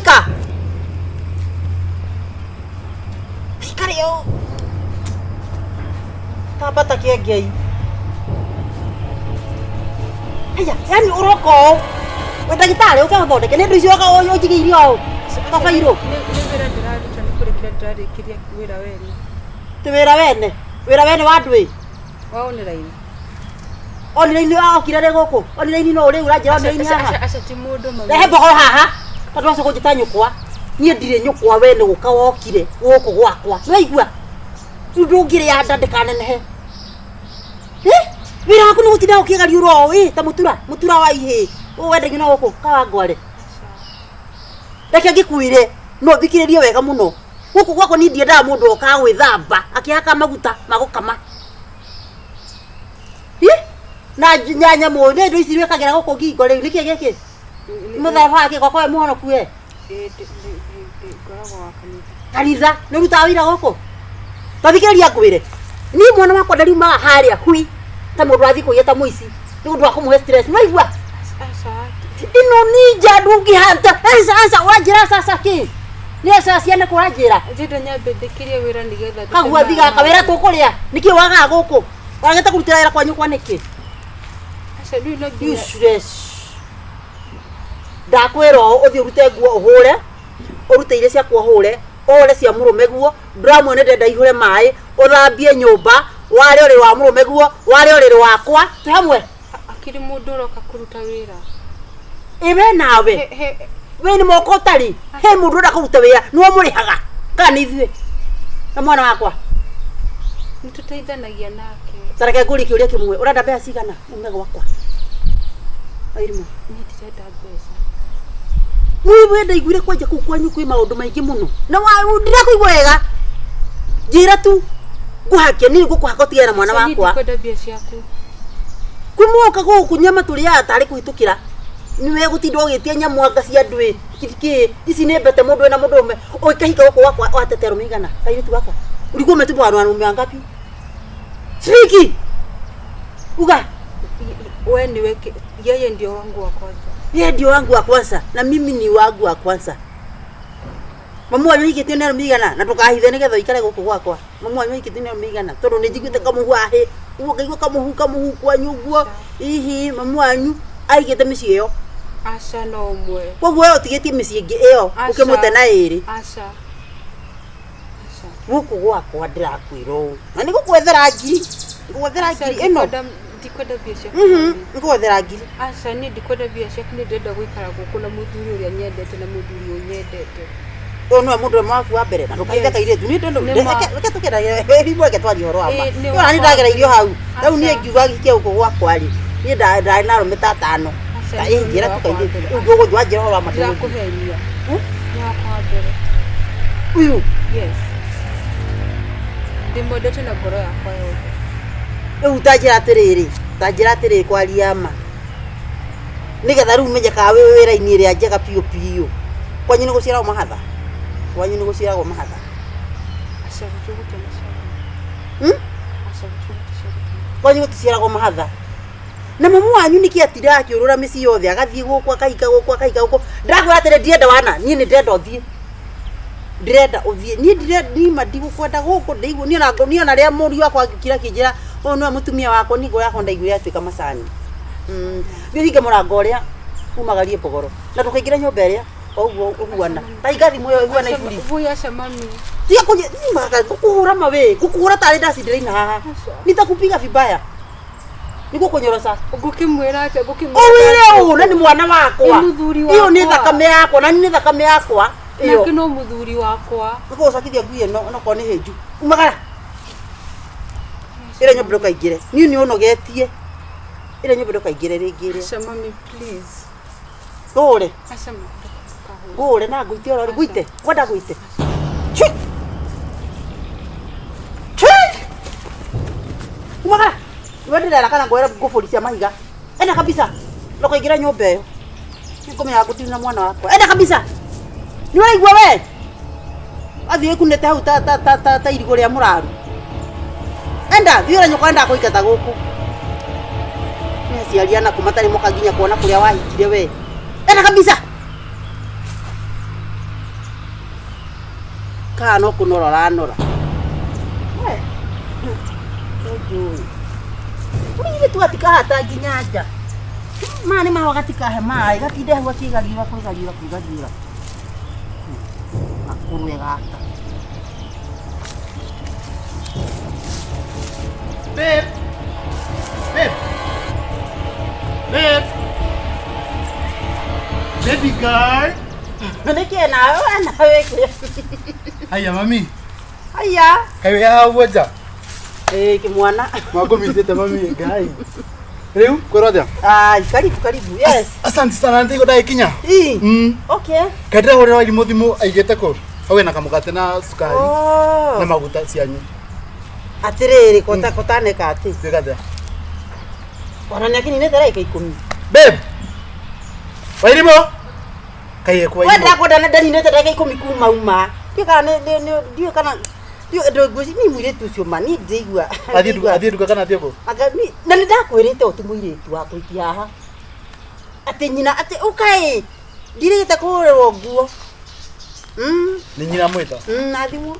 Ka. Ikare o. Tambata kĩengei. Haya, yani ũroka ũũ. We ndagĩtarĩ ũke ũthondeke nĩ indo icio ũka ũnjigĩire ũũ. Kabairũ. Nĩ wĩra ndĩraruta nĩ kũrĩkia ndĩrarĩkĩria wĩra wene. Ti wĩra wene. Wĩra wene wa andũ ĩ. Wa online. Online okire rĩ gũkũ. Online no rĩu ũranjĩra online haha. Aca ti mũndũ mami. Rehe mbogo haha. Tondũ wacoka kũnjĩta nyũkwa. Niĩ ndirĩ nyũkwa we nĩ gũka wokire gũkũ gwakwa. Nĩwaigua? Rĩu ndũngĩrĩa nda ndĩkanenehe. Eh? Wĩra waku nĩ gũtinda ũkĩgariũra ũũ ĩ ta mũtura, mũtura wa ihĩĩ. Ũũ wendagio na gũkũ Kawangware. Reke ngĩkwĩre no thikĩrĩrie wega mũno. Gũkũ gwakwa niĩ ndiendaga mũndũ okaga gwĩthamba akĩhaka maguta ma gũkama. Ĩ? Na nyanya mũĩ nĩ indo ici wĩkagĩra gũkũ ngingo rĩu nĩkĩ gĩkĩ? Mũtharaba wa kĩ gwakwa we mũhonoku we? Ngoragwo wa kanitha. Kanitha nĩ ũrutaga wĩra gũkũ? Ta thikĩrĩria ngwĩre. Niĩ mwana wakwa ndariumaga harĩa hui ta mũndũ wathiĩ kũiya ta mũici nĩ ũndũ wa kũmũhe stress. Nĩ waigua? Aca. Ĩno ninja ndũngĩhata. Aca aca ũranjĩra aca aca kĩ? Nĩ aca ciana kũ ũranjĩra? Ndĩrenda nyambe ndĩkĩrie wĩra nĩgetha ndute Kagua thiga kawĩra tũkũrĩa. Nĩkĩ wagaga gũkũ? Wagĩte kũrutĩra wĩra kwa nyũkwa nĩkĩ? Aca rĩu no nginya Useless. Ndakwĩra ũũ ũthiĩ ũrute nguo ũhũre, ũrute iria ciakwa ũhũre, ũhũre cia mũrũme guo, ndũramwe nĩ ndĩrenda ihũre maĩ, ũthambie nyũmba, ware ũrĩrĩ wa mũrũme guo, ware ũrĩrĩ wakwa, twĩ hamwe? Akĩrĩ mũndũ ũroka kũruta wĩra. Ĩ we nawe, He, he, we nĩ moko ũtarĩ, he mũndũ ũrenda kũruta wĩra, nĩwe ũmũrĩhaga, kana nĩ ithuĩ? Na mwana wakwa? nĩ tũteithanagia nake. Ta reke ngũrie kĩũria kĩmwe, ũrenda mbeca cigana ume gwakwa? Wairimũ. Niĩ ndirenda mbeca. Niĩ we ndaiguire kwanja kũu kwanyu kwĩ maũndũ maingĩ mũno. Na wa ndirakũigua wega. Njĩra tu ngũhake niĩ ngũkũhaka ũtigane na mwana Aca, niĩ wakwa. ndikwenda mbia ciaku. Kumwoka gũkũ nyama tũrĩaga tarĩ kũhĩtũkĩra. Nĩwe gũtinda ũgĩtia nyamũ anga cia andũ ĩ. Kĩ ici nĩ mbete mũndũ wĩna mũndũ ũmwe. Ũkĩhika gũkũ gwakwa watete arũme igana. Kairĩtu gaka. Ulikuwa umetupa wanaume wangapi? Speak! Uga. We niwe yeye ndio wangu wa kwanza. Yeye ndio wangu wa kwanza na mimi ni wangu wa kwanza. Mamu wanyu ahikĩtio nĩ arũme igana na ndũkahithe nĩgetha ũikare gũkũ gwakwa. Mamu wanyu ahikĩtio nĩ arũme igana tondũ nĩ njiguĩte kamũhu ahĩ ũguo ngaigua kamũhu kamũhu kwanyu ũguo hihi mamu wanyu ahikĩte mĩciĩ ĩyo. Aca no ũmwe. Koguo we ũtigĩtie mĩciĩ ĩngĩ ĩyo Aca. ũkĩmũte na ĩrĩ. Aca. Aca. Gũkũ gwakwa ndĩrakwĩra ũũ na nĩ ngũkwethera ngiri ngũgwethera Aca, ngiri ĩno ndikwenda mbia ciaku. Mhm, ngũgwethera ngiri. Aca niĩ ndikwenda mbia ciaku nĩ ndĩrenda gũikara gũkũ na mũthuri ũrĩa nyendete na mũthuri ũnyendete. Ũyũ nĩwe mũndũ ũmwe waku wa mbere na ndũkahithe Yes. kairĩtu niĩ ndũ Nĩ ma. reke tũkĩragia rimwe reke twarie ũhoro wa ma Ĩ, nĩ Niĩ ona niĩ wakwa. ndagereirio hau rĩu niĩ Aca. ngiuga hikie gũkũ gwakwa rĩ niĩ ndarĩ na arũme ta atano Aca, Ta niĩ ĩ njĩra nĩ tu wakwa wa kairĩtu mbere. rĩu ndũgũthiĩ wanjĩra ũhoro wa ma ndũgũthiĩ. Ndirakũhenia. Hmm? Nĩ wakwa wa mbere. Ũyũ Yes. Ndĩmwendete na ngoro yakwa yothe. Rĩu ta njĩra atĩrĩrĩ, ta njĩra atĩrĩrĩ kwaria ma. Nĩgetha rĩu menye kana wĩ wĩra-inĩ ĩrĩa njega biũ biũ. Kwanyu nĩ gũciaragwo mahatha? Kwanyu nĩ gũciaragwo mahatha? Aca gwitũ gũtinaciaragwo. Hmm? Aca gwitũ gũticiaragwo. Kwanyu gũticiaragwo mahatha? Na mamu wanyu nĩkĩ atindaga akĩũrũra mĩciĩ yothe agathiĩ gũkũ akahika gũkũ akahika gũkũ. Ndĩrakwĩra atĩrĩ ndirenda wana, niĩ nĩ ndĩrenda ũthiĩ. Ndĩrenda ũthiĩ. Niĩ ndirenda niĩ ma ndigũkwenda gũkũ ndĩigua niĩ ona niĩ ona rĩrĩa mũriũ wakwa angĩũkire akĩnjĩra ũyũ nĩwe mũtumia wakwa niĩ ngoro yakwa ndaiguire yatuĩka macani. Thiĩ ũhinge mũrango ũrĩa umagarie mbogoro na ndũkaingĩre nyũmba ĩrĩa o ũguo ũhuana. Ta hinga thimũ ĩyo ĩhuana iburi. Voi aca mami. Tiga kũnyi ngũkũhũra ma wĩ ngũkũhũra tarĩ ndacindĩra haha. Nitakupiga vibaya. Nĩngũkũnyoroca. Ngũkĩmwĩra atĩa? Ngũkĩmwĩra Ũwĩre ũũ na nĩ mwana wakwa. Nĩ mũthuri Ĩyo nĩ wakwa. thakame yakwa na nĩ thakame yakwa. Ĩyo. Nake no mũthuri wakwa. Nĩngũgũcokithia ngui ĩno onokorwo nĩ hĩnju. Umagara. Ĩrĩa nyũmba ndũkaingĩre. Niĩ nĩ ũnogetie. Ĩrĩa nyũmba ndũkaingĩre rĩngĩ ĩrĩa. Aca mami please. Ngũhũre. Aca mami ndũkahũre. Ngũhũre na ngũite oro ngũite. Ngwenda ngũite. Chui. Chui. Umagara. We ndĩrera kana ngwere ngũbũri cia mahiga. Enda kabisa. Ndũkaingĩra nyũmba ĩyo. Nĩngũmenya ngũtirĩ na mwana wakwa. Enda kabisa. Nĩ ũraigua we? Athiĩ ĩkunĩte hau ta ta ta ta ta irigũ rĩa mũraru. Enda, thiĩ ũrĩa nyũkwa endaga kũingata gũkũ. Nĩ aciari anakũ matarĩ moka nginya kuona kũrĩa wahikire we. Enda kabisa. Kana no kũnora ũranora. We, nĩnjũĩ. Mũirĩtu gatikahata nginya nja. Maya nĩ mahũa gatikahe maĩ, gatinde hau gakĩgariũra kwĩgariũra kwĩgariũra. Gakũrwe gaka. Babe. Babe. Babe. Baby girl. Nĩkĩ nawe we nawe kĩ? Haya mami. Haya. Kaĩ haha ũguo nja? Ĩĩ kĩmwana. Mwakũmithĩte mami Ngai. Rĩu kwĩrwo atĩa? Ai, karibu karibu. Yes. Asante sana nĩndigwo ndagĩkinya. Ii. Mm. Okay. Kaĩ ndĩrahũrĩra Wairimũ thimũ aigĩte kũ? Hau ena kamũgate na cukari Oh. na maguta cianyu. Atĩrĩrĩ kota kotaneka atĩ. Gwĩka atĩa? Ona nĩ akinyinĩte ndagĩka ikũmi. Babe. Wairimũ. Kaĩ ekũ We Wairimũ? ndakwenda nĩ ndaninĩte ndagĩka ikũmi kuma uma. Ndiũĩ kana nĩ nĩ nĩ ndiũĩ kana ndiũĩ ndũngwĩci ni mũirĩtu ũcio ma niĩ ndĩigua. Athiĩ nduka athiĩ nduka kana athiĩ kũ? Anga ni na nĩ ndakwĩrĩte ũti mũirĩtu wa kũikia haha. Atĩ nyina atĩ ũkaĩ ndirĩte kũgũrĩrwo nguo. Mm, Nĩ nyina mwĩta. na thimũ.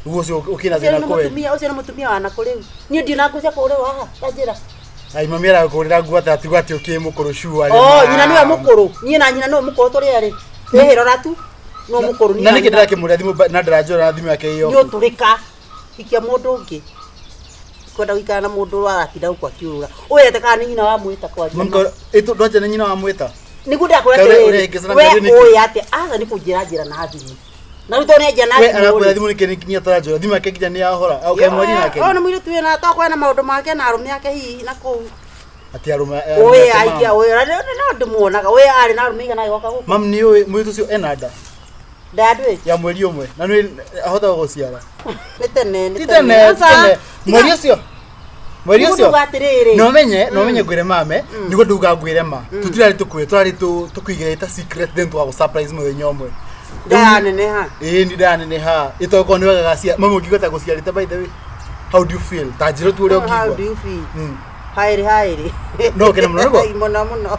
Ũguo ũcio ũkĩna Ũcio thĩna nĩ kũwe. mũtumia ũcio nĩ mũtumia wa nakũ rĩu. Niĩ ndirĩ na nguo cia kũgũrĩrwo haha ta njĩra. Ai mami arakũgũrĩra nguo atĩ atigo atĩ ũkĩ mũkũrũ sure. Oh, nyina nĩwe mũkũrũ. Niĩ na nyina nĩwe mũkũrũ tũrĩ erĩ. Twĩhĩrora tu. No mũkũrũ niĩ Na nĩkĩ nyina. ndĩrakĩmũrĩa thimũ na ndĩranjũra na thimũ yake ĩyo. Nĩ ũtũrĩka. Hikia mũndũ ũngĩ. Kwenda gũikara na mũndũ aratinda gũkũ akĩũrũra. Ũyũ ete kana nĩ nyina wa mwĩta kwaria. Mami ko ndwanja nĩ nyina wa mwĩta. Nĩguo ndakwĩra Kaũrĩa- atĩrĩrĩ, ũrĩa ĩngĩcana we mĩario nĩkĩ? ũĩ atĩ aca nĩ kũnjĩra njĩra na thimũ. Na rĩu tondũ nĩ anjia na We thimũ arakwĩra rĩ. thimũ nĩkĩ nĩ ataranjũra thimũ yake nginya nĩ yahora. Au kaĩ mwari nake. Ũyũ nĩ mũirĩtu wĩna tokorwo ena maũndũ make na arũme ake hihi na kũu. Atĩ arũme. Ũyũ aikia ũyũ na no ndĩmuonaga ũyũ arĩ na arũme igana agĩgoka gũkũ. Mam nĩ ũĩ mũirĩtu ũcio ena nda Ndandũĩ. ya mweri ũmwe na nĩ ahota gũciara. Nĩ tene nĩ Ti tene ti tene. Mweri ũcio. Mweri ũcio. Nĩguo atĩrĩrĩ. No menye no menye ngwĩre mame nĩguo nduga ngwĩre ma tũtirarĩ tũkwĩre tũrarĩ tũkũigĩrĩte ta secret then tũgagũ surprise mũthenya ũmwe. Ndayaneneha. Ĩĩ nĩ ndaneneha ĩtokorwo nĩ wega gacia mami ũngĩigua gũciarĩte by the way how do you feel ta njĩra tu ũrĩa How do ũngĩigua. you feel? Mm. Haĩrĩ haĩrĩ. No ũkene mũno nĩguo? Mũno mũno.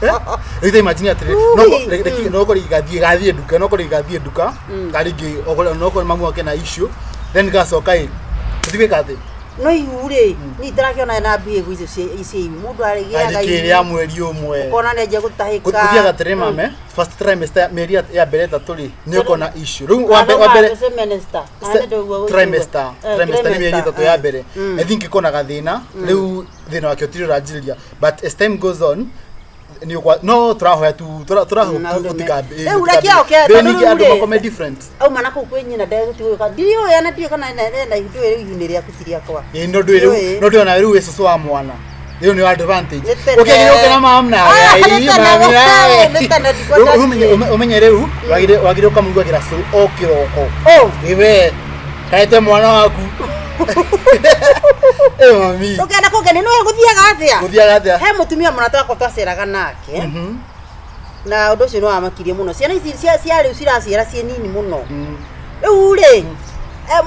Rĩu ta imagine atĩrĩ no Ui, no korwo gathiĩ gathiĩ nduka no korwo gathiĩ nduka ka rĩngĩ okorwo no korwo mamu wake na issue then gacoka ĩ tũthiĩ gwĩka atĩ No ihu rĩ, niĩ itarakĩona na mbia icio cia ihu. Mũndũ arĩgĩaga arĩkĩ rĩa mweri ũmwe Ũkona nĩ anjia gũtahĩka. gũthiaga atĩrĩ mame first trimester mĩeri ya mbere ĩtatũ rĩ nĩ ũkona issue rĩu wa mbere trimester trimester nĩ mĩeri ĩtatũ ya mbere I think ĩkona gathĩna rĩu thĩna wake ũtirĩ ũranjĩrĩria but as time goes on nĩ ũkwa no tũrahoya tu tũrahoya Rĩu reke oke, tondũ ningĩ rĩu andũ rĩ- makome different Auma na kũu kwĩ nyina ndegũtigũka. Ndiũĩ ona ndiũĩ kana ena ihu ndũĩ rĩu ihu nĩ rĩaku ti rĩakwa. ĩĩ no ndũĩ rĩu Ndiũĩ. no ndũĩ ona rĩu wĩ cũcũ wa mwana rĩu nĩ advantage Nĩ tene. ũkĩagĩrĩire ũke na mam nawe Ah, ai, nĩ tene, mami nawe. nĩ tene, ndikwenda Rĩu ũmenye rĩu wagĩrĩire ũkamũrugagĩra cũrũ o kĩroko Oh, iwe kaete mwana waku ĩ mami ndũkenda kũngenia nĩwe gũthiaga atĩa? gũthiaga atĩa He mũtumia mũrata wakwa twaceraga nake. Mhm. Na ũndũ ũcio nĩ wamakirie mũno. Ciana ici cia cia rĩu ciraciara ciĩ nini mũno. Mm. Rĩu rĩ,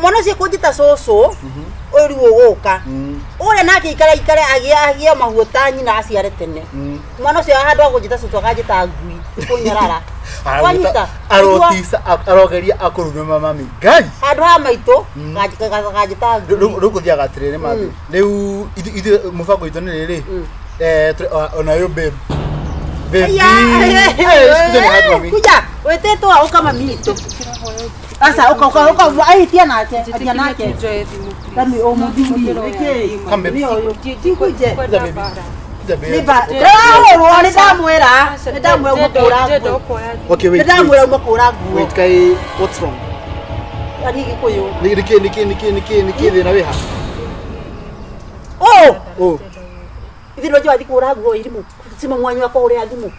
mwana ũcio kũnjĩta cũcũ, ũyũ rĩu ũgũka. Mm. Ũrĩa nake ikare ikare agĩe agĩe mahuo ta nyina aciare tene. Mm. Mwana ũcio handũ ha kũnjĩta cũcũ akanjĩta ngui, kũnyarara. Wanyita? Arotisa arogeria akũrume mami ngai Handũ ha maitũ, kanjĩta ngui. rĩu gũthiaga atĩrĩrĩ mathi rĩu ithuĩ mũbango witũ nĩ rĩrĩ ona ũyũ babe baby Aya, Eh, sikiza ni hadi mami. kuja wĩtĩtwo ũka mami witũ. Aca ũka ũka ũka ahitia nake, atia nake. Njoe thimũ, please. Tami o mũthuri nĩkĩ? Come, babe. Nĩ ũyũ. Tikuje. Kwenda Baby. mbara. Kuja, babe. Nĩ ba. Ndĩrahũrwo nĩ ndamwĩra. Nĩ ndamwĩra uma kũhũra Ndĩrenda nguo. kuoya thimũ. Okay, Nĩ wait, ndamwĩra wait. uma kũhũra nguo. Wait, kai what's wrong? Arie Gĩkũyũ. Nĩ nĩkĩ nĩkĩ nĩkĩ nĩkĩ nĩkĩ thĩna wĩ ha? Oh! Oh, Ithe ndonje wathi kũhũra nguo irimũ. Cima mwanyu wakwa ũrĩa thimũ.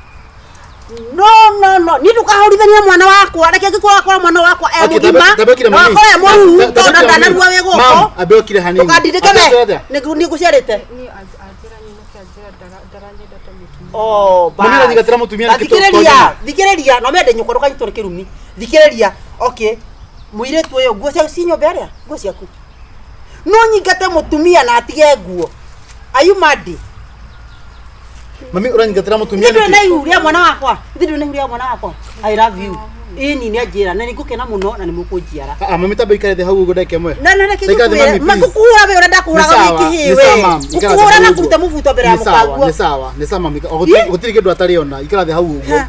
No no no, niĩ ndũkahũrithania mwana wakwa. Reke angĩkorwo wakora mwana wakwa e Okay, mũgima. tambe okire Na mami. wakora e mũruru Tambe tondũ okire ndanarua mami. wĩ gũkũ. Mam, ambe okire hanini. Ndũkandindĩke Ambe we. okire atĩa? Nĩ ngũciarĩte. Niĩ anjĩra nyinũke anjĩra ndaranyenda ta mũtumia. Oh, Mami ũranyingatĩra mũtumia nĩkĩ thikĩrĩria, thikĩrĩria, no mende nyũkwa ndũkanyitwo nĩ kĩrumi. Thikĩrĩria, okay. Mũirĩtu ũyũ nguo ciaku ci nyũmba ĩrĩa? Nguo ciaku. No nyingate mũtumia na atige nguo. Are you mad? Mami ũranyingatĩra mũtumia Ithe ndũrĩ na nĩkĩ? ihu rĩa mwana wakwa. Ithe ndũrĩ na ihu rĩa mwana wakwa. I love you. Ĩni nĩ anjĩra na nĩ ngũkena mũno na nĩ mũkũnjiara. Ah, mami tamba ikare thĩ hau ũguo ndagĩka ĩmwe. Na na reke Ikara thĩ, ngũkwĩre, mami, ma please. ngũkũhũra we ũrĩa ndakũhũraga Nĩ sawa, wĩ kĩhĩĩ nĩ we. sawa, ma'am. Ikara thĩ Ngũkũhũra hau na ũguo. kũruta mũbuto mbere ya Nĩ sawa, mũkaguo. nĩ sawa, nĩ sawa mami. O, Ĩ? gũtirĩ kĩndũ atarĩ ona. Ikara thĩ hau ũguo. Ha.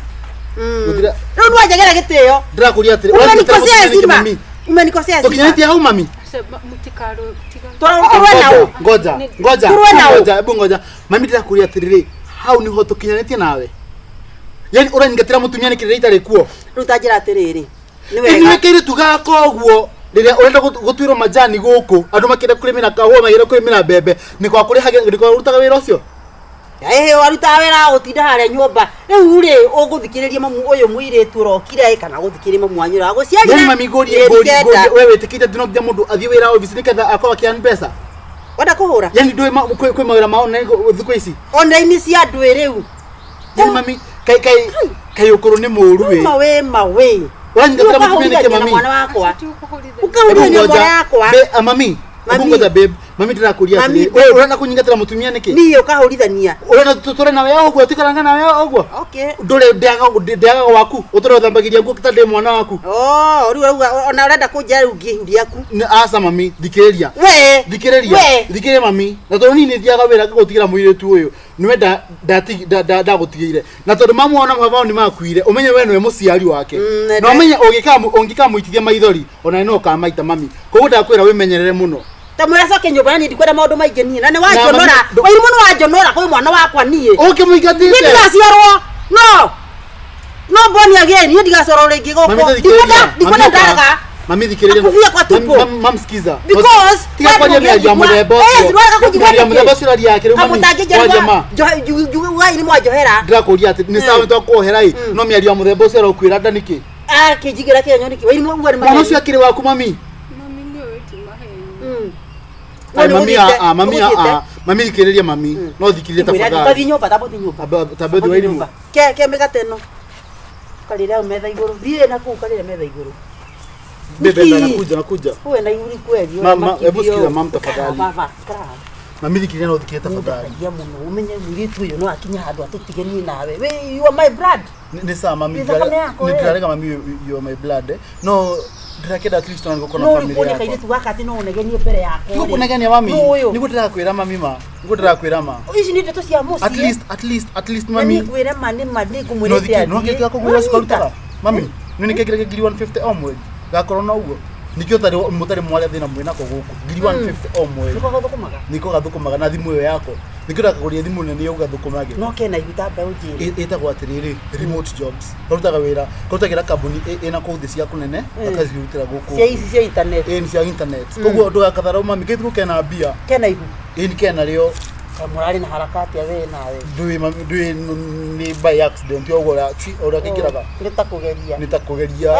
Mm. Gũtirĩ- Rĩu nĩwanjagĩra gĩtĩo. Ndĩrakũria atĩrĩ, ũranyingatĩra Umenikosea mũtumia nĩkĩ, heshima. mami? Umenikosea heshima. Tũkinyanĩtie hau mami? Aca, mũtikarũe, tiga. Tũrũe na ũ? Ngoja, ngoja, Tũrũe na ũ? ngoja, hebu ngoja. Mami ndĩrakũria atĩrĩrĩ, hau nĩho tũkinyanĩtie nawe. Yaani ũranyingatĩra mũtumia nĩkĩ rĩrĩa itarĩ kuo? Rĩu ta njĩra atĩrĩrĩ. Nĩ Ĩni wega. wĩ kairĩtu gaka ũguo rĩrĩa ũrenda gũtuĩrwo majani gũkũ andũ makĩenda kũrĩmĩra kahũa makĩenda kũrĩmĩra mbembe nĩ kwa kũrĩhagĩra nĩ kwa ũrutaga wĩra ũcio. Ĩhĩ warutaga wĩra wa gũtinda harĩa nyũmba. Rĩu rĩ ũgũthikĩrĩria mamu ũyũ mũirĩtu ũrokire kana gũthikĩrĩria mamu wanyu ũrĩa wagũciarire. Yaani mami ngũrie Mĩeri ngũrie kenda. ngũrie we wĩtĩkĩte atĩ no nginya mũndũ athiĩ wĩra obici nĩgetha akorwo akĩearn mbeca. Wenda kũhũra? Yaani ndũĩ kwĩ mawĩra ma online thikũ ici. Online cia andũ ĩ rĩu. Yaani mami kai kai kai ũkũrũ nĩ mũũru wĩ. Mawe mawe. Ũranyingatĩra mũtumia nĩkĩ Ũkahũrithania na mami? mwana wakwa. Aca, tigũkũhũrithania. Ũkahũrithania Hebu mwana yakwa. Mami, hebu Mami. ngoja babe. Mami ndĩrakũria Mami, atĩrĩrĩ, babe. we ũrenda kũnyingatĩra mũtumia nĩkĩ? Niĩ ũkahũrithania. Ũrenda tũtũre nawe ũguo tũikaranga nawe ũguo? Okay. Ndũrĩ ndĩagaga waku ũtũre ũthambagĩria nguo ta ndĩ mwana waku. Oh, rĩu ũrauga ona ũrenda kũnjĩra rĩu ngĩe ihu rĩaku. Nĩ aca mami, thikĩrĩria. We. Thikĩrĩria. We. Thikĩrĩria mami. Na tondũ niĩ nĩ thiaga wĩra ngagũtigĩra mũirĩtu ũyũ, nĩwe ndagũtigĩire. Na tondũ mamu wao na baba wao nĩ makuire, ũmenye we nĩwe mũciari wake. Mm, Na ũmenye ũngĩkamũitithia maithori, ona no ũkamaita mami. Koguo ndakwĩra wĩmenyerere mũno. Ta mwĩra coke nyũmba na niĩ ndikwenda maũndũ maingĩ niĩ na nĩ Na wanjonora. mami, Wairimũ nĩ wanjonora kwĩ mwana wakwa niĩ. Niĩ Ũkĩmũingatĩte. ndigaciarwo. No. No born again, niĩ ndigaciarwo rĩngĩ Mami gũkũ. thikĩrĩria. Ndikwenda ndikwenda ndaraga. Mami thikĩrĩria. Akuvia kwa tupo. Mam sikiza. Because tiga kwaria mĩario ya mũthemba Eh, ũcio. siwaka kujigua Mĩario ya mũthemba ũcio ũraria yake rĩu mami. Kwaria ma. Kamũtangĩnjariwa nĩ mwanjohera. Ndĩrakũria atĩ nĩ sawa nĩtwakuohera ĩ no mĩario ya mũthemba ũcio ũrakwĩra nda nĩkĩ? Akĩnjigĩra kĩenyo nĩkĩ? Wairimũ uga nĩ Mwana maheni. ũcio akĩrĩ waku mami. Mami nĩũĩ ti maheni. Mm. Ai, No, mami nĩũgũthiĩte- a mami nĩũgũthiĩte. a mami thikĩrĩria mami no thikĩrĩrie Ngwĩra tafadhali. tathiĩ nyũmba tamba ũthiĩ nyũmba. Tamba ũthiĩ Wairimũ. Nyũmba. Ke ke mĩgate ĩno. Ũkarĩre hau metha igũrũ. Thiĩ na kũu ũkarĩre metha igũrũ. Bebe Nĩkĩ? nakuja nakuja. Uwe na ihuri kweli. Mama, hebu sikiza mam tafadhali. Baba, ikara haha. Mami thikĩrĩria no thikĩrĩrie tafadhali. Nĩndakagia mũno ũmenye mũirĩtu ũyũ no akinye handũ atũtige niĩ nawe. We, you are my blood. Nĩ sawa mami Nĩ thakame yakwa, nĩ we. ndĩrarega mami you are my blood eh. No ndĩrakĩenda at least ona nĩgũkorwo na No family ũrĩ yakwa. kairĩtu gaka atĩ no ũnegenie mbere yakwa. Nĩguo kũnegenia mami. Nũ ũyũ? Nĩguo ndĩrakwĩra mami ma. Nĩguo ndĩrakwĩra ma. Ici nĩ ndeto cia mũciĩ. At least at least at least Na mami. niĩ ngwĩre ma nĩ ma nĩ No ngũmwĩrĩte thikĩ no athiĩ. kĩrĩa kũgũra Nĩwanyita? cukuru Mami, nĩ nĩ kĩkĩra ngiri 150 o mweri. Gakorwo na ũguo. Nikĩo ũtarĩ mũtarĩ mwaria thĩna mwĩnako gũkũ. Ngiri 150 o mweri. Nĩko gathũkũmaga. Niko gathũkũmaga na thimũ ĩyo yako. Nikĩo ndakagũria thimũ nene ũgathũkũmage. No kena ihu ta mbeũ njĩrĩ. Ĩtagwo atĩrĩrĩ remote jobs. Karutaga wĩra, karutagĩra kambuni ĩna kũu thĩ cia kũnene, akacirutĩra gũkũ. Cia ici cia internet. Ĩ nĩ cia internet. Koguo ndũgakatharau mami, kĩtu kena mbia. Kena ihu. Ĩ nĩ kena rĩo Kaĩ mũrarĩ na harakati a we nawe. ndũĩ mami ndũĩ nĩ by accident ũguo ũrĩa kĩingĩraga Nĩ ta kũgeria. nĩ ta kũgeria.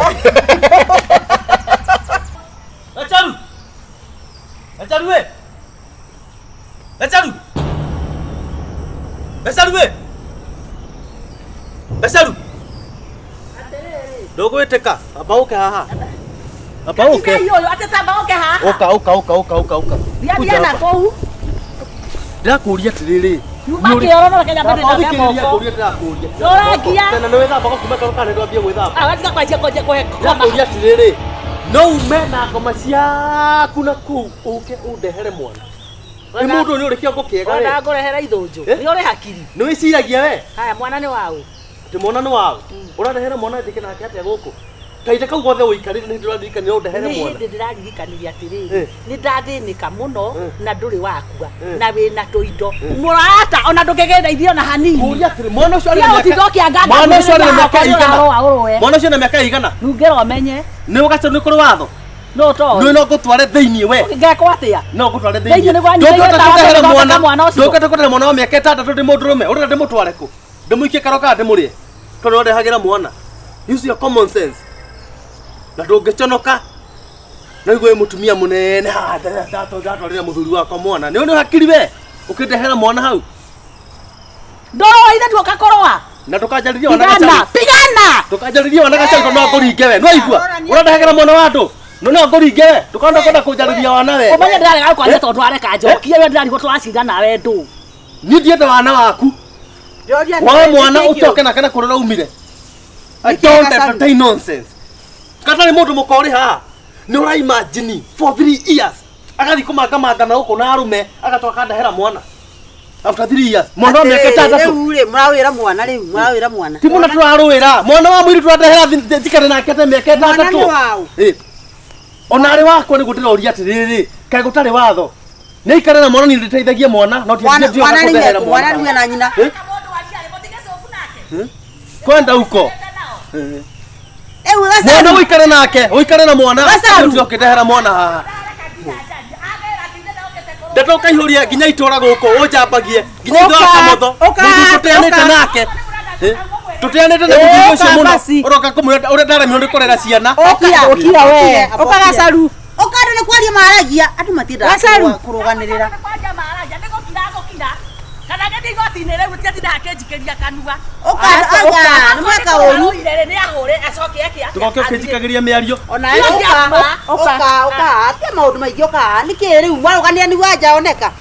Gacharu! Gacharu we! Gacharu! Gacharu we! Gacharu! Ndũgwĩtĩka, amba ũke haha. Amba ũke. Ũyũ atĩ tamba ũke haha. Ũka ũka ũka ũka ũka ũka. Thiĩ thiĩ na kũu. Ndĩrakũria atĩrĩrĩ. Nyumba kĩoro no reke nyambe Amba ndĩthambe ũthikĩrĩrie moko. ngũrie ndĩrakũria. Ũrangia. Tena nĩ wĩthambaga kuma karo kana nĩ ndwambie gwĩthamba. Agatiga kwanjia kwanjia kũhe koma. Ndĩrakũria atĩrĩrĩ. No ume na ngoma ciaku na kũu ũke ũndehere mwana. Nĩ mũndũ ũyũ nĩ ũrĩ kĩongo kĩega we. Ona ngũrehera ithũnjũ. Eh? Nĩ ũrĩ hakiri. Nĩ wĩciragia we? Haya mwana nĩ waũ. Atĩ mwana nĩ waũ? Ũrandehera mwana njĩke nake atĩa gũkũ? Kahinda kau gothe ũikarĩte nĩ hĩndĩ ũraririkanire ũndehere Nĩ mwana. hĩndĩ ndĩraririkanire atĩrĩrĩ Eh. nĩ ndathĩnĩka mũno Eh. na ndũrĩ wakua Eh. na wĩna tũindo mũrata ona ndũngĩgĩndeithia ona hanini. Kũria atĩrĩ mwana ũcio arĩ na Tiga mĩaka gũtinda ũkĩanganga mwana ũcio arĩ na mwĩrĩ mĩaka wakwa, igana nĩũrarũa ũrũe. mwana ũcio na mĩaka igana Nungĩra ũmenye nĩ ũgaca nĩ kũrĩ watho no toĩ. nĩ no ngũtware thĩinĩ we Ngekwo atĩa? no ngũtware Thĩinĩ thĩinĩ nĩ kwanyu, thĩinĩ ndũngĩhota tawa kũndehera tũthondeke mwana mwana ũcio. ndũngĩhota kũndehera mwana wa mĩaka ĩtandatũ ndĩ mũndũrũme ũrenda ndĩmũtware kũ ndĩmũikie karo kana ndĩmũrĩe tondũ ũrandehagĩra mwana use your common sense na ndũngĩconoka no igue wĩ mũtumia mũnene haha, ndatwarĩra mũthuri wakwa mwana nĩ ũnĩ hakiri we ũkĩndehera mwana hau Ndũrũa ithe nduoka kũrũa. Na ndũkanjarĩrie wana Pigana, gacau. pigana. Ndũkanjarĩrie wana gacau tondũ no ngũringe we. Nĩwaigua? Ũrandehagĩra mwana wa andũ. No no ngũringe we. Ndũkanda kwenda kũnjarĩria wana we. Ũmenye ndĩrarega kwaria tondũ areka njokie we ndĩrarigwo tũracinda nawe ndũ. Niĩ ndienda wana waku. Ndĩroria Wa mwana nĩkĩ ũcoke nake na kũrĩa ũraumire. I Nĩkĩ don't Gacaru? entertain nonsense. Katarĩ mũndũ mũkorĩ haha. Nĩ ũra imagine for 3 years. Agathiĩ kũmangamanga na gũkũ na arũme agatoka akandehera mwana. After 3 years. Mwana wa mĩaka Atĩrĩrĩ, ĩtandatũ. rĩu rĩ mũrawĩra mwana rĩu mũrawĩra mwana Ti mũna tũrarũĩra. Mwana wa mũirĩtu tũrandehera njikare nake te mĩaka Mwana ĩtandatũ. nĩ waũ? Ĩ. Ona arĩ wakwa nĩguo ndĩroria atĩrĩrĩ, kaĩ gũtarĩ watho? Nĩ aikare na mwana niĩ ndĩteithagie mwana no ti mwana ndioka mwana nĩ kũndehera mwana rĩu na nyina Eh? Kwenda huko. rĩu Mwana Gacaru ũikare nake, ũikare na mwana. Gacaru. Ndio ũkĩndehera mwana haha. Ndeto ũkaihũria nginya itũra gũkũ ũnjambagie nginya itũra Ũka, kamotho ũka, mũthuri tũteanĩte ũka. nake Eh? tũteanĩte na mũthuri ũcio Ũka mũno basi. ũroka kũmwĩra ũrĩa ndaremirwo nĩ kũrera ciana Ũkira, Ũkira we. Ũka Gacaru. Ũka andũ nĩ kwaria maragia andũ matiendaga Gacaru. kũrũganĩrĩra Kana ngĩthiĩ igoti-inĩ rĩu gũtiatinda akĩnjikĩria kanua. Ũka anga nĩ mweka ũru ndũgoke ũkĩnjikagĩria mĩario ona ũka ũka ũka atia maũndũ maingĩ ũka nĩkĩ rĩu mwarũganĩra nĩguo anja oneka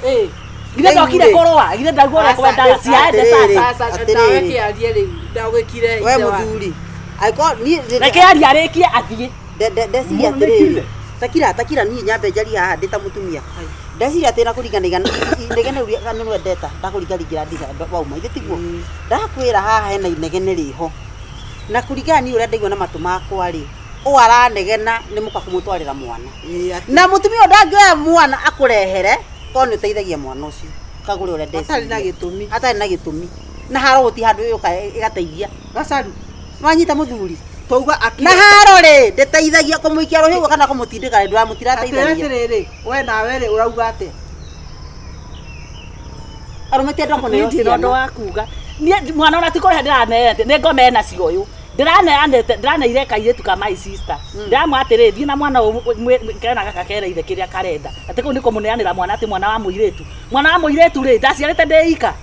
Githĩ ndokire kũrũa, githĩ ndaigua ũrĩa kwendaga ciaende sasa. Atĩrĩrĩ. Nawe kĩarie rĩu ndagwĩkire we ithe wa- mũthuri angĩkorwo niĩ Reke arie arĩkie athiĩ. ndeciria atĩrĩrĩ takira takira niĩ nyambe njarie haha ndĩ ta mũtumia ndeciria atĩ na kũringana igana inegene ũrĩa nĩ rwendeta ndakũringaringĩra ndica wauma ithe tiguo ndakwĩra haha hena inegene rĩho na kũringana niĩ ũrĩa ndaigua na matũ makwa rĩ ũũ aranegena nĩ mũka kũmũtwarĩra mwana na mũtumia ũyũ ndangĩoya mwana akũrehere tondũ nĩ ũteithagia mwana ũcio kagũre ũrĩa ndeciria Hatarĩ na gĩtũmi. hatarĩ na gĩtũmi na haro gũtirĩ handũ yũka ĩgateithia Gacaru wanyita mũthuri twauga na akira haro rĩ ndĩteithagia kũmũikia rũhĩ ũguo kana kũmũtindĩka rĩ atĩrĩ ndũramũtirateithagia atĩrĩrĩ we nawe rĩ ũrauga atĩa arũme ti andũ a kũneo Niĩ ndirĩ na ũndũ ciana wa kuga. Niĩ mwana ona ti kũrĩha ndĩraneete, nĩ ngoma ena cio ũyũ. Ndĩraneanĩte, ndĩraneire kairĩtu ka my sister. Ndĩramwĩra atĩrĩ, thiĩ na mwana ũyũ kena gaka kera ithe kĩrĩa karenda. Atĩ kũu nĩ kũmũneanĩra mwana atĩ mwana wa mũirĩtu. Mwana wa mũirĩtu rĩ, ndaciarĩte ndĩ ika.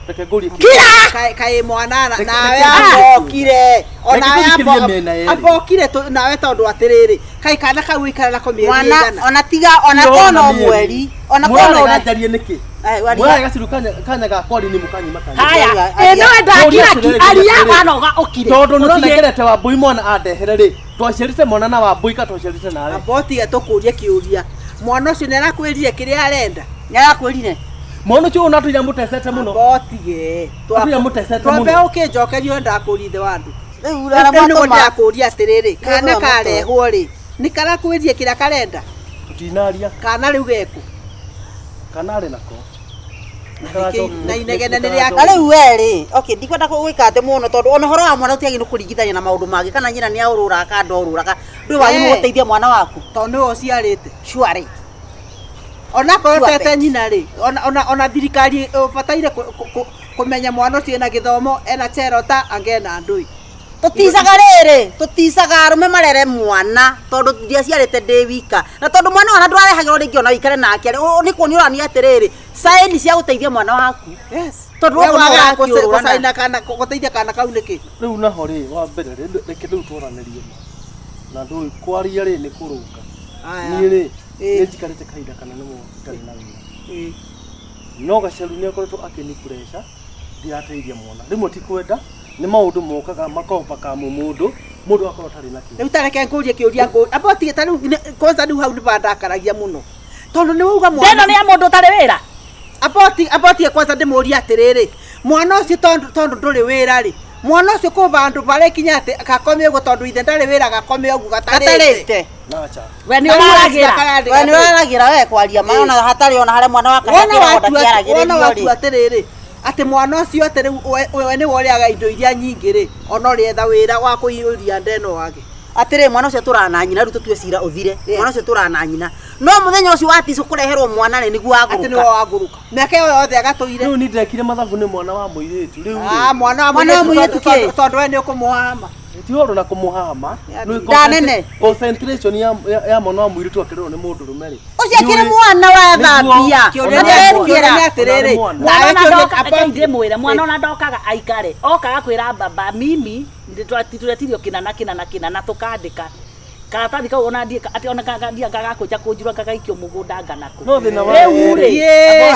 reke ngũrie kĩũria. Kira! Kaĩ mwana Reke- nawe reke- ambokire onawe Reke tũthikĩrĩrie mĩena yerĩ. ambokire nawe tondũ atĩrĩrĩ kaĩ kana kau ũikara nako mĩeri mwana ĩigana ona tiga ona Ndĩrona kono mĩeri. mweri ona kono Mũrarega njarie nĩkĩ Eh, waria. mũrarega ciru kanya ga kwaria nĩ mũkanyima kanya Haya, Aria. ĩ nĩwe ndakira ki, Atĩrĩrĩ, aria atĩrĩrĩ. wanoga ũkire. tondũ Ũtige. nĩũranengerete wambui mwana andehere rĩ twaciarĩte mwana na wambui ka twaciarĩte nawe ambotige tũkũrie kĩũria mwana ũcio nĩ arakwĩrire kĩrĩa arenda nĩ arakwĩrire mwana ũcio ũnatũira mũtecete mũno ambotige Atũira mũtecete twambe mũno ũkĩnjokeria ndakũria ithe wa andũ rĩu rĩu nĩguo aramwatũma ndĩrakũria atĩrĩrĩ kana Rĩu karehwo rĩ nĩ karakwĩrire kĩrĩa karenda tũtinaria kana rĩu geku kana arĩ nako Na inegene nĩ rĩa na rĩu we rĩ okay ndikwenda gwĩka atĩ mũno tondũ ona ũhoro wa mwana ũtiagĩrĩirwo nĩ kũringithania na maũndũ mangĩ kana nyina nĩ aũrũraga kana ndorũraga ndũĩ wagĩrĩirwo Eh. gũteithia mwana waku tondũ nĩwe ũciarĩte sure onakorwo Sure tete bet. nyina rĩ ona thirikari ũbataire kũmenya mwana ũcio ena gĩthomo ena cherota angena ndũi tuticaga rĩrĩ tuticaga arũme marere mwana tondũ ndiaciarĩte ndĩ wika na tondũ mwana ona ndwarehagĩrwo rĩngĩ ona ũikare nake rĩ, nĩ kuonio ũrania atĩrĩrĩ saini cia gũteithia mwana waku yes Tondũ We ũguo no wagaga ũrakĩũrũra na- gũcaina kana gũteithia kana kau nĩkĩ rĩu naho rĩ wa mbere rĩ reke rĩu twaranĩrie ma na ndũĩ kwaria rĩ nĩ kũrũnga niĩ rĩ Ĩ. nĩ njikarĩte kahinda kanene mũno itarĩ na wĩra Ĩ. no gacaru nĩ akoretwo akĩni pressure ndirateithia mwana rĩmwe ti kwenda nĩ maũndũ mokaga makombakamu mũndũ mũndũ akorwo atarĩ na kĩndũ rĩu tareke ngũrie kĩũria ngũ amba ũtige ta rĩu kwanza rĩu hau nĩ bandakaragia mũno tondũ nĩ wauga Ndeno mwana nĩ ya mũndũ ũtarĩ wĩra. amba ũtige kwanza ndĩmũrie atĩrĩrĩ mwana ũcio tondũ tondũ ndũrĩ wĩra rĩ mwana ũcio kũ vandũ barĩkinya atĩ gakome ũguo tondũ ithe ndarĩ wĩra gakome ũguo gatarĩte gatarĩte nacha We nĩ ũraragĩra. we nĩ ũraragĩra we kwaria ma ona hatarĩ ona harĩa mwana waka wona watua wona kĩaragĩrĩrio watua rĩ atĩrĩrĩ atĩ mwana ũcio atĩ rĩu we nĩwe ũrĩaga indo iria nyingĩ rĩ ona ũrĩetha wĩra wa kũiyũria ndeno wage atĩrĩ mwana ũcio tũraga na nyina rĩu tũtue cira ũthire Yes. mwana ũcio tũraga na nyina no mũthenya ũcio waticwo kũreherwo mwana rĩ nĩguo atĩ nĩwe agũrũka wagũrũka mĩaka ĩyo yothe agatũire rĩu ni ndekire mathabu nĩ mwana wa mũirĩtu rĩu Ah, rĩ mwana wa Mwana wa mũirĩtu mũirĩtu kĩ? tondũ we nĩ ũkũmũhama Ti ũhoro na kũmũhama. Nĩ Ndanene. Concentration ya mwana wa mũirĩtu akĩrerwo nĩ mũndũrũme rĩ. Ũcio akĩrĩ mwana wa thambia. Kĩũria nĩ atĩrĩrĩ, Mwana. Mwana nawe ona kĩũria ndoka reke ndĩmwĩre mwana ona ndokaga aikare okaga kwĩra baba mimi tũretirio kĩna na kĩna na kĩna na tũkandĩka karatathi kau ona ndiĩ atĩ ona ndia gagakũnja kũnjirwo gagaikio mũgũnda nganakũ No thĩna wa rĩu rĩ Ye.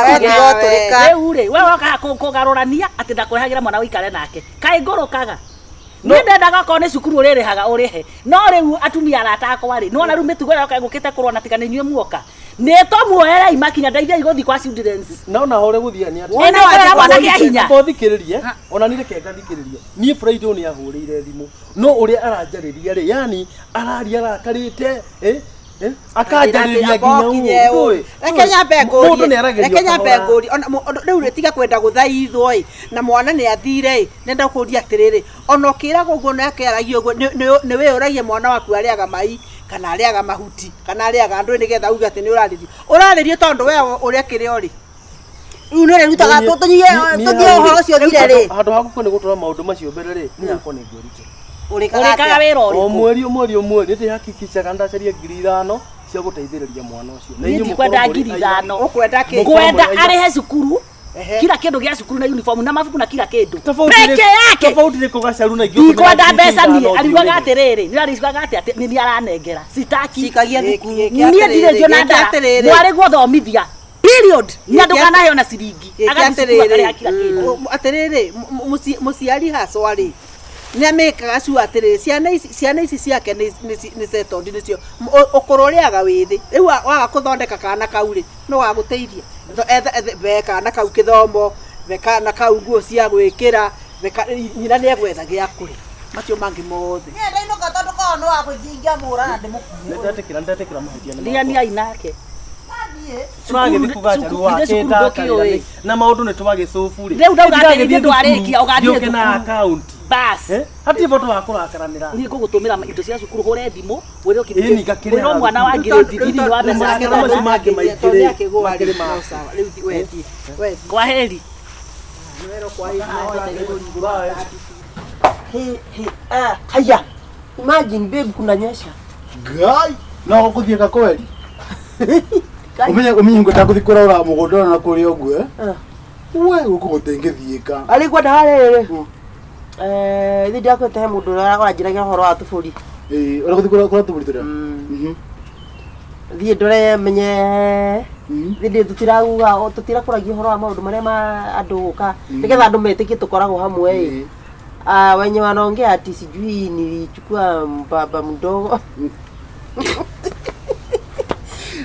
rĩu rĩ we wokaga kũgarũrania atĩ ndakũrehagĩra mwana ũikare nake kaĩ ngũrũkaga niĩ ndendaga okorwo nĩ cukuru ũrĩrĩhaga ũrĩhe no rĩu atumia arata akwa rĩ nĩwona rĩu mĩtugo ĩrĩa yoka ĩgũkĩte kũrwo tiga nĩ inyuĩ muoka nĩ tũmuoerei makinya ndeithiai gũthiĩ kwa children's Na ona hore gũthiĩ nĩ atĩ. Ĩno ũrera mwana kĩa hinya. Amba ũthikĩrĩrie, ona niĩ reke ngathikĩrĩrie. Niĩ Friday nĩ ahũrĩire thimũ. No ũrĩa aranjarĩria rĩ, yani araria arakarĩte, eh? Eh? Akanjarĩria nginya ũũ. Reke nyambe Mũndũ ngũrie, nĩ aragĩrio reke nyambe kahora. ngũrie, ona rĩu rĩ tiga kwenda gũthaithwo ĩ, na mwana nĩ athire ĩ, nenda kũria atĩrĩrĩ, ona ũkĩragwo ũguo na akĩaragia ũguo, nĩ wĩyũragia mwana waku arĩaga mai, kana arĩaga mahuti, kana arĩaga ndũĩ nĩgetha uge atĩ nĩ ũrarĩrio. Ũrarĩrio tondũ we ũrĩa kĩrĩa ũrĩ. Rĩu nĩ ũrĩrutaga tũthiĩ ũhoro ũcio ũthire rĩ. Handũ ha gũkũ nĩ gũtwara maũndũ macio mbere rĩ, niĩ hakwa nĩ ngwĩrutĩra. Ũrĩkaga ũrĩkaga atĩa? wĩra O ũrĩkũ mweri o mweri o mweri nĩ hakikishaga ndacaria 5,000 cia gũteithĩrĩria mwana ũcio. Na niĩ inyuĩ ndikwenda mũkorwo mũrĩ ngiri aira. ithano Ũkwenda kĩ? ngwenda Mũkorwo mũrĩ aira. arĩhe cukuru Ehe. kila kĩndũ gĩa cukuru na uniform na mabuku na kila kĩndũ Tofauti peke nĩ- yake Tofauti nĩ kũgacaru na ingĩ ndikwenda mbeca niĩ ũtũmĩra ariugaga ngiri ithano atĩrĩrĩ nĩ ariugaga atĩ atĩ nĩ niĩ aranengera sitaki Cikagia thukuru. niĩ ndirĩ ngiona ndara mwarĩ guothomithia period na ndũkanaheo na ciringi agathiĩ cukuru akarĩha kila kĩndũ Atĩrĩrĩ, mũciari hacwa rĩ, nĩ amĩkaga cua atĩrĩrĩ, ciana ici ciake nĩ settled nĩcio, ũkũrũ ũrĩaga wĩthĩ, rĩu waga kũthondeka kana kau rĩ, no gagũteithia. Be kana kau kĩthomo, be kana kau nguo cia gwĩkĩra, nyina nĩ egwetha gĩa kũrĩa, macio mangĩ mothe. Niĩ ndainũka tondũ korwo nĩ wa gũthiĩ ingĩamũra na ndĩmũkuue. Nĩndetĩkĩra nĩndetĩkĩra mahĩtia nĩ makwa. riganiai nake Tũragĩthiĩ kũgacaru Cukuru- wake cukuru ndakarĩra ndũkĩũĩ. nĩ- na maũndũ nĩ twagĩcũbu rĩ. Rĩu ndauga atĩ Ndiragĩthiĩ ithuĩ ndwarĩkia, thukuru, ũgathiĩ ndiũke na thukuru. akaunti. bas Eh? Hatirĩ bata wa kũrakaranĩra. niĩ ngũgũtũmĩra indo cia cukuru hũre thimũ wĩre Ĩĩ, ni ngakĩrĩha wĩre mwana wa thukuru. ngirĩndi thiri wa mbeca Marakara cia macio mangĩ maingĩ rĩ, makĩrĩ ma- No sawa, rĩu wethiĩ, wethiĩ. kwa heri He, he, ah, haya. Imagine babe kunanyesha. Ngai, no gũkũthiĩ gakweri. Ũmenye ũmenye ngwenda gũthiĩ kũrora mũgũnda na kũrĩa ũguo. eh? We gũkũ gũtingĩthiĩka. Arĩ ngwenda harĩ rĩ. Eh, ithe ndiakwĩte he mũndũ ũrĩa ũranjĩragia ũhoro wa tũbũri. Ĩĩ, ũrĩa gũthiĩ kũrora tũbũri tũrĩa. Mhm. Thiĩ ndore menye Mhm. thĩndĩ tũtirauga tũtirakũragia ũhoro wa maũndũ marĩa ma andũ gũka nĩgetha andũ metĩkie tũkoragwo hamwe ĩ. Ĩĩ. Ah, wenye wanaongea ati sijui nilichukua mbaba mdogo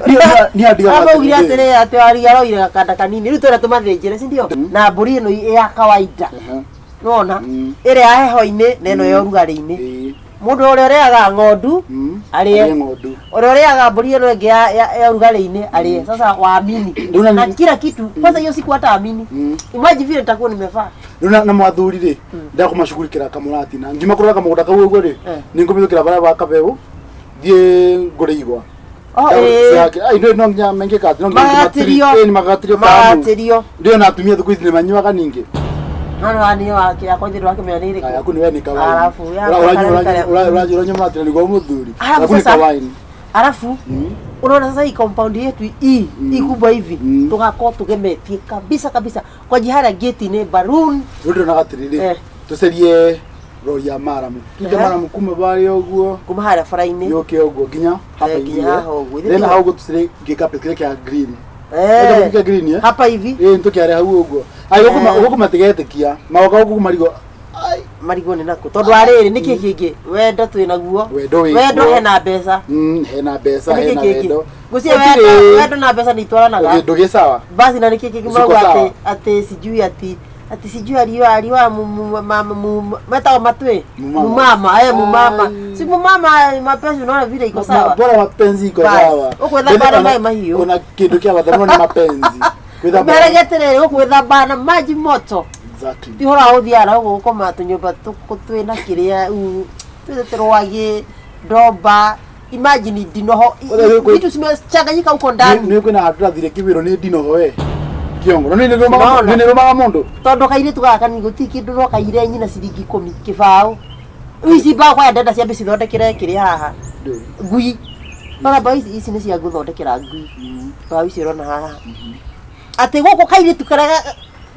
Niĩ andigaga Amaugire atĩrĩrĩ. atĩrĩ atĩ wariga aroire gakanda kanini rĩu twenda tũmathĩnjĩre si ndio na mbũri ĩno ĩ ya kawaida Aha. nĩwona Mm. ĩrĩa ya heho-inĩ na ĩno ya ũrugarĩ-inĩ Ĩĩ. mũndũ ũrĩa ũrĩaga ng'ondu Mm. arĩe Arĩe ng'ondu. ũrĩa ũrĩaga mbũri ĩno ĩngĩ ya ũrugarĩ-inĩ arĩe sasa waamini Rĩu na- na kila kitu kwanza hiyo siku hata amini Mm. imagine vile nitakuwa nimevaa Rĩu na mwathuri rĩ ndakũmacugurikĩra kamũratina ngiuma kũrora kamũgũnda kau ũguo rĩ Eh. nĩ ngũmĩthũkĩra barĩa ba kabeu thiĩ ngũre igwa Oh, ĩĩ. ĩĩ no nginya mengĩka atĩ no nginya Magatĩrio. ĩĩ nĩ magatĩrio kamu magatĩrio ndio na atumia thikũ ici nĩ manyuaga ningĩ no nĩ niĩ wake yakwa ithe ndwakĩmenya nĩ ĩrĩkũ Aya, yaku nĩ we nĩ kawaini Alafu, yakwa kare- uranyua mũratina nĩguo mũthuri Alafu yaku nĩ sasa- kawaini alafu unaona sasa hii compound yetu hii hii kubwa hivi Mm. tugakorwo tugemetie kabisa kabisa kwa jihara gate ni balloon rĩu ndĩronaga atĩrĩrĩ Eh. tũcerie rori ya maramu tute Ehe. maramu kuma barĩa ũguo kuma haria bara-inĩ yũke ũguo nginya hapa Eh, nginya hivi, eh. haha ũguo. Then hau ũguo tũcerie gĩkapet kĩrĩa kĩa green Eh, Kĩa green eh? hapa hivi ĩĩ nĩtũkĩare hau ũguo ai Eh. gũkũ matigetĩkia magoka gũkũ marigo ai marigwo nĩ nakũ tondũ arĩrĩ nĩkĩ kĩngĩ wendo twĩ naguo Wendo wĩ wendo kuo. hena mbeca Hena mbeca Nĩkĩ hena kĩngĩ wendo ngũcie Gũtirĩ- wendo wendo na mbeca nĩ itwaranaga ndũgĩ sawa basi na nĩkĩ kĩngĩ Ziko marauga sawa. atĩ atĩ sijui ati ati sijui aliwa aliwa metagwo matwi Mumama. mumama eh mumama si mumama mapenzi unaona vile iko sawa bora mapenzi iko Bas. sawa Ũkwĩthamba Mbele na maĩ mahiũ. ona kĩndũ kĩa bata mũno nĩ mapenzi Gwĩthamba- merege atĩrĩrĩ gũkwĩthamba na maji moto Exactly. ti ũhoro wa gũthiaga na gũkũ gũkoma tũnyũmba twĩna kĩrĩa twĩte rwagĩ ndomba imagine ndinoho Ũrĩa gwĩ- vitu zimechanganyika huko ndani nĩ kwĩna handũ ndathire kĩwĩrwo nĩ ndinoho we kĩongo no nĩ Unaona? nĩrũmaga mũndũ tondũ kairĩtu gaka kanini gũtirĩ kĩndũ no kaire nyina ciringi ikũmi kĩbaũ Rĩu ici mbaũ kwaya ndenda ciambe cithondekere kĩrĩa haha. Ndũĩ. Ngui. Nona mbaũ ici ici nĩ cia gũthondekera ngui. Mbaũ ici ũrona haha. Atĩ gũkũ kairĩtu karĩa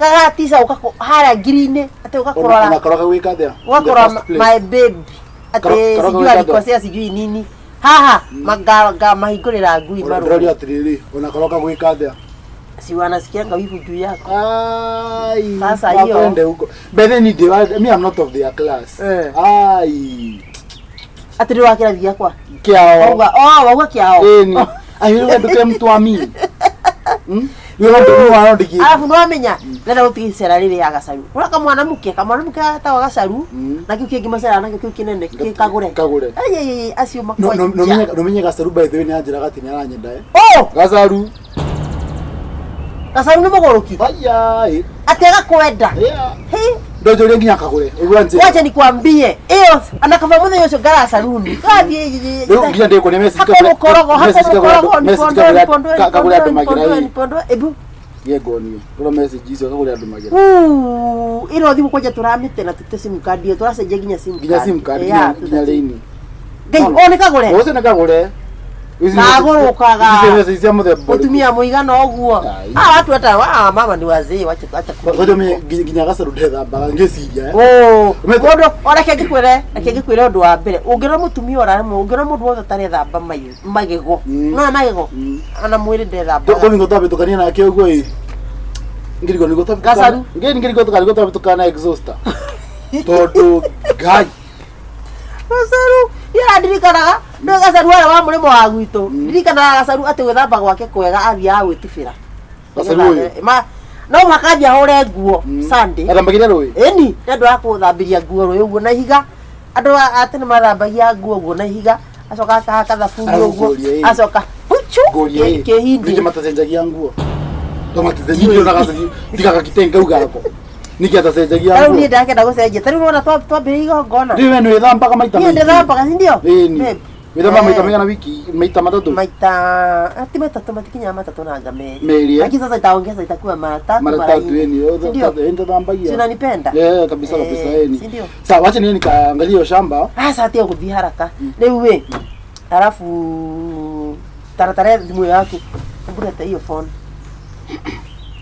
gagatica ũka harĩa ngiri-inĩ atĩ ũka kũrora Ona karoka gwĩka atĩa? In the ũgakora first place. my baby atĩ Karoka sijui gwĩka atĩa? alikosea sijui nini haha ngamahingũrĩra ngui Ona marũrũ ndĩroria atĩrĩrĩ, ona karoka gwĩka atĩa? si wanasikianga wivu juu yako. Ai, Sasa hiyo- wakwende huko. By then they were, me I'm not of their class. Eh. Ai. Atĩ nĩ wa kĩrathi gĩakwa Kiao. wauga oh wauga kĩao. Ĩni. Ai wewe nduke mtu wa mimi. Hmm? Wewe ndio mwana ndiki. Arabu nĩwamenya ndĩrenda gũtiga icera rĩrĩ ya gacaru ũrĩa kamwana mũke kamwana mũke gatagwo gacaru Mm. na kĩu kĩngĩ maceraga nakĩo kĩu kĩnene kĩ kagũre. Kagũre. Ai, ai, ai, acio No no no makwanja. menye no menye gacaru by the way ni anjĩraga atĩ nĩ aranyenda eh. Oh Gacaru. gacaru nĩ mũgũrũki Aya. atĩ agakwenda. Yeah. Hĩ, Ndonjorie nginya kagũre. Ũguo anjĩra. wacha nikwambie iyo anakaba muthenya ucio ngara saruni gathiĩ Rĩu nginya ndĩkuonia message hako kagũre- mũkorogo hako message kagũre mũkorogo andũ- message nipondoe kagũre- nipondoe kagũre andũ nipondoe magira nipondoe ĩ. nipondoe ebu Ngie nguonie. Rora message icio kagũre andũ magira. Uu, ino thimu kwanja turamĩte na tute sim card iyo tũracenjia nginya sim Nginya sim card Yeah, nginya rĩini. Ngai o nĩ kagũre Ũcio nĩ kagũre. Kagũrũkaga. Ici message cia mũthemba ũrĩkũ? mũtumia mũigana ũguo. Ai. Ah, watu hata ah, mama ni wazee wacha wacha Ngoja mimi nginya gacaru ndethambaga ngĩciria eh. Oh, Ũmete- mũndũ o reke ngĩkwĩre reke ngĩkwĩre ũndũ wa mbere ũngĩona mũtumia ũraremwo ũngĩona mũndũ wothe ũtarethamba magego Mm. nona magego Mm. ona mwĩrĩ ndethambaga Kũningo twabĩtũkania nake ũguo ĩ. Ngiriko nĩguo twabĩtũkana. Gacaru. Ngiri ngiriko tũkarigwo twabĩtũkana na exhauster. Tondũ Ngai. gacaru iyo ndirikanaga nĩ gacaru arĩa wa mũrĩmo wa gwitũ ndirikanaga gacaru atĩ gwĩthamba gwake kwega athiaga gwĩtubĩra Gacaru ũyũ? No mũhaka athiĩ ahũre nguo Sunday. Athambagĩria rũĩ. Ĩni nĩ andũ a kũthambĩria nguo rũĩ ũguo na ihiga andũ a tene mathambagia nguo ũguo na ihiga acoka akahaka thabuni ũguo Ngũria ĩ. acoka huchu Ngũria ĩ. kĩhindi. Ningĩ matacenjagia nguo. To matacenjagia na gacaru tiga gakitenge kau gako. Nĩkĩ atacenjagia tarĩu nguo? niĩ ndakenda gũcenjia tarĩu nĩwona twambĩrĩria igongona. Rĩu we nĩwĩthambaga maita Niĩ maingĩ. ndĩthambaga si ndio? Ĩni. Babe. Wĩthambaga maita Eh. maigana wiki maita matatũ. Maita ati matatũ matikinyaga matatũ nanga merĩ. Merĩ, eh? Lakini sasa itaongeza itakuwa mara tatu Mara mara tatu nne. ĩni. Si ndio? Ĩni ndathambagia. Si unanipenda? Eh, kabisa kabisa Eh, ĩni. si ndio? Sawa, wacha niende nikaangalie hiyo shamba. Sasa atia gũthiĩ haraka rĩu ĩ arabu taratara thimũ ĩyo yaku mbũrete hiyo phone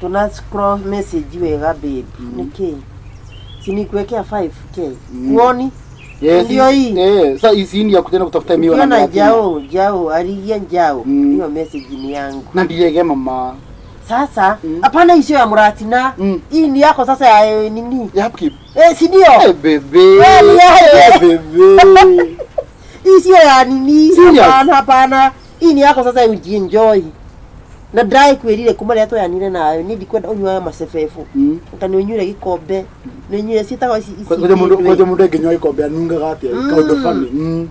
tuna scroll message wega babe nĩkĩ sinikuwekea 5k huoni? Yes. Ndio hii. Eh, sasa hii ni ya kutenda kutafuta miwa na ukiona mratina. njao njao aligia njao Mm. hiyo message ni yangu Na ndirege mama. sasa hapana isio ya mratina Mm. hii ni yako sasa ya nini Ya upkeep. eh si ndio Eh, bebe. Wewe ni aje? Eh, bebe. Hii sio ya nini Serious? hapana hapana hii ni yako sasa ujienjoy na ndai kwirire kuma rĩrĩa twayanire nawe niĩ ndikwenda ũnyuaga macebebu Mm. anga nĩ ũnyuire gĩkombe nĩ ũnyuire ciĩtagwo ici ici Ngoja mundu ingĩ ngoja mundu anginyua gikombe anungaga atia kaundu funny. Mm.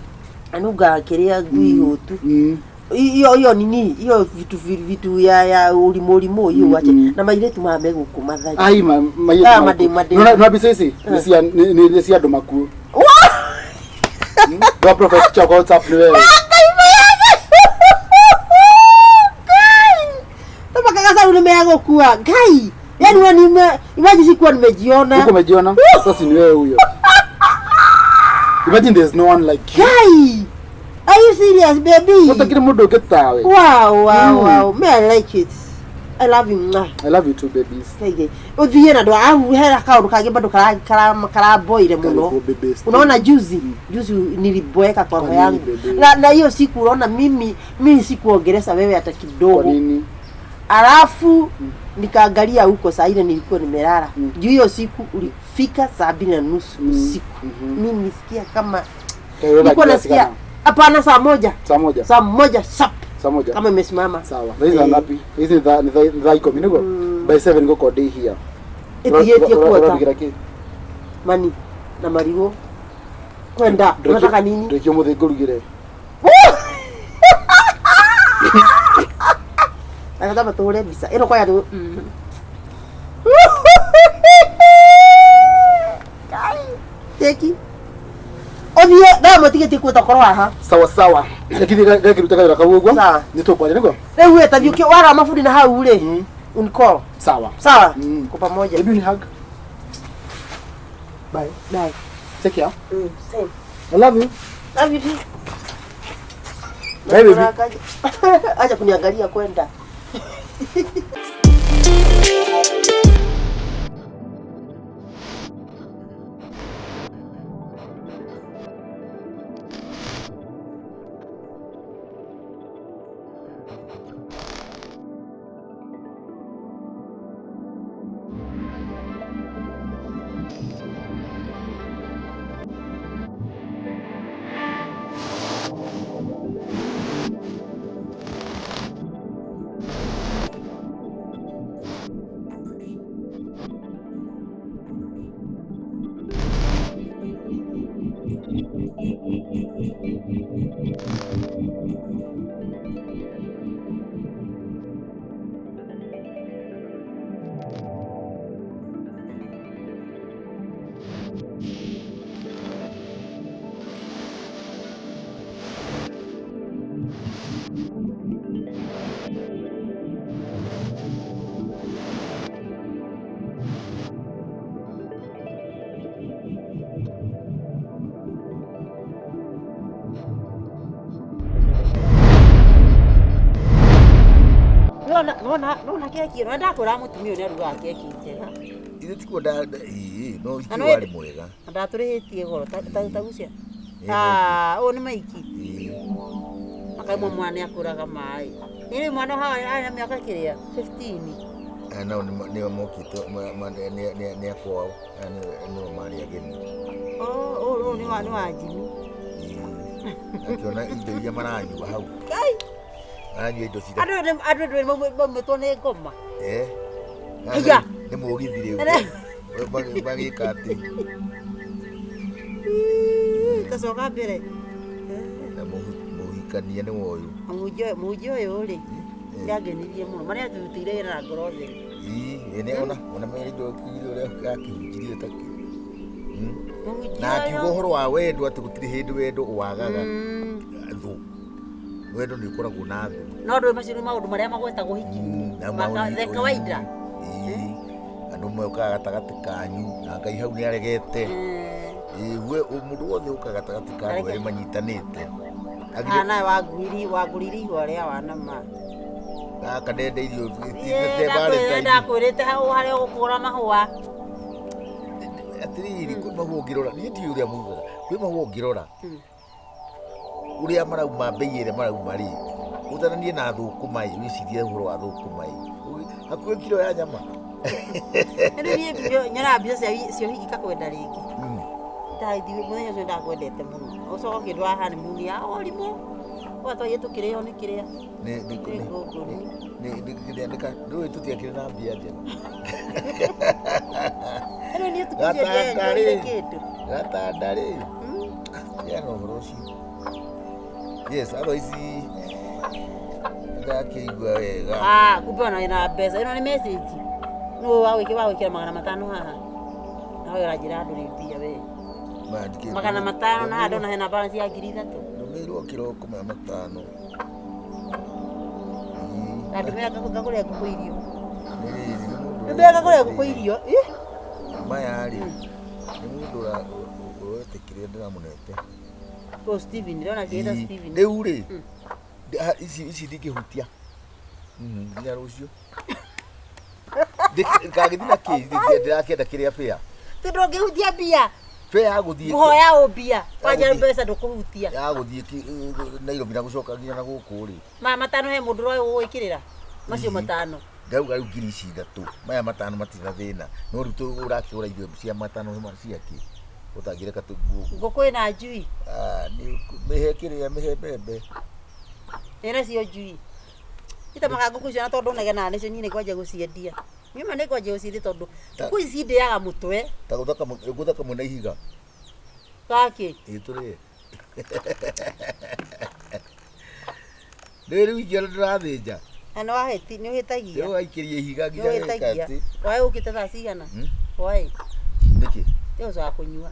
anungaga kĩrĩa ngui hũtu Mm. hiyo hiyo nini hiyo vitu vitu ya ũrimũ ũrimũ hiyo wache na mairĩtu maya megũkũ mathari Ai ma ma Ah, made- made. No no mbica ici nĩ cia nĩ cia andũ makuo. Ndio profile picture kwa WhatsApp ni wewe. Mpaka gacaru nĩ megũkua ngai yani we nime imagine sikuwa nimejiona Huko umejiona? Sasa ni wewe huyo. Imagine there's no one like you. Guy, are you serious, baby? Utakiri mundu ũngĩ tawe. Wow, wow, Mm. wow. Me, I like it. I love you. Mwah. I love you too babies. Kaige. Uthie na ndwa au hera kaundu kangi bado kara kara karaboire muno. Karibu baby. Unaona juzi, juzi niliboeka kwa Kwa roho nini, yangu. baby? Na hiyo siku unaona mimi sikuongelesha wewe hata Kwa kidogo. nini? Alafu nikaangalia huko saa ile nilikuwa nimelala. Juu hiyo siku ulifika 7:30 usiku. Mimi nisikia kama nilikuwa nasikia hapana, saa 1. Saa moja. Saa 1 sharp Saa moja. kama imesimama. Sawa. Na hizi saa ngapi? Hizi ni thaa 10 niguo? By 7 ngũkorwo ndĩ here. Ĩtigĩtie kuota Ũrarugira kĩ? mani na marigũ kwenda unataka nini? Ndĩkio mũthĩ ngũrugĩre. Nataka tũhũre mbica ĩno kwaya tũ teki ũthiĩ thaa ĩmwe tigĩtie kuota korwo haha. Sawa sawa. Lakini ngakĩruta kawĩra kau ũguo. Sawa. Nĩ tũkwaria nĩguo? Rĩu ĩ tathiĩ wara mabundi na hau rĩ unicall. Sawa. Sawa Mm. kwa pamoja. Hebu ni hug. Bye. Bye. Take care. Same. I love you. Love you too. Bye, baby. Acha kuniangalia kwenda. Nona nona nona keki ĩno ndakwĩra mũtumia ũyũ nĩarugaga keki njega. Ithe tikuo ĩĩ no Na ikiwa nĩ- warĩ mwega. Na ndatũrĩhĩtie goro ta gucia. Ĩĩ, Ah, ũyũ nĩ maiki. Ĩĩ. Makaimwo mwana nĩakũraga maĩ. Nĩ mwana haha arĩ na mĩaka kĩrĩa 15. Aya nao nĩo mokĩte nĩ akwao aya nĩo marĩ ageni. Oh, ũyũ nĩ wa Jimmy. Ĩĩ. Akĩona indo iria maranyua hau. Maranyua indo cira. Andũ andũ maumĩtwo nĩ ngoma. Eh. Haiya. Nĩ mũgithi rĩu. Magĩka atĩ Tacoka mbere. na mũhikania nĩ woyũ. Mũhunjia ũyũ rĩ nĩangenirie mũno. Marĩa atũrutĩire wĩra na ngoro theru. Ĩĩ nĩ ona ona indo ũrĩa akĩhunjirie ta kĩ. Mũhunjia Na akiuga ũyũ- ũhoro wa wendo atĩ gũtirĩ hĩndĩ wendo wagaga thũ. Wendo nĩ ũkoragwo na thũ. No ndũĩ macio nĩ maũndũ marĩa magwetagwo hiki-inĩ. Na The kawaida. Ĩĩ. Andũ mokaga gatagatĩ kanyu na Ngai hau nĩ aregete. Ĩĩ we mũndũ wothe ũkaga gatagatĩ ka andũ erĩ manyitanĩte. Haha nawe wangũrire ihũa rĩa wana ma. Gaka ndenda irio te Valentine. Ndakwĩrĩte hau harĩa ũgũkũra mahũa. Atĩrĩrĩ kwĩ mahũa ũngĩrora niĩ ndiũĩ ũrĩa mugaga kwĩ mahũa ũngĩrora ũrĩa marauma mbei ĩrĩa marauma rĩ ũtananie na thũkũma ĩ wĩcirie ũhoro wa thũkũma ĩ hakuhĩ kiro ya nyama. Rĩu niĩ nyonaga mbica cia ũhiki ngakwenda rĩngĩ. Ndaithiĩ mũthenya ũcio ndakwendete mũno. Ũcoka ũkĩndwara honeymoon ya ũrimũ. Ũgatwaire tũkĩrĩo nĩ kĩrĩa. Nĩ nĩ Nĩ ngũngũni. nĩ nĩ tũtiakĩrĩ na mbia njega. Rĩu niĩ ũtukũ ũcio Gatanda ndiendire rĩ. kĩndũ. Gatanda rĩ. Yana ũhoro ũcio. Yes, otherwise ndakĩigua wega. Ah, kumbe ona wĩna mbeca. Ĩno nĩ message. Nũ wagwĩkĩra 500 haha. Nawe ũranjĩra ndũrĩ mbia we. Mandĩkĩtwo- 500 na haha ndona hena balance ya 3,000. Ndũmĩirwo kĩroko 500. Ndũmĩra ngagũrĩre ngũkũ irio. Nĩ rĩrĩ, nĩ mũndũ Ndũmĩra ngagũrĩre ngũkũ irio. Ih. Maya rĩ, nĩ mũndũ ũroete kĩrĩa ndĩramũnete. Oh, Steven, ndĩrona kĩĩta Ĩĩ, Steven. Rĩu rĩ, ici ndingĩhutia. Nginya rũciũ. Ngagĩthiĩ na kĩ? Ndĩrakĩenda kĩrĩa fair. Ti ndũngĩhutia mbia. Fair ya gũthiĩ. Ngũhoya ũ mbia. Kwanja gũthiĩ. mbeca ndũkũhutia. Ya gũthiĩ Nairobi na gũcoka nginya na gũkũ rĩ. Maya 5 he mũndũ ũroĩ gũgwĩkĩrĩra. Macio 5. Ndauga rĩu 3,000 maya 5 matirĩ na thĩna no rĩu ũrakĩgũra irio cia 5 ciakĩ ũtangĩreka Ngũkũ ĩna njui. Mĩhe kĩrĩa mĩhe mbembe. Ĩna cio njui. Itamaga ngũkũ icio na tondũ negenaga nĩcio niĩ nĩngwanjia gũciendia. Niĩ ma nĩngwanjia gũciendia tondũ ngũkũ ici ndĩaga mũtwe. Ta gũtha kamwe na ihiga. Gakĩ? Ĩĩ tũrĩe. Rĩu rĩu ingĩona ndĩrathĩnja. Na nĩ wahĩti, nĩ ũhĩtagia. Rĩu waikĩria ihiga Nĩ nginya geka ũhĩtagia. atĩ. Waĩ ũkĩte thaa cigana? Waĩ. Nĩkĩ? Rĩu ũcoka kũnyua.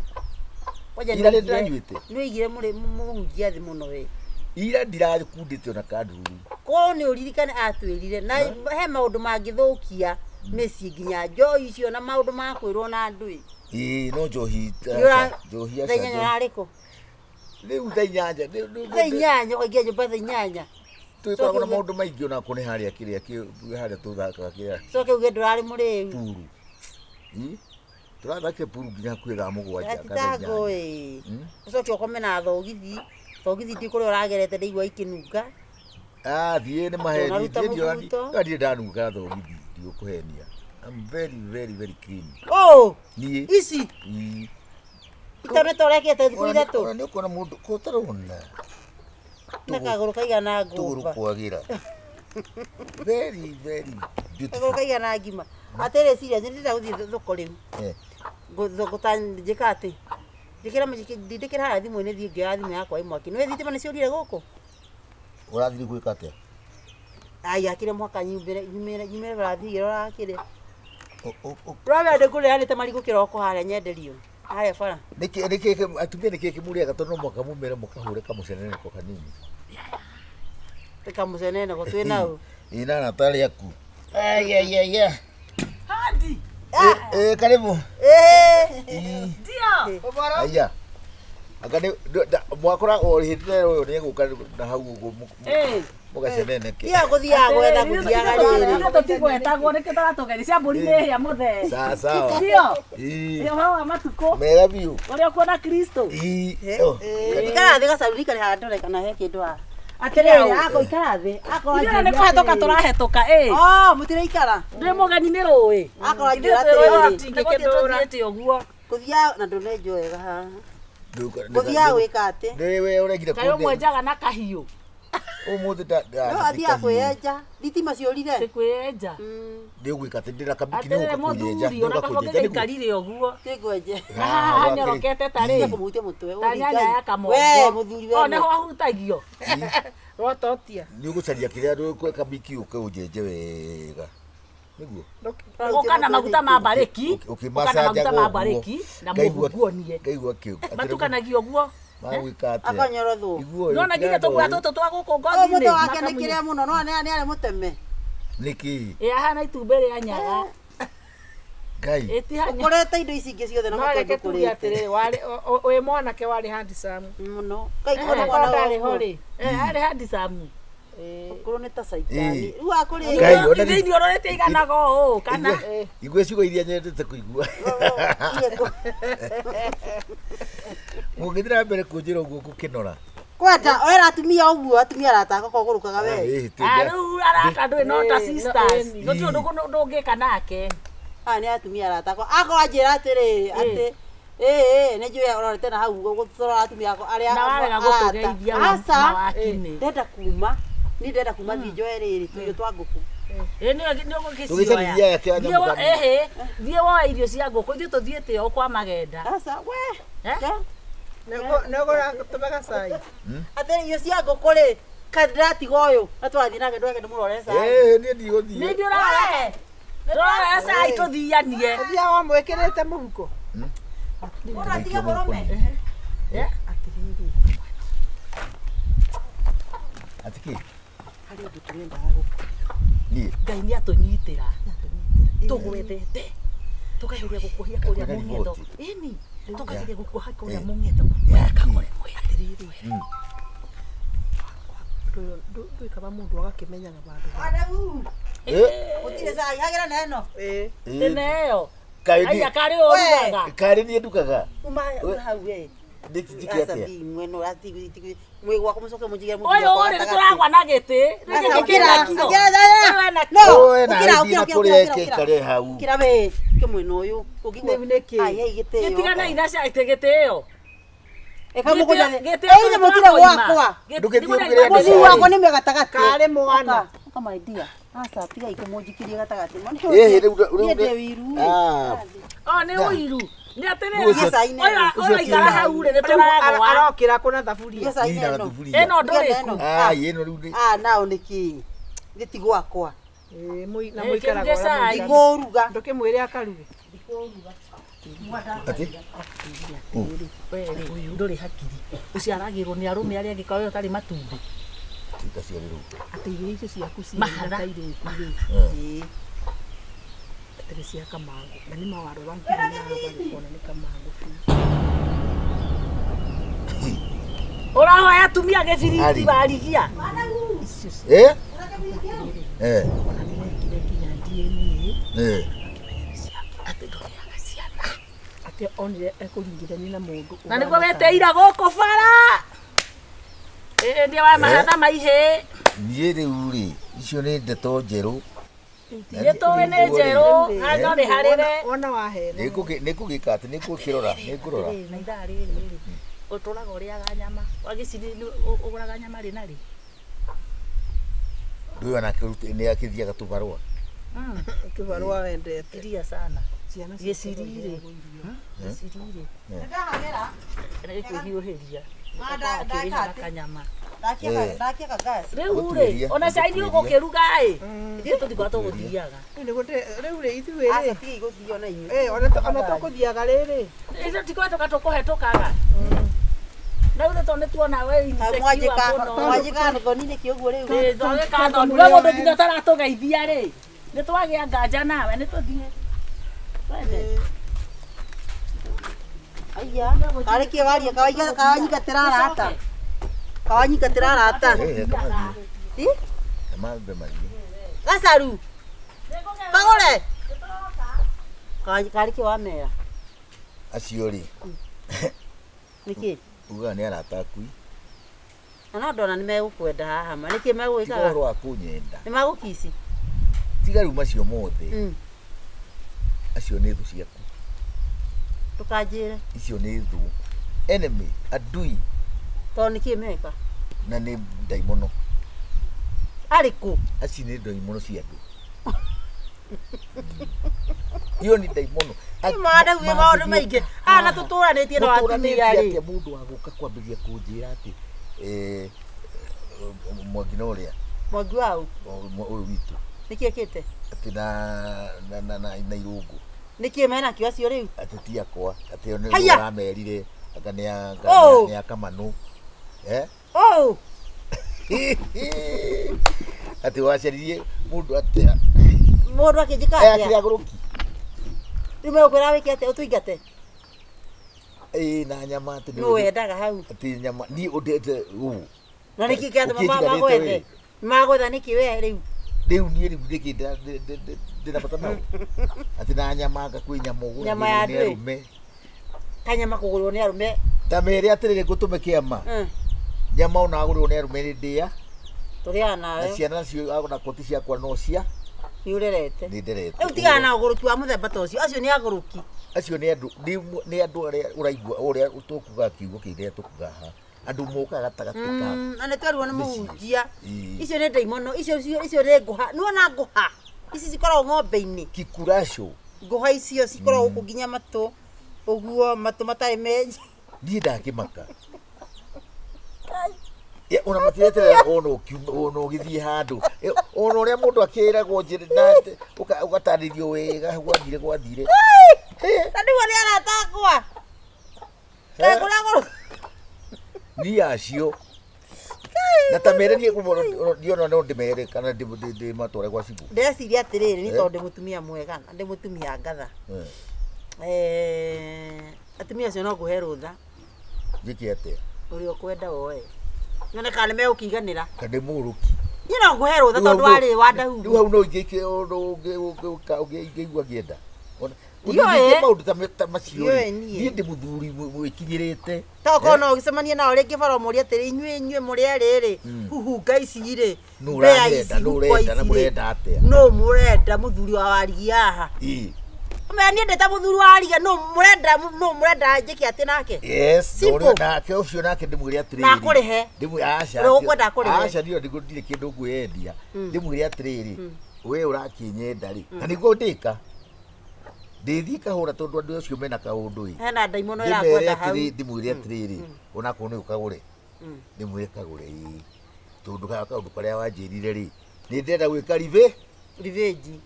Kwanja Ira nĩndĩranyuĩte. nĩ ũigire mũhunjia thĩ mũno we. Ira ndirakundĩte ona kandururu. Korwo nĩ ũririkane atwĩrire na he maũndũ mangĩthũkia mĩciĩ nginya njohi icio na maũndũ ma kwĩrwo na andũ ĩ. Ĩĩ no njohi Nĩ njohi Thaa inyanya aca. ũrarĩ kũ? Rĩu thaa inyanya. Thaa inyanya ũkaingĩra nyũmba thaa inyanya. Tũgĩkoragwo na maũndũ maingĩ onako nĩ harĩa kĩrĩa harĩa tũthakaga kĩrĩa Coke uge ndũrarĩ mũrĩu. puru. Ĩ? Tũrathakire puru nginya hakuhĩ thaa mũgwanja kana thaa Atitango inyanya. ĩ. Ũcoke ũkome na thogithi. Thogithi ndi kũrĩa ũragerete ndaigua ikĩnunga. Ah, thiĩ nĩ maheni. Ndũnaruta Thiĩ ndiona mũbuto. ndirĩ ndanunga thogithi, ndigũkũhenia. I'm very very very clean. Oh, Niĩ. ici Ĩ. itonete ũrekĩte thikũ Ona ithatũ nĩ ũkuona mũndũ ko ũtarona na kagũrũ kaigana tũgũrũ ngũmba. kwagĩra. Very very Kagũrũ beautiful. kaigana ngima. Atĩrĩ serious nĩ ndĩrenda gũthiĩ thoko rĩu. Eh. Ngũta njĩka atĩ. Njĩkĩra ndindĩkĩra harĩa thimũ-inĩ thiĩ ngĩoya thimũ yakwa ĩ mwaki. Nĩ thitima nĩ ciũrire gũkũ? Ũrathiĩ gwĩka atĩa? Ai akire mwaka nyumĩre nyumĩre nyumĩre barathiĩ ngĩrora kĩrĩa. Ũ- Ũramenya ndĩkũrĩanĩte marigũ kĩroko harĩa nyenderio. Harĩa bara. Nĩkĩ nĩkĩ atumia nĩkĩ kĩmũrĩaga tondũ no mũhaka mumĩre mũkahũre kamũceneneko kanini. Kamũceneneko twĩ nau. Ĩ na arata arĩa aku. Ai ai ai ai. Hadi. Eh, karibu. Eh. Ĩ. Ndio. Aya. Anga nĩ mwakora o hĩndĩ ĩyo ũyũ nĩegũka na hau ũguo Eh. mũgaceneneke. Tiga gũthiaga gwetha gũthiaga rĩrĩ. Ithuĩ tũtigwetagwo nĩkĩo tũratũgeria cia mbũri nĩ hĩa mũthee. Sawa sawa. Ndio. Ĩ. Ũhoro wa matukũ Mega biũ. ũrĩa ũkuona Kristo. Ĩ. Oh. Ikara thĩ gacaruni karĩ haha ndore kana he kĩndũ haha. Atĩrĩrĩ, ako ikara thĩ. Akorwo Ithuĩ nĩ kũhetũka tũrahetũka ĩ. Oh, mũtiraikara. Ndĩ mũgeni nĩ rũĩ. Akorwo Ithuĩ anjĩra twĩrwo atĩrĩrĩ. tũtingĩkĩndũra. Tũthiĩte ũguo. Gũthiaga na ndũnenjwo wega haha. Gũthiaga gwĩka atĩ. Nĩ we ũregire Kaĩ ũmwenjaga na kahiũ. Ũmũthĩ nda No athiaga kwĩyenja. Thitima ciũrire. Tĩ kwĩyenja. Nĩ ũgwĩka atĩ ndĩna kabiki nĩ Atĩrĩrĩ ũgũka kũnyenja. mũthuri ona kaba ũngĩgaikarire ũguo. Tĩngwenje. Na haha hanyorokete ta rĩ. Kũmũhutia mũtwe. Ta nyanya ya kamongo. We mũthuri we. O nĩho ahutagio. Rwatotia. Nĩ ũgũcaria kĩrĩa ndũgwe kabiki ũke ũnjenje wega. Nĩguo. Ũka na maguta ma mbarĩki. Ũka na maguta ma Ũkĩmacanjaga mbarĩki na mũhuguonie. Ngaigua kĩu. Matukanagio ũguo. Magwĩka atĩa? Akanyorothwo. Iguo Nona nginya tũgua tũtũ twa gũkũ Ũyũ ngothi-inĩ. mũtwe wake nĩ kĩrĩa mũno no nĩ arĩ mũteme. Nĩkĩ? Ĩ ahana itumbĩ rĩa nyaga. Ngai. Ĩtihanya. Ũkorete indo ici ingĩ ciothe na No mũtwe reke tuge ndũkũrĩte. atĩrĩrĩ, warĩ wĩ mwanake warĩ handsome. Mũno. Kaigua nĩ Onakorwo mwana ndarĩ ho wa rĩ. Eh, arĩ handsome. Ũkũrũ nĩ ta caitani. Ĩ. Rĩu akũrĩ. Ngai, ona Ithe irio ũrorete iganaga ũũ kana Igua ciugo iria nyendete kũigua. Mũngĩthiĩ na mbere kũnjĩra ũguo ngũkĩnora. Kwenda wera atumia ũguo atumia arataka kũgũrũkaga we. Ĩ, Ah, rĩu arata ndũĩ no ta Ĩ, no, sisters. ĩni. Gũtirĩ ũndũ ndũngĩka nake. Aya nĩ atumia aratakwa. Akorwo anjĩra atĩrĩrĩ atĩ ĩĩ nĩ njũĩ ũrorete na hau gũtũrora atumia akwa arĩa Na warega arata. gũtũgeithia wa- Aca, na wakinĩ. ndenda kuma niĩ ndenda kuma thiĩ njoe rĩrĩ tũirio twa ngũkũ. Ĩ nĩ ũgũgĩcioya. Tũgĩcaririe aya kĩa nyamũ kanini. Ĩhĩ, thiĩ woe irio cia ngũkũ ithuĩ tũthiĩte o kwa magenda. Aca we. Eh? Ke? Nĩũgũratũmaga cai. Atĩrĩ irio cia ngũkũ rĩ kaĩ ndĩratiga ũyũ na tũrathiĩ nake ndweke ndĩmũrore cai. Ĩ, niĩ ndigũthiĩ. Nĩ ithuĩ ũrarora. Ndũrarora cai tũthianie. Ũthiaga wamwĩkĩrĩte mũhuko. Ũratiga mũrũme. Eh? Atĩ kĩ? Harĩ ũndũ tũrendaga gũkũ. Niĩ. Ngai nĩ atũnyitĩra. Tũgwethete. Tũkageria gũkuohia kũrĩa Kwĩna mũng'etho. riboti. Ĩni, tũkageria gũkuoha kũrĩa Eh. mũng'etho. Yaki. Atĩrĩrĩ. Ndũikaba mũndũ agakĩmenyaga vandũ. Adamu. Ĩ, Gũtirĩ cai hagĩra na ĩno. Ĩ. ĩ, Tene ĩyo. Kaĩ Aya niĩ- karĩ ũrugaga. karĩ niĩ ndugaga. Uma uma hau we. Nĩ njĩke Aca atĩa? thi mwena ũrati mwĩ gwakwa mũcoke mũnjigĩre mũthuri Ũyũ wakwa rĩ nĩ gatagatĩ. tũragwa na gĩtĩ. Aca, Gĩkĩ ũkĩra, kĩna kiro. ũkĩra, Ũyũ ena No, Ũyũ na ũkĩra, ĩthiĩ ũkĩra, na ũkĩra, kũrĩa ũkĩra, ĩke ũkĩra. ĩkare hau. Ũkĩra we, ũkĩ mwena ũyũ. Ũngĩigua- Nĩ- nĩkĩ? Ai, hei, gĩtĩo. Gĩtiganai na cia gĩtĩ ĩyo. Ĩka mũkũnjane. Gĩtĩ Ĩ, inyuĩ mũtirĩ gwakwa. Ndũgĩthiĩ ũrugĩre andũ Mũthuri cai. wakwa nĩ gatagatĩ. Karĩ mwana. Ũka my dear. Aca, tigai kũmũnjikirie gatagatĩ. Ĩ, rĩu rĩu Niĩ ndĩ wiru. Ah, O nĩ ũiru. Nĩ atĩrĩrĩ. Ũcio- Cai na Ũyũ ũcio ũyũ aikara ti- hau rĩ nĩ tũragwa. Arokĩra kũna thaburia. Cai ĩ, na na ĩno. thaburia. Ĩno ndũrĩ ku. Ah, ĩno rĩu nĩ Ah, nao nĩkĩ? Gĩti gwakwa. Ĩ, na Ĩ, mũikaraga kĩruge ũrĩa cai. mũikaraga. Ndikũruga. Ndũkĩmwĩre akaruge. atĩ We rĩ ndũrĩ hakiri. Ũciaragĩrwo nĩ arũme arĩa angĩ kawe ũtarĩ matumbĩ. Tikaciarĩrwo. Atĩ irio icio ciaku ciĩ Mahatha. na kairĩtu rĩ. Ĩ. Atĩ cia kamangũ. Na nĩ mawarora nginya na ũkona nĩ kamangũ biũ. Ũrahoya atumia gĩbiriti Ari. warigia. Eh? Eh. Eh. Atĩ onire ekũringithania na mũndũ Na nĩguo weteira gũkũ bara. Ĩĩ ndiĩ wa mahatha maihĩ. Niĩ rĩu rĩ, icio nĩ ndeto njerũ. Nĩ tũĩ nĩ njerũ, no nĩ harĩre. Wona wahena. Nĩngũgĩka atĩ nĩngũkĩrora, nĩngũrora. Na ithaa rĩrĩ rĩ, ũtũraga ũrĩaga nyama. Wagĩciri ũgũraga nyama rĩ na rĩ? Ndũyũ onake nĩ akĩthiaga tũbarũa. Kĩbarũa wendete. Iria sana. Ciana Gĩciri rĩ. Gĩciri rĩ. Nĩ kwĩhiũhĩria. Akĩrĩha kanyama. Ndakiaga gas. Rĩu rĩ, Gũtuĩria, ona cai gũtuĩria. ũgũkĩruga ĩ, ithuĩ tũtikoragwo tũgũthiaga. Rĩu rĩ ithuĩ Aca rĩ tiga igũthio na inyuĩ. Eh, ona tũkũthiaga rĩrĩ Ithuĩ tikoretwo tũkũhetũkaga. Na rĩu tondũ nĩ tuona we insecure Mwanjĩka mũno. mwanjĩka thoni nĩkĩ ũguo rĩu? Ĩ, twagĩka thoni. We mũndũ nginya ũtaratũgeithia rĩ, nĩ twagĩa nganja nawe nĩ tũthiĩ. Twende. Aya, karĩ kĩ waria kawanyingatĩra arata. Kawanyingatĩra arata. Eh, kamathiĩ. Ĩ? Kamambe mathiĩ. Gacaru. Kagũre. Karĩ kĩ wamera? Acio rĩ, Nĩkĩ? ugaga nĩ arata aku. Na no ndona nĩ megũkwenda haha ma. Nĩkĩ Tiga megũgĩkaga? ũhoro wa kũnyenda. Nĩ magũkici. Tiga rĩu macio mothe. Acio nĩ thũ ciaku. Ndũkanjĩre. Icio nĩ thũ. Enemy, adui Tondũ nĩkĩ meka? na nĩ ndaimono. Arĩ kũ? Acio nĩ ndaimono cia andũ. Iyo nĩ ndaimono. Nĩ maũndũ maingĩ. Haha na tũtũranĩtie na atumia rĩ. Atĩa mũndũ wa gũka kwambĩrĩria kũnjĩra atĩ eh, Mwangi na ũrĩa Mwangi waũ? ũyũ witũ Nĩkĩ ekĩte? atĩ na irũngũ Nĩkĩ menakĩo acio rĩu? atĩ ti akwa atĩ nĩ Haiya! ũramerire anga nĩ anga Oh! nĩ akamanũ eh Oh! atĩ wacaririe mũndũ atĩa Mũndũ akĩnjĩka Eh, atĩa? akĩrĩ agũrũki Rĩu megũkwĩra wĩke atĩa? Ũtũingate? ĩĩ na nyama atĩ nĩ Nũ wendaga hau? atĩ nyama niĩ ũndete ũũ Na nĩkĩ kĩratũma Ũkĩnjiganĩte magwethe? wĩ. Magwetha nĩkĩ we rĩu? rĩu niĩ rĩu nĩkĩ ndĩna bata nao atĩ na nyama anga kwĩ nyama ũgũragĩrwo Nyama ya nĩ ndwĩ. arũme Kanyama kũgũrwo nĩ arũme. ta mere atĩrĩrĩ ngũtũme kĩama nyama ona agũrĩrwo nĩ arũme nĩ ndĩa Tũrĩaga na nawe. ciana nacio ona koti ciakwa no cia Nĩ ũrerete. nĩ nderete Rĩu tigana na ũgũrũki wa mũthemba ta ũcio. Acio nĩ agũrũki. acio nĩ andũ nĩ andũ arĩa ũraigua ũrĩa tũkuga kiugo kĩrĩa tũkuga haha andũ mokaga gatagatĩ ka Na nĩ twerirwo nĩ Mĩciĩ. mũhunjia. Ĩĩ. Icio nĩ ndaimono. Icio icio nĩ ngũha. Nĩwona ngũha? Ici cikoragwo ng'ombe-inĩ. kikuraco Ngũha icio cikoragwo gũkũ nginya matũ. Ũguo matũ matarĩ menje. niĩ ndakĩmaka Ya, ona matireterera ona ũkiuma ona ũgĩthiĩ handũ ona ũrĩa mũndũ akĩragwo njĩra na ũgatarĩrio wega gwathire gwathire Na nĩguo nĩ arata akwa. Kaĩ kũrĩa gũrũ. niĩ acio na ta mere niĩ niĩ ona no ndĩmere kana ndĩmatware gwa cibũ Ndĩreciria atĩrĩrĩ nĩ Eh. tondũ ndĩ mũtumia mwega na ndĩ mũtumia ngatha. Eh, Atumia acio no ngũhe rũtha njĩke atĩa ũrĩa ũkwenda woe. Nyone kana nĩ megũkĩiganĩra. kana ndĩ mũgũrũki Niĩ no ngũhe rũtha tondũ warĩ wa rĩu ndahugu. hau no ingĩke ũngĩigua ngĩenda Ona- Ndiũĩ. ũngĩingĩkia maũndũ ta macio Ndiũĩ rĩ niĩ. niĩ ndĩ mũthuri wĩkinyĩrĩte Tokorwo no ũgĩcemanie nao rĩngĩ bara ũmũrie atĩrĩ inyuĩ inyuĩ mũrĩ erĩ rĩ huhunga ici rĩ Nũ mbĩa ũranyenda, ici, nũ huko ũrenda, na ici rĩ, mũrenda atĩa? nũ mũrenda mũthuri wa warigia haha Ĩ. Ũmenya niĩ ndĩ ta mũthuri wa warigia nũ mũrenda nũ mũrenda njĩke atĩ nake Yes, Simple. na nake ũcio nake ndĩmwĩre atĩrĩrĩ. Na akũrĩhe. Ndĩmwĩre aca. Ũrĩa ũkwenda akũrĩhe. Aca niĩ ndirĩ kĩndũ ngwĩyendia. Ndĩmwĩre atĩrĩrĩ, we ũrakĩnyenda rĩ, na nĩguo ndĩka. Ndĩthiĩ kahũra tondũ andũ acio mena kaũndũ ĩ. Hena ndaimono Ndĩmere ĩrakwenda hau. atĩrĩ, ndĩmwĩre atĩrĩrĩ, onakorwo nĩ ũkagũre. Ndĩmwĩre kagũre ĩ. Tondũ kaũndũ karĩa wanjĩrire rĩ, nĩ ndĩrenda gwĩka Revenge.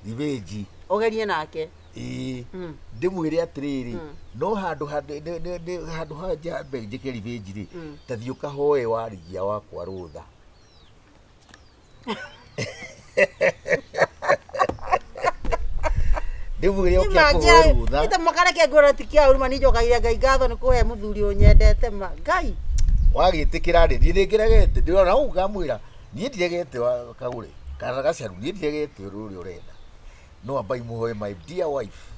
revenge. Ũgerie nake. Ĩĩ ndĩmwĩre atĩrĩrĩ no handũ handũ ha njambe njĩke revenge rĩ ta thiĩ ũkahoe warigia wakwa rũtha ndĩmwĩre oke akũhoe rũtha Ita makareke ngwĩra ti kĩa ũru ma niĩ njokagĩria Ngai ngatho nĩ kũhe mũthuri ũnyendete ma Ngai. Wagĩtĩkĩra rĩ, niĩ nĩngĩregete. Ndĩrona ũguo ngamwĩra, niĩ ndiregete kagũre kana gacaru, niĩ ndiregete ũndũ ũrĩa ũrenda. No ambai mũhoe my dear wife.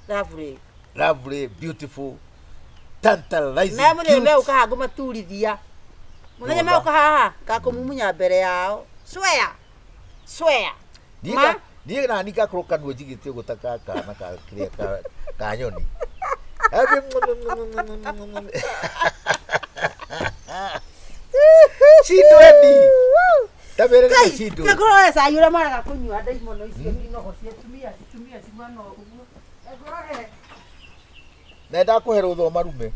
Lovely. Lovely, beautiful, tantalizing. Na mũthenya cute. megũka haha ngũmaturithia. Mũthenya Rũtha. megũka haha ngakũmumunya mbere yao. Swear. Swear. Niĩ Ma. Niĩ nani ngakorwo kanua njigĩte ũguo ta ka kana ka kĩrĩa ka nyoni. Cindweni. Ta mere nĩ cindwe. Ngũrore cai ũrĩa maraga kũnyua ndaimono icio inogo cia atumia atumia ciguana ũguo. Ngũrore. Na ndakũhe rũtha ũmarume.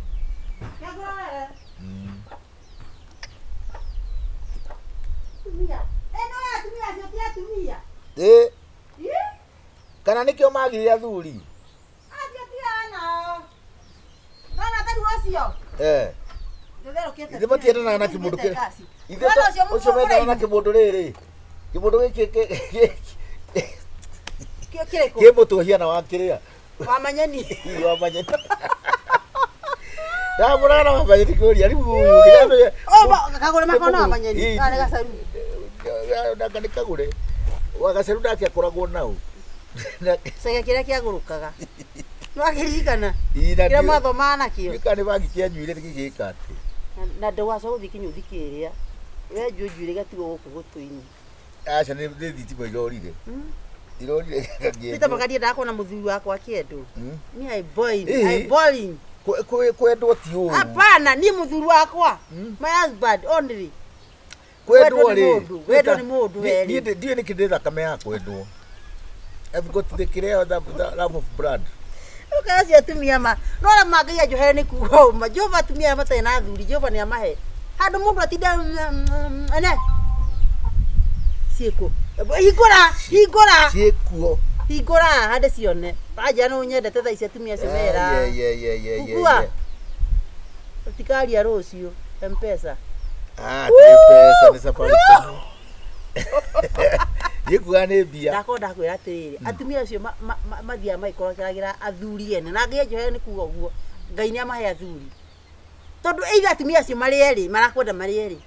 Ngũrore. Atumia. Ĩno ya atumia acio ti atumia. Ĩ. Kana nĩkĩo magire athuri. Acio ti anao. Nona ta rĩu ũcio. Eh. Ndĩtherũkĩte. Ithe matiendanaga na kĩmũndũ kĩrĩa. Ithe Nona ũcio ũcio mendanaga na mũraihu. kĩmũndũ rĩrĩ. Kĩmũndũ gĩkĩ Kĩo kĩrĩkũ? kĩ mũtwe hiana wa kĩrĩa. Wa manyeni. Ii wa manyeni. Ndamũraga na wa manyeni kũria rĩu ũyũ ndĩramenya. Oh, kagũre makona wa manyeni. Ii. Kana nĩ gacaru. Nanga nĩ kagũre. Wa gacaru nake akoragwo nau. Cege kĩrĩa kĩagũrũkaga. Nĩwakĩririkana? Ii na Kĩrĩa ndiũ- mwathomaga nakĩo. Gĩka nĩ bangi kĩanyuire gĩgĩka atĩ. Na ndũgacoka gũthiĩ kĩnyũthi kĩrĩa. Wenjwo njuĩrĩ gatigwo gũkũ gũtũ-inĩ. Aca nĩ thitima irorire. Irorire Peter gakĩendwo. Magaria ndakuona mũthuri wakwa akĩendwo. Mm. Ni I boiling, Ĩĩ. I boiling. Kwendwo ti ũru. Hapana, ni mũthuri wakwa. My husband only. Kwendwo Kwendwo nĩ rĩ. mũndũ, kwendwo nĩ mũndũ Niĩ werĩ. ndiũĩ nĩkĩ ndĩ thakame ya kwendwo. I've got the kĩrĩa the love of blood. Ũkaga acio atumia ma. No arĩa mangaia njohere nĩ kuga ũma. Jehova atumia aya matarĩ na athuri, Jehova nĩ amahe. Handũ mũndũ atinda ene. Ciĩkũ. Hingũra, hingũra. Ciĩkuo. Hingũra hande cione. Ranjĩra nĩ ũnyendete thaa ici atumia acio mera. Yeah, yeah, yeah, yeah, yeah, Kukua. yeah. Tũtikaria rũciũ. M-Pesa. Ah, ti M-Pesa nĩ Safaricom. Niĩ kuga nĩ mbia. Ndakorwo ndakwĩra atĩrĩrĩ, atumia acio mathiaga magĩkorokeragĩra athuri ene. Na Ngai anjohere nĩ kuga ũguo. Ngai nĩ amahe athuri. Tondũ either atumia acio marĩ erĩ, marakwenda marĩ erĩ.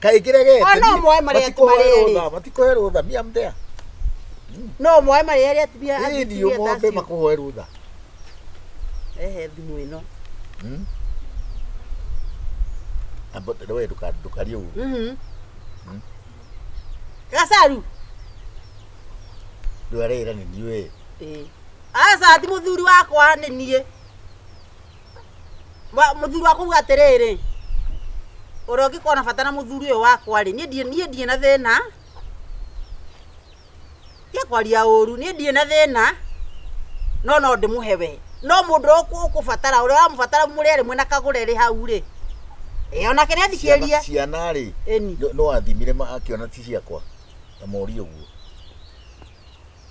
Kaĩ ngĩregete. O, no moe marĩ matikũhe marĩ erĩ. rũtha, matikũhe rũtha. Me I'm there. No moe marĩ erĩ atumia Ĩĩ atumia niĩ ta ũmombe acio. makũhoe rũtha. Ehe thimũ ĩno. Amba we ndũkarie ũru. Mhm. Gacaru. Rĩu areĩra nĩ niĩ we. Ĩĩ. Aca ti mũthuri wakwa nĩ niĩ. Mũthuri wakwa uga atĩrĩrĩ, ũrĩa ũngĩkorwo na bata na mũthuri ũyũ wakwa rĩ, niĩ ndirĩ na thĩna. Tiga kwaria ũru, niĩ ndirĩ na thĩna. No no ndĩmũhe we. No mũndũ ũrĩa ũkũbatara, ũrĩa ũramũbatara mũrĩ erĩ mwĩna kagũre rĩ hau rĩ. Ĩĩ onake nĩ athikĩrĩrie. Ciana rĩ, Ĩni. no athimire akĩona ti ciakwa. Na morie ũguo.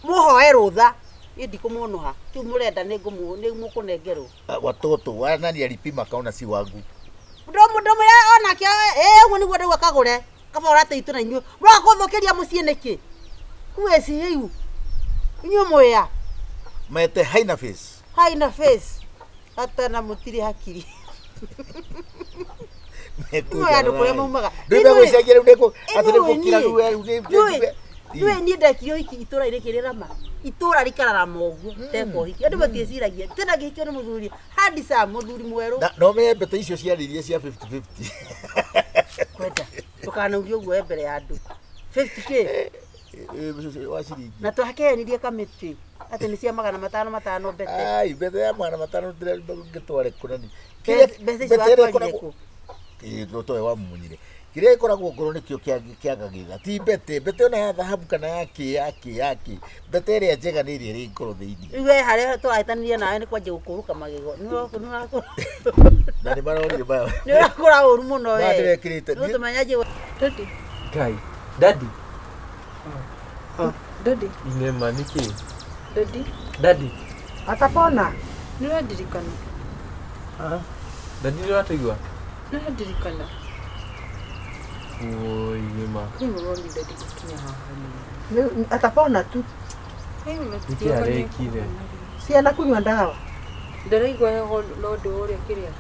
Mũhoe rũtha. Niĩ ndikũmũnũha. Kĩu mũrenda nĩ mũkũnengerwo. Watoto wa nani alipima akaona si wangu. Ndũmwĩra onake ĩĩ ũguo nĩguo ndauga kagũre. Kaba ũrateitwo na inyuĩ. Mũroka kũthũkĩria mũciĩ nĩkĩ? Who is you? Inyuĩ mwĩa. Mete haina face. Haina face. Hata na mũtirĩ hakiri. Nĩ andũ kũrĩa maumaga. Rĩu megũcenjia rĩu nĩkũ atĩ nĩ gũkira rĩu rĩu nĩ Nĩũĩ niĩ ndekire ũhiki itũũra-inĩ kĩrĩrama. Itũũra rikararama ũguo ndeka ũhiki. Andũ matiĩciragia. Tena ngĩhikio nĩ mũthuri handsome, mũthuri mwerũ. No menye mbete icio ciarĩirie cia 50-50. Kwenda. Ndũkanauge ũguo we mbere ya andũ. 50K. Wa ciringi. Na twakehenirie kamĩtĩ atĩ nĩ cia 500 500 mbete. Ai, mbete ya 500 ngĩtware kũ na nĩ. Mbeca icio watwarire kũ? Ĩĩ toĩ wamunyire. Kĩrĩa gĩkoragwo ngoro nĩkĩo kĩagagĩrĩra. Ti mbete, mbete ona ya thahabu kana ya kĩ ya kĩ ya kĩ. Mbete ĩrĩa njega nĩ ĩrĩa ĩrĩ ngoro thĩinĩ. Rĩu we harĩa tũrahĩtanirie nawe nĩ kwanjia gũkũrũka magego. Na nĩ marorire maya. Nĩ ũrakũra ũru mũno we. Maya ndĩrekĩrĩte. Nĩ ũtũmenya nje. Daddy. Ngai. Daddy. Daddy. Inema nĩkĩ? Daddy. Daddy. Atapona. Nĩ ũrandirikana? Daddy nĩ ũratũigua? Nĩ ũrandirikana? Oi nĩma. Kwĩ mũrori daddy gũkinya haha. Atapona tu. Nĩkĩ arekire? Ciana kunyua ndawa. Ndĩraigua heho no ndĩ ũrĩa kĩrĩa.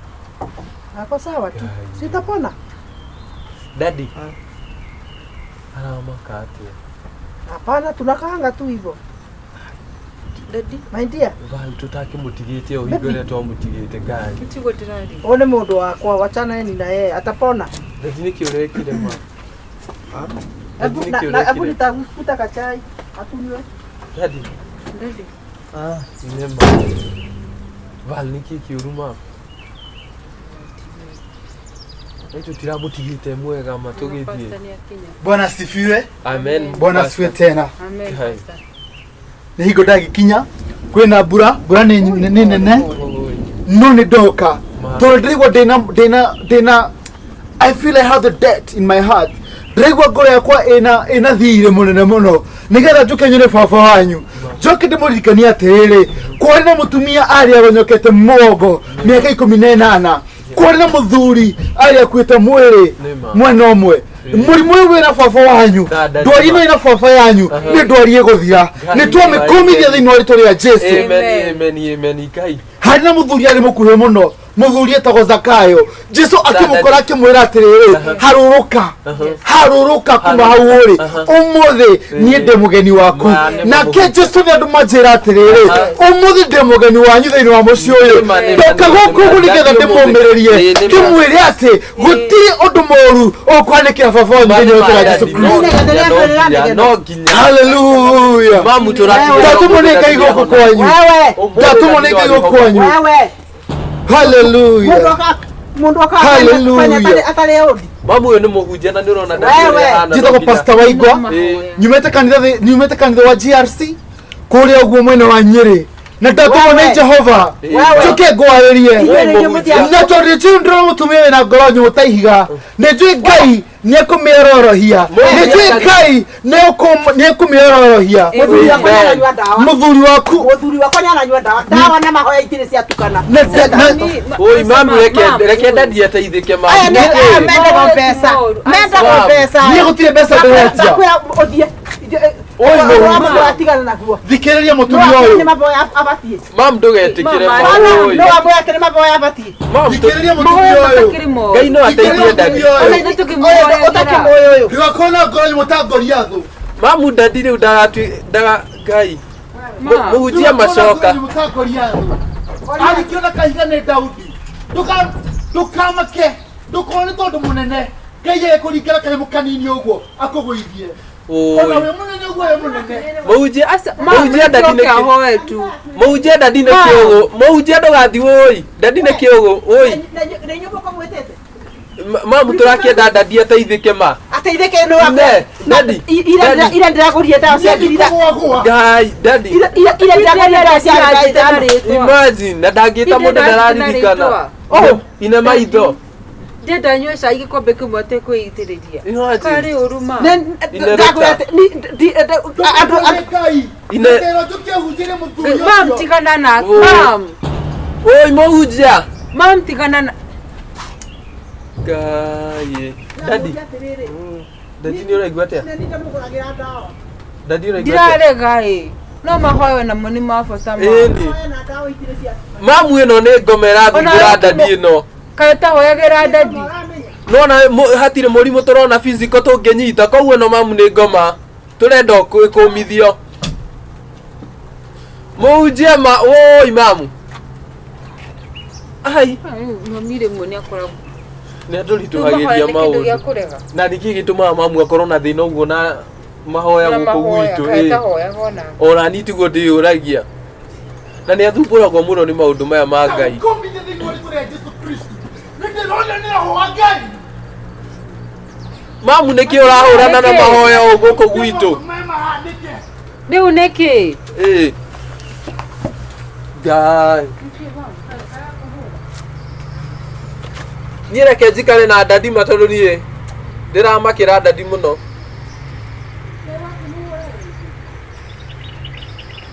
Ako sawa tu. Sitapona. Daddy. Aramaka atia? Hapana, tunakaanga tu hivyo. Daddy. My dear. Val tutakimutigite o hingo ĩrĩa twamutigĩte Ngai. Tiguo ndĩraria. Ũyũ nĩ mũndũ wakwa, wachana ni na yeye, atapona. Daddy nĩkĩ ũrekire ma? Daddy Hebu na- nĩkĩ na- hebu ũrekire? nitakufuta kachai akunywe. Daddy. Daddy. Ah, nĩma. Val nĩkĩ kĩũru ma? Nĩ tũtiramũtigĩte mwega ma tũgĩthiĩ. Pastor nĩakinya. Bwana asifiwe. Amen. Bwana asifiwe tena. Amen. Ngai. Pastor. Nĩ hingo ndagikinya kwĩna mbura, mbura nĩ nĩ nene Oi. no nĩ ndoka Ma. tondũ ndĩraigua ndĩna ndĩna ndĩna I feel I have the debt in my heart. Ndĩraigua ngoro yakwa ĩna ĩna thirĩ mũnene mũno nĩgetha njũke nyone baba wanyu njoke ndĩmũririkanie atĩrĩrĩ kwarĩ na mũtumia arĩ aronyokete mũgongo mĩaka 18 kwarĩ na mũthuri arĩ akuĩte mwĩrĩ Nĩma. mwena ũmwe Ĩĩ. mũrimũ ũyũ wĩna baba wanyu Dada, ndwari ĩno nĩma. ĩna baba yanyu Aha. nĩ ndwari ĩgũthira Ngai, nĩ twamĩkũmithia thĩinĩ wa rĩtwa rĩa Jesu. Amen, amen, amen. Ngai. Harĩ na mũthuri arĩ mũkuhĩ mũno mũthuri etagwo Zakayo. Jesu akĩmũkora akĩmwĩra atĩrĩrĩ, harũrũka harũrũka kuma hau ũrĩ ũmũthĩ niĩ ndĩ mũgeni waku. Ma, nĩ Nake mũgeni. Jesu nĩ andũ manjĩra atĩrĩrĩ, ũmũthĩ ndĩ mũgeni wanyu thĩinĩ wa mũciĩ ũyũ, Nĩma, nĩma, ndoka nĩma, gũkũ ũguo nĩgetha nĩma. ndĩmũmĩrĩrie Nĩ, nĩma. ndĩmwĩre atĩ gũtirĩ ũndũ mũũru ũkwanĩkĩra baba wanyu thĩinĩ wa rĩĩtwa rĩa Jesu Kristo. No nginya. Haleluya. Mamu tũratigĩra Ndatũmwo nĩ Ngai gũkũ kwanyu. Wewe, Ndatũmwo nĩ Ngai gũkũ kwanyu. wewe. Haleluya. Mundu aka mundu aka Hallelujah. fanya atari odi. Mamu ũyũ nĩ mũhunjia na nĩ ũrona daddy Wewe. ũrĩa ahana, no Njĩtagwo nginya. Pastor Waigwa. Ĩĩ. Nyumĩte kanitha nyumĩte kanitha wa GRC kũrĩa ũguo mwena wa Nyĩrĩ na ndatũmwo nĩ Wewe. Jehova Wewe. njoke ngwarĩrie Inyuĩ nĩ inyuĩ mũthiaga- na tondũ nĩnjũĩ ndĩrona mũtumia wĩna ngoro nyũmũ ta ihiga nĩnjũĩ Ngai nĩekũmĩororohia nĩnjũĩ Ngai nĩekũmĩororohia. Mũthuri wakwa nĩaranyua ndawa. Mũthuri waku Mũthuri wakwa nĩaranyua ndawa. Ndawa na mahoya itirĩ ciatukana. Oi mamu reke daddy ateithĩke mamu. Aya nĩ aya mendaga mbeca. Mendaga mbeca. Niĩ gũtirĩ mbeca ndĩretia. Ndakwĩra ũthiĩ. Oi, mũhunjia. Atigana naguo. Thikĩrĩria No mũtumia akĩrĩ ũyũ. nĩ maboya abatiĩ. Mamu ndũgetĩkĩre Mama, ma. Oi. No aboya akĩrĩ maboya abatiĩ. Mamu Thikĩrĩria mũtumia Mahoya ũyũ. matakĩrĩ moru. Ngai no ateithie daddy. Ona ithuĩ tũkĩmũhoyagĩra. Ũtakĩmũĩ ũyũ. Ndũgakorwo na ngoro nyũmũ ta Goliathũ. Mamu daddy rĩu ndagatui ndaga Ngai. Ma. Mũhunjia macoka. Arikio na kahiga nĩ Daudi. Ndũkamake, ndũkorwo nĩ tondũ mũnene Ngai egũkũringĩra kanyamũ kanini ũguo akũgũithie. Ona Oi. wĩ mũnene ũguo wĩ mũnene. Mũhunjia Aca, ma, Mũhunjia daddy nĩkĩo nĩ kĩ- ahoe tu. Mũhunjia daddy nĩ kĩũgũ. Mũhunjia ndũgathiĩ wũi. Daddy nĩ kĩũgũ. Wũi. Na inyuĩ mũkamwĩtĩte. Mamu tũrakĩenda daddy ateithĩke ma. Ateithĩke nĩ wakwa. Ne, daddy. Daddy. Ira ndĩragũrire ndawa cia ngiri ithatũ. Nĩndikũgũagũa. Ngai, daddy. Ira ndĩragũrire ndawa cia ngiri ithano. Imagine na ndangĩta mũndũ ndararirikana. Oh. Ine maitho. Ndĩrenda nyue cai gĩkombe kĩmwe atekwĩitĩrĩria. Imagine. Karĩ ũru ma. Ndagũra andũ Ngai. Ine- Ndĩrwo njũke hunjĩrie mũthuri Mam, ũcio. tigana na Oi. mam. Oi mũhunjia. Mam, tigana na Ngai. Daddy. Daddy nĩ ũraigua atĩa? Daddy ũraigua atĩa? Ndirarega ĩ. No mahoya namo nĩ ma bata ma. Ĩni. Mamu ĩno nĩ ngoma ĩrathumbũra Ona daddy ĩno. Kaĩ ũtahoyagĩra daddy? Nona hatirĩ mũrimũ tũrona physical tũngĩnyita koguo ĩno mamu nĩ ngoma tũrenda kũmithio. Mũhunjia ma woi mamu. Ai Mami rĩmwe nĩ akoragwo. nĩ Rĩu atũritũhagĩria mahoya nĩ kĩndũ gĩa maũndũ. kũrega. Na nĩkĩ gĩtũmaga mamu akorwo na thĩna ũguo na mahoya Na gũkũ mahoya, gwitũ kaĩ ĩ. ũtahoyaga onake. Ona niĩ tiguo ndĩyũragia. Na nĩ athumbũragwo mũno nĩ maũndũ maya ma Ngai. Kũmithia thĩinĩ wa rĩĩtwa rĩa Jesu Kristo. Nĩndĩrona nĩ roho wa Ngai. Mamu nĩkĩ ũrahũrana na Nĩkĩ? mahoya ũũ gũkũ gwitũ? Maya mahandĩke. Rĩu nĩkĩ? Ĩ. Ngai. Niĩ reke njikare na dadi ma tondũ niĩ ndĩramakĩra dadi mũno.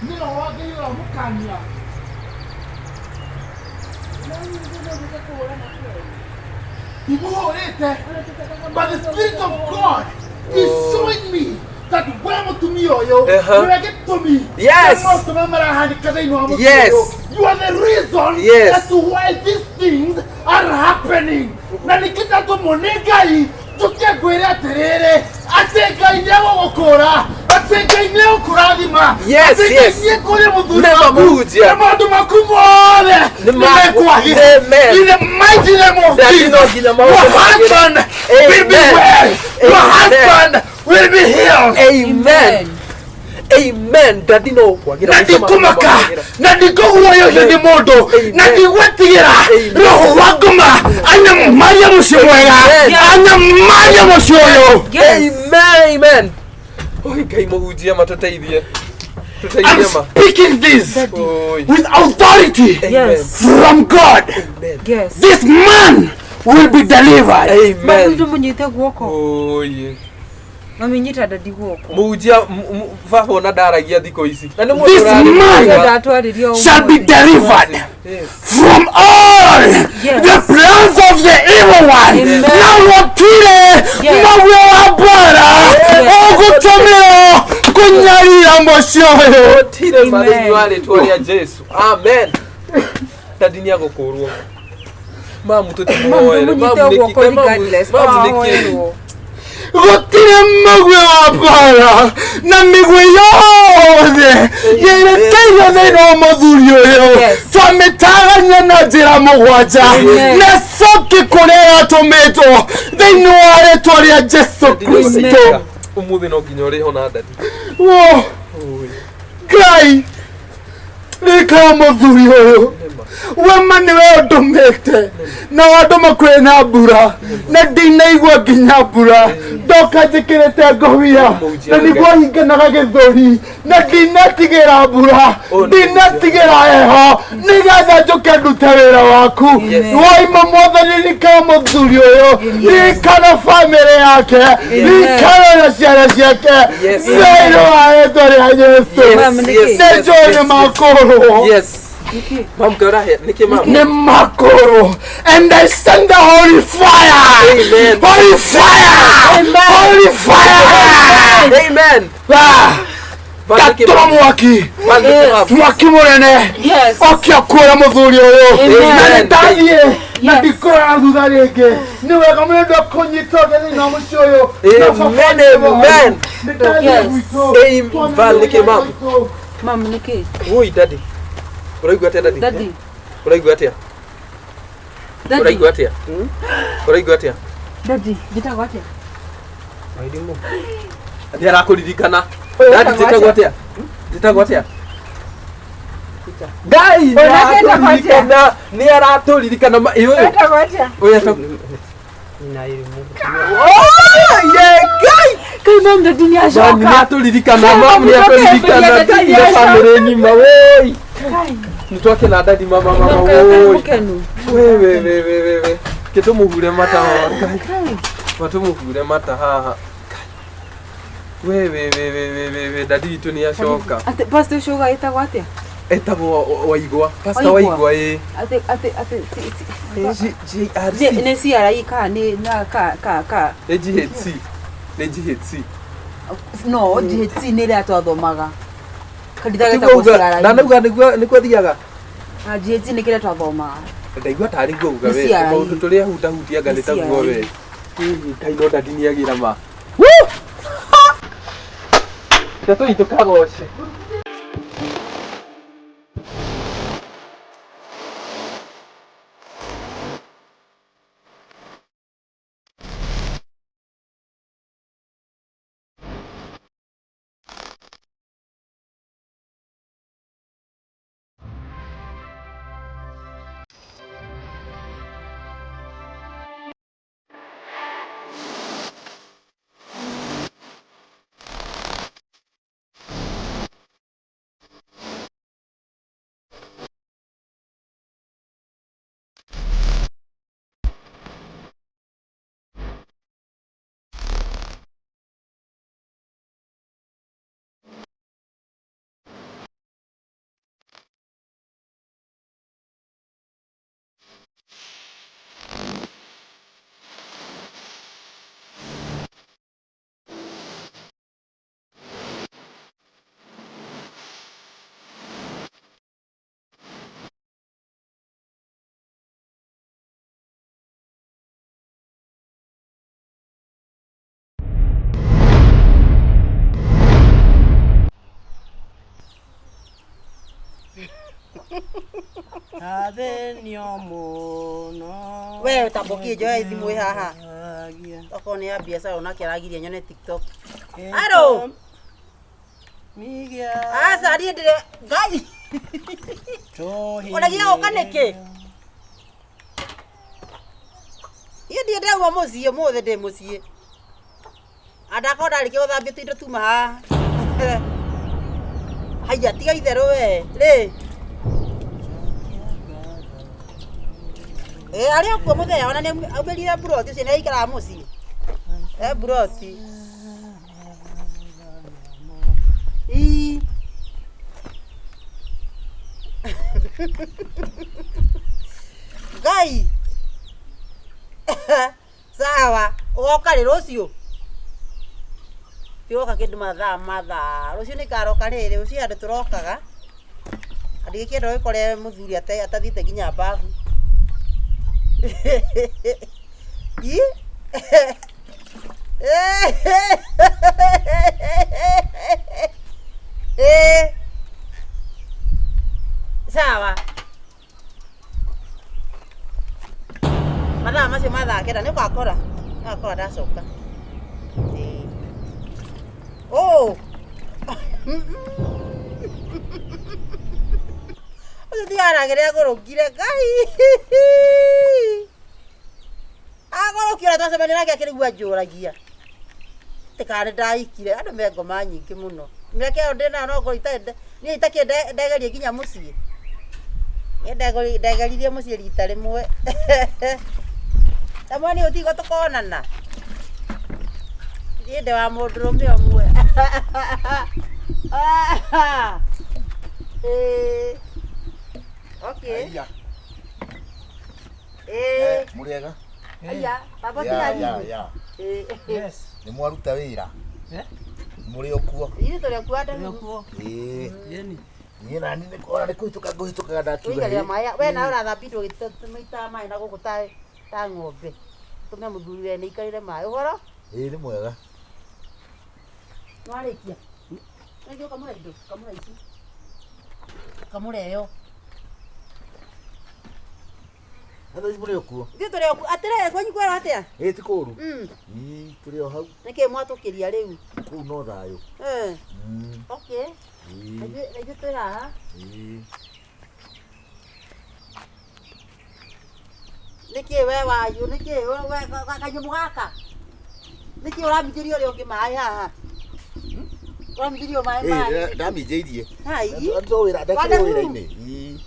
Nĩ roho wa Ngai ũramũkania. Ndimũhũrĩte. But the Spirit of God is showing me that we mũtumia ũyũ Aha. nĩwe Gĩtũmi Yes. kĩa maũndũ marĩa marahanĩka thĩinĩ wa mũciĩ Yes. ũyũ. You are the reason Yes. as to why these things are happening. Na ningĩ ndatũmwo nĩ Ngai njũke ngwĩre atĩrĩrĩ, atĩ Ngai nĩegũgũkũra, atĩ Ngai nĩegũkũrathima, Yes, atĩ Ngai yes. nĩekũria mũthuri Nĩ waku mahunjia. na maũndũ maku mothe Nĩ ma- nĩmekwagĩra. Amen. In the mighty name of Daddy, no Jesus, nginya your maũndũ magĩre. husband will be Amen. well. Your Amen. husband will be healed. Amen. Amen. Daddy no kwagira. Na ndikũmaka na ndikũguoyohio nĩ mũndũ na ndigwĩtigĩra roho wa ngoma anyamaria mũciĩ mwega, Amen. anyamaria mũciĩ ũyũ. Amen. Amen. Oi Ngai mũhunjia matũteithie. I'm Tũteithie ma. speaking this Oi. with authority Amen. from God. Yes. This man will be delivered. Amen. Mũnyite guoko. Oi. Mami nyita dadi guoko. Mũhunjia baba ona ndaragia thikũ ici. Na nĩ mũndũ This ũrarĩ man mwega. Ndatwarĩrio shall be delivered Yes. from all Yes. the plans of the evil one. Amen. Na gũtirĩ Yes. maguo wa mbara ũgũtũmĩrwo kũnyarira mũciĩ ũyũ. Gũtirĩ ma Amen. thĩinĩ wa rĩtwa rĩa Jesu. Amen. Dadi nĩ agũkũrwo. Mamu tũtimũhoere. Mami Mamu mũnyite nĩkĩ? guoko regardless. Mamu nĩkĩ? Ahoerwo. Gũtirĩ mũguĩ wa mbara na mĩguĩ yothe yerekeirio thĩinĩ wa mũthuri ũyũ Yes. twamĩtagania na njĩra mũgwanja Amen. na coki kũrĩa yatũmĩtwo thĩinĩ wa rĩtwa rĩa Jesu Dadi nĩ Kristo. ũgũteithĩka. Ũmũthĩ no nginya ũrĩho na dadi. Wo, Ngai rĩkaga mũthuri ũyũ wema nĩwe ũndũmĩte na wandũma kwĩ na mbura na ndinaigua nginya mbura ndoka njĩkĩrĩte ngobia na nĩguo hinganaga gĩthũri na ndinatigĩra mbura ndinatigĩra heho nĩgetha njũke ndute wĩra waku. Waima mwathani rikaga mũthuri ũyũ, ririkana bamĩrĩ yake, ririkana na ciana ciake Yes. thĩinĩ wa rĩtwa rĩa Jesu. Mami, nĩkĩ? Yes, Nĩ njũĩ nĩ yes, makũrwo, Yes. Mamu kĩorahe nĩkĩ mamu? nĩ makũrwo, and I send the holy fire. Amen. Holy fire. Holy fire. Amen. Ah, Bandĩke ndatũma mamu. mwaki, Bandĩke mamu. mwaki mũnene Yes. oke ũkũre mũthuri ũyũ Amen. na nĩ ndathiĩ na Yes. ndikũrora thutha rĩngĩ. Nĩ wega mũno ndakũnyita ũgeni thĩinĩ wa mũciĩ ũyũ. Amen. Amen. Nĩ ndathiĩ Yes. gwitũ. Amen. Val nĩkĩ mamu? Mami nĩkĩ? Woi daddy. Ũraigua atĩa daddy? Dadi. Ũraigua atĩa? Dadi. Ũraigua atĩa? Ũraigua atĩa? Dadi, njĩtagwo atĩa? Nĩ arakũririkana. Daddy njĩtagwo atĩa? Njĩtagwo atĩa? Ngai nĩ aratũririkana, nĩ aratũririkana ĩ ũyũ. Njĩtagwo atĩa? Ũyũ etagwo Oh, ye Ngai! Kai mam dadi nĩ Mamu acoka. nĩ atũririkana, mamu nĩ atũririkana, Daddy daddy nĩ na acoka. bamĩrĩ ng'ima woi. Nĩ twakena daddy mama mama woi. Mũkenu. We we we we we we. Ke tũmũhure mata haha. Ngai. Matũmũhure mata haha. We we we we we we we daddy witũ nĩ acoka. Atĩ pastor ũcio uga ĩtagwo atĩa? Etagwo Waigwa. Pastor Waigwa? Waigwa ĩ. Atĩ atĩ atĩ GRC. nĩ CRE ka nĩ na ka ka ka Nĩ GHC. Nĩ GHC. No GHC nĩ ĩrĩa twathomaga kanitha Tiguo getagwo uga- CRE. ndanauga nĩguo nĩkuo thiaga. Na GHC nĩ kĩrĩa twathomaga. Ndaigua tarĩ guo uga Nĩ we. CRE. Maũndũ tũrĩa hutahutianga nĩ Nĩ taguo we. CRE. Ngai no dadi nĩagĩra ma. Reke tũthiĩ tũkagoce. Athĩnio mũno. We ũtambũkie njoe thimũ ĩ haha. Okorwo nĩ ya biacara onake aragiria nyone TikTok. Aro. Aca niĩ ndĩre Ngai. Ũragia gũka nĩkĩ? Niĩ ndirĩ ndĩrauma mũciĩ ũmũthĩ ndĩ mũciĩ. Andakorwo ndarĩkia gũthambia tũindo tuma haha. Haiya tiga itherũ we. Rĩ. Ĩ arĩ o kuo mũthee ona nĩ aumĩrire mburoti ũcio nĩ aikaraga mũciĩ. E mburoti. Ii. Ngai. Sawa, ũgoka rĩ rũciũ? Tiroka kĩndũ mathaa mathaa. Rũciũ nĩ karoka rĩrĩ, rũciũ handũ tũrokaga. Na ndigĩkĩenda ũgĩkore mũthuri atathiĩte nginya babu. Ii. Ĩĩ. Sawa. Mathaa macio ma thaa kenda nĩ ũgakora. Nĩ ũgakora ndacoka. Ĩĩ. Oh. Ũcio ti aragĩrĩa agũrũkire Ngai. Agũrũkire ũrĩa twacemania nake akĩrigwo anjũragia. Atĩ kana nĩ ndaikire. Andũ me ngoma nyingĩ mũno. Mĩaka ĩyo ndĩnayo no ngorwo itarĩ niĩ itakĩrĩ ndegeria nginya mũciĩ. Niĩ ndegeririe mũciĩ rita rĩmwe. Ta mwena ũyũ tigo tũkonana. Niĩ ndĩ wa mũndũrũme ũmwe. Ĩĩ. Okay. Aya. Ĩĩ. Mũrĩega? Aya, baba Ya, ti ya, ya. Yes. Nĩ mwaruta wĩra? Mũrĩ o kuo? Ithuĩ tũrĩ o kuo andũ. Ĩĩ. Niĩ nani nĩ ona nĩ kũhĩtũka ngũhĩtũkaga ndakiuga Tũigagia hĩ. maĩ. We nawe ũrathambia indo ũgĩtũmaitaga maĩ na gũkũ ta ta ng'ombe. Tũme mũthuri we nĩ aikarĩre maĩ. Ũhoro? Ĩĩ nĩ mwega. Nĩwarĩkia? Rĩngĩ ũkamũra indo, ũkamũra ici. Ũkamũra ĩyo. Na thaa ici mũrĩ o kuo? Ithuĩ tũrĩ o kuo. Atĩrĩrĩ, kwanyu kwĩrwo atĩa? Ĩĩ ti kũũru. Mm. Ĩĩ tũrĩ o hau. Nĩkĩ mwatũkĩria rĩu? Kũu no thayũ. Eh. Mm. Okay. Ĩĩ. Na ithuĩ twĩ haha. Ĩĩ. Nĩkĩ we wayũ? Nĩkĩ we kanyamũ gaka? Nĩkĩ ũraminjĩria ũrĩa ũngĩ maĩ haha? Ũraminjĩrio maĩ maĩ. Ĩĩ ndaminjĩirie. Hai. Ndĩ wĩra ndakĩrĩ wĩra-inĩ. Ĩĩ.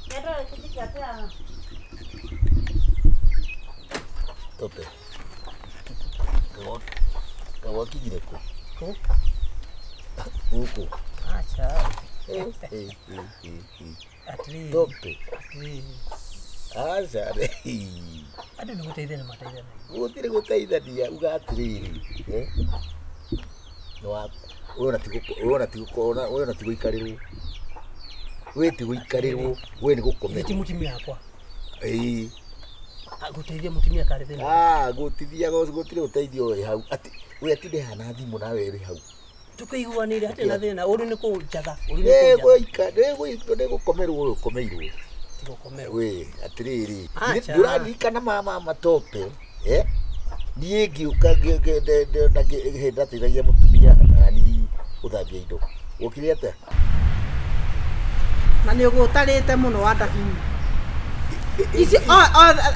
Tope. Kawakinyire kũ? Gũkũ. Aca. Ĩ, ĩ, ĩ, ĩ. Atĩrĩrĩ. Tope. Atĩrĩrĩ. Aca. Andũ nĩ gũteithania mateithanagia. Gũtirĩ gũteithania uga atĩrĩrĩ. Eh? Nĩ waku. Ũyũ ona ti ũyũ ona ti ũyũ ona ti gũikarĩrwo. We ti gũikarĩrwo, we nĩ gũkomerwo. Ti mũtumia wakwa. Ĩĩ. Gũteithia mũtumia karĩ thĩna. Ah, gũtithiaga gũtirĩ ũteithio wĩ hau. Atĩ we atinde hana thimũ nawe wĩ hau. Tũkĩiguanĩire hatirĩ na thĩna, ũru nĩ kũnjatha, ũru nĩ kũnjatha. Nĩ gũika, nĩ gũkomerwo ũyũ ũkomeirwo. Ti gũkomerwo. We atĩrĩrĩ, Acha. ndũraririkana mama matope, eh? Niĩ ngĩũka hĩndĩ ndateithagia mũtumia nani gũthambia indo. Wokire atĩa? Na nĩ ũgũtarĩte mũno wandahuru. Ici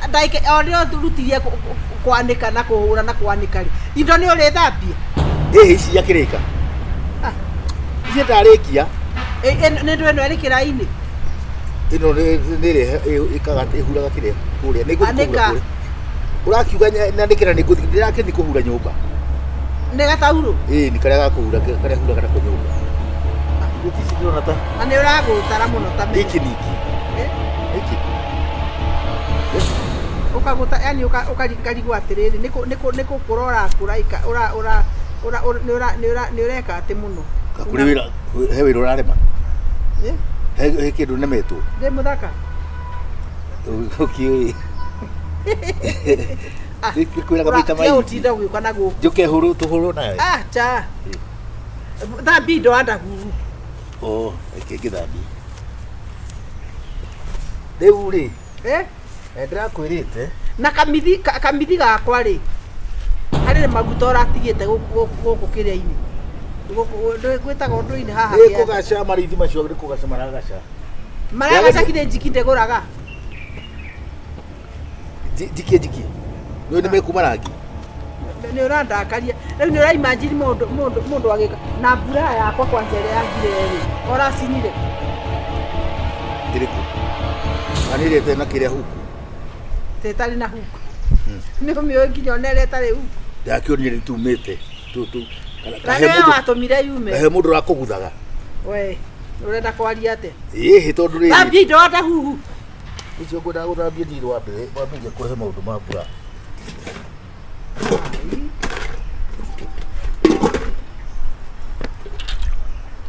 ndagĩka o rĩrĩa ũrutirie kwanĩka na kũhũra na kwanĩka rĩ, indo nĩ ũrĩthambia? Ĩĩ ici akĩrĩka. Ici ndarĩkia. Nĩ ndũ ĩno ĩrĩ kĩraĩ-inĩ? Ĩno nĩ ĩrĩa ĩkaga ĩhuraga kĩrĩa kũrĩa. Nĩ ngũthiĩ kũhura Anĩka. kũrĩa. Ũrakiuga nyanĩkĩra nĩ ngũthiĩ ndĩrakĩthiĩ kũhura nyũmba. Nĩ gataurũ? Ĩĩ nĩ karĩa ga kũhura karĩa huraga nako nyũmba. Gũtirĩ ici ndĩrona ta Na nĩ ũragũtara mũno ta menya. Nĩkĩ ningĩ? Nĩkĩ? Ũkagũta yani ũkarigwo atĩrĩrĩ nĩ kũkũra ũrakũra ura ura ura nĩ ũreka atĩ mũno. Kũrĩ wĩra he wĩra ũrarema? Eh? He kĩndũ nemetwo? Ndĩ mũthaka? Ũkĩũĩ. Kwĩraga maita Tiga maingĩ. gũtinda ũgĩũka na gũkũ. Njũke hũrwo tũhũrwo nawe. Acha. Thambia indo andahuru. Oh, reke ngĩthambie. Rĩu rĩ, Eh? ndĩrakwĩrĩte Na kamithi kamithi gakwa rĩ. Harĩ maguta ũratigĩte gũkũ gũkũ kĩrĩa-inĩ. Gũkũ gwĩtagwo ũndũ-inĩ haha. Nĩ kĩanda. kũgaca marithi macio nĩ kũgaca maragaca. Maragaca kirĩ njiki ndĩgũraga. Njikie njikie. Nĩ nĩ mekuma rangi. Nĩ ũrandakaria. Rĩu nĩ ũraimagine mũndũ mũndũ mũndũ agĩka na mbura yakwa kwanja ĩrĩa yagire rĩ. Ũracinire. Ĩrĩkũ? Kana ĩrĩa ĩtarĩ na kĩrĩa huku. Ĩtarĩ na huku. Nĩ ũmĩũĩ nginya ona ĩrĩa ĩtarĩ huku. Ndakĩonire nĩ tumĩte. Na nĩwe watũmire yume. Kahe mũndũ ũrakũguthaga. We, ũrenda kwaria atĩa? Ĩhĩ tondũ rĩrĩ. Thambia indo wanda huhu. Icio ngwendaga gũthambia ndirĩ wa mbere wambĩrĩria kũrehe maũndũ ma mbura.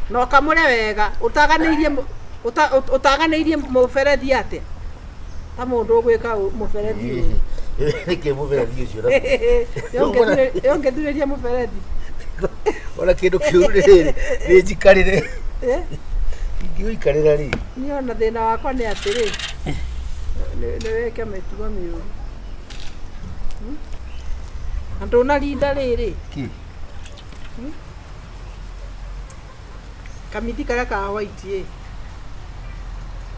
Na ũkamũre wega ũtaganĩirie ũtaganĩirie mũberethi atĩa? Ta mũndũ ũgwĩka mũberethi ũyũ. Nĩkĩ mũberethi ũcio? Ũngĩthurĩria mũberethi. Ona kĩndũ kĩu rĩrĩ nĩ njikarĩre. Ingĩũikarĩra rĩ. Niĩ ona thĩna wakwa nĩ atĩrĩ, nĩ wĩke mĩtugo mĩũru. Na ndũnarinda rĩrĩ. Kĩ? Kamithi karĩa ka white ĩ.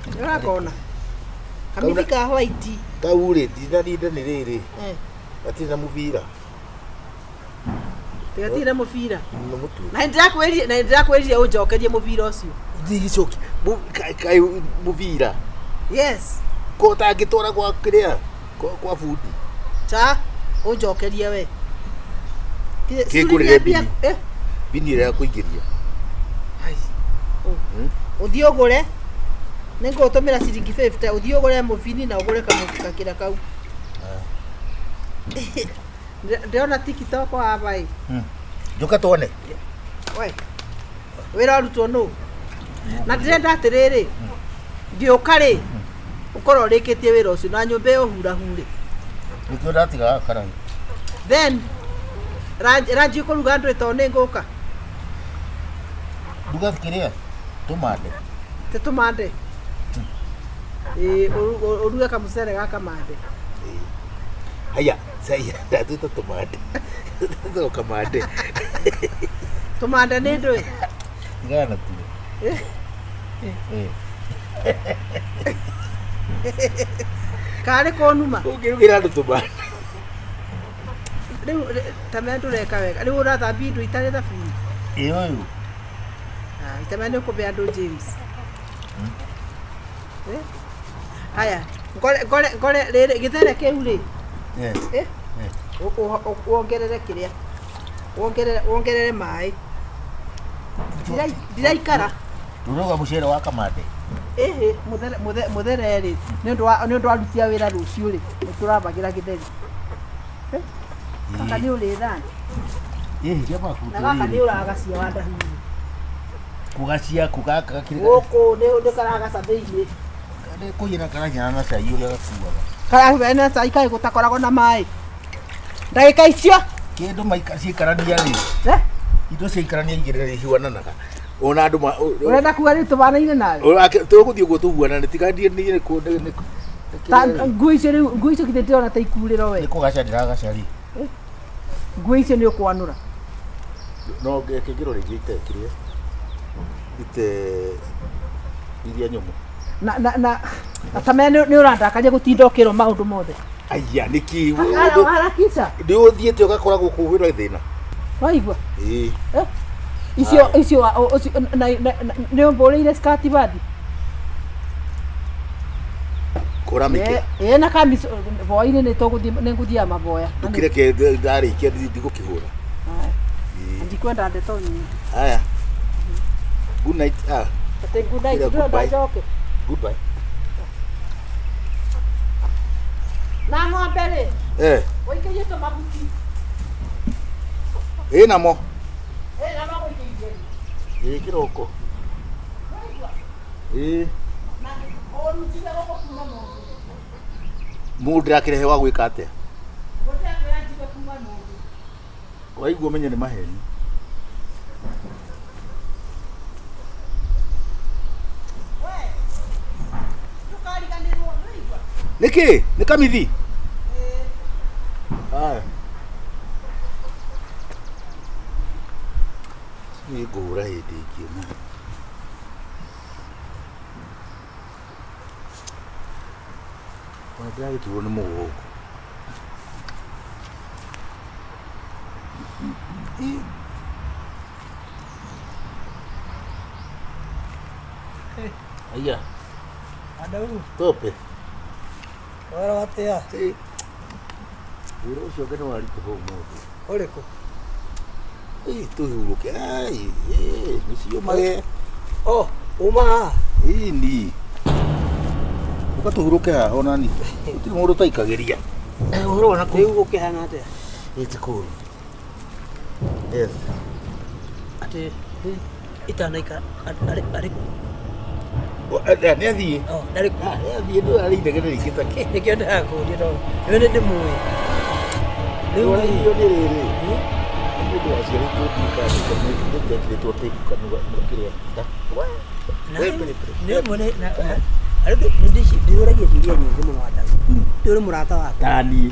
Nĩũrakona? Kamithi ka white. Kau rĩ ndinarinda nĩ rĩrĩ. Gatirĩ na mũbira. Gatirĩ na mũbira. Nĩ mũtwe. Na nĩndĩrakwĩrire na nĩndĩrakwĩrire ũnjokerie mũbira ũcio. Ndigĩcoki kaĩ mũbira. Yes. Ko ũtangĩtwara gwa kĩrĩa kwa bundi. Cha ũnjokerie we. Kĩngũrĩre bini. Bini ĩrĩa ya kũingĩria. Ũthiĩ ũgũre. Nĩngũgũtũmĩra ciringi 50 ũthiĩ ũgũre mũbini na ũgũre gakĩra kau. Ndĩrona TikTok haha ĩ. Njũka tuone. We. Wĩra ũrutwo nũ? Na ndĩrenda atĩrĩrĩ, ngĩũka rĩ, ũkorwo ũrĩkĩtie wĩra ũcio na nyũmba ĩyo hurahure. Nĩkĩo ndatigaga karai. Then ranji ũkũruga ndũĩ tondũ nĩ ngũka. Ruga kĩrĩa? Tũmande. Tĩ tũmande. Ĩĩ ũruge kamũcere ga kamande. Haya, sai ndatwĩta tũmande. Tũtagwo kamande. Tũmande nĩ ndũĩ? Tigana na tuo. Karĩ kũnuma. Ũngĩrugĩra andũ tũmande. Rĩu ta menya ndũreka wega. Rĩu ũrathambia indo itarĩ thabuni. Ĩ ũyũ. Itamenya nĩ ũkũbe andũ James. Haya, ngore ngore ngore rĩrĩ gĩthere kĩu rĩ. Wongerere kĩrĩa. Wongerere wongerere maĩ. Ndiraikara. Ndũroga mũcere wa kamande. Ĩhĩ, mũthere mũthere rĩ, nĩ ũndũ wa nĩ ũndũ aruti a wĩra rũciũ rĩ, nĩ tũrabagĩra gĩtheri. Gaka nĩ ũrĩ thani. Ĩhĩ, kĩa maku. Na gaka nĩ ũragacia wa ndahihi. Kũgacia kũgaka gakĩrĩ. Gũkũ nĩ karagaca thĩinĩ. Nĩ kũiyana karahiana na cai ũrĩa gakuaga. Karahiana na cai kaĩ gũtakoragwo na maĩ. Ndagĩka icio. Kĩndũ maika ciikarania rĩ. Indo ciaikarania igĩrĩ nĩ ihuananaga. Ona andũ ũrenda kuga rĩu tũbanaine nawe. Tũgũthiĩ ũguo tũhuanane tiga niĩ nĩ Ta nguo icio rĩu nguo icio githĩ ndĩrona ta ikurĩro we. Nĩ kũgaca ndĩragaca rĩ. Nguo icio nĩ ũkwanũra. No ngĩkĩrwo rĩngĩ ite kĩrĩa. Ite iria nyũmũ. Na na na atamenya nĩ ũrandakaria gũtinda ũkĩrwo maũndũ mothe. Aya nĩkĩ harakisha. Nĩ ũthiĩte ũgakora gũkũ wĩna thĩna. Waigua? Ĩĩ. Icio icio nĩ ũmbũrĩire skati bathi. Kũra mĩkĩra. Ĩĩ na kamico boa-inĩ nĩ tũgũthiĩ nĩ ngũthiaga maboya. Ndũkĩreke ndarĩkia ndigũkĩhũra. Ndikwenda ndeto nyingĩ. Haya. Good night. Ah. Atĩ good night ndũrenda njoke. Goodbye. Na ng'ombe rĩ. Eh. Ũikĩrie tũmahuti. Ĩ namo. Ĩ namo gũikĩirie. Ĩ kĩroko. Ĩ. Na ũrutire gũkũ kuma mũndũ. Mũndũ ndĩrakĩrehe wa gwĩka atĩa? Gũtĩakwĩra njigue kuma mũndũ. Waigua ũmenye nĩ maheni. We. Ndũkariganĩrwo. Nĩkĩ? Nĩ kamithi? Haya. Nĩ ngũhũra hĩndĩ ĩngĩ ũmũthĩ. Ona ndĩragĩturwo nĩ mũgongo. Aya, Andau, tope. wera atia? Wĩra ũcio ũngĩ nĩ waritũha ũmũthĩ. Ũrĩkũ? Ĩ, tũhurũke. Ai, ĩ, nĩciũmage. Oh, uma haha. Ĩni. Ũka tũhurũke haha onani. Gũtirĩ mũndũ ũtaikagĩria. Ũhoro wa nakũu? Rĩu gũkĩhana atĩa? Ĩ, ti kũũru. Yes. Atĩ itanaikara arĩ arĩ kũ? Nĩ athiĩ. Oh, ndarĩ kũ? Nĩ athiĩ ndũ arĩ inegene rĩingĩ take. Nĩkĩo ndĩrakũria tondũ nĩwe nĩ ndĩmũĩ. Rĩu rĩ, Rĩu nĩ rĩrĩ. Nĩ mũndũ waciarĩtwo ndiũka nĩtekĩrĩtwo tape kanua kĩrĩa. nĩ rĩmwe nĩ arĩ ndĩũragia ciũria nyingĩ mũno Adamu. Ndĩ ũrĩ mũrata wakwa. Tani.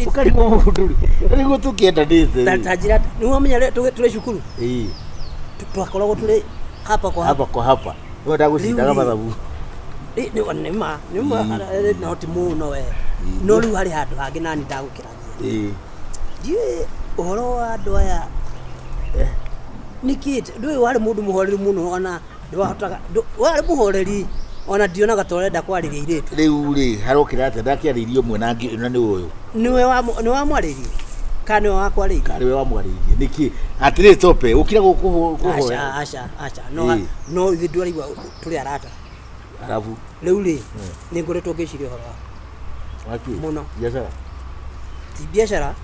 Ũkarigwo mũndũ rĩ. Nĩguo tũkĩendanĩte. Ta ta njĩra nĩ wamenya rĩ tũrĩ cukuru Ĩĩ. twakoragwo tũrĩ hapa kwa hapa. Hapa kwa hapa. Wewe ndagũcindaga Rĩu rĩ, mathabu. Ĩ, nĩ ma nĩ ma no ti mũno we. No rĩu harĩ handũ hangĩ nani ndagũkĩragia. Ĩĩ. Ndiũĩ ũhoro wa andũ aya nĩkĩ ndũĩ warĩ mũndũ mũhoreru mũno ona ndwahotaga warĩ mũhoreri ona ndionaga ta ũrenda kwarĩria airĩtu. Rĩu rĩ harokĩra atĩa ndakĩarĩirie ũmwe na ngĩ na nĩ ũyũ. Nĩwe nĩ wamwarĩirie kana nĩwe wakwarĩirie? Karĩ we wamwarĩirie nĩkĩ? Atĩrĩ tope ũkira gũkũhoya. Aca aca aca no Ĩĩ. no ithuĩ ndwaraigua tũrĩ arata. Arabu Rĩu rĩ nĩ ngoretwo ngĩciria ũhoro waku wakĩ? Mũno. Biacara. Ti biacara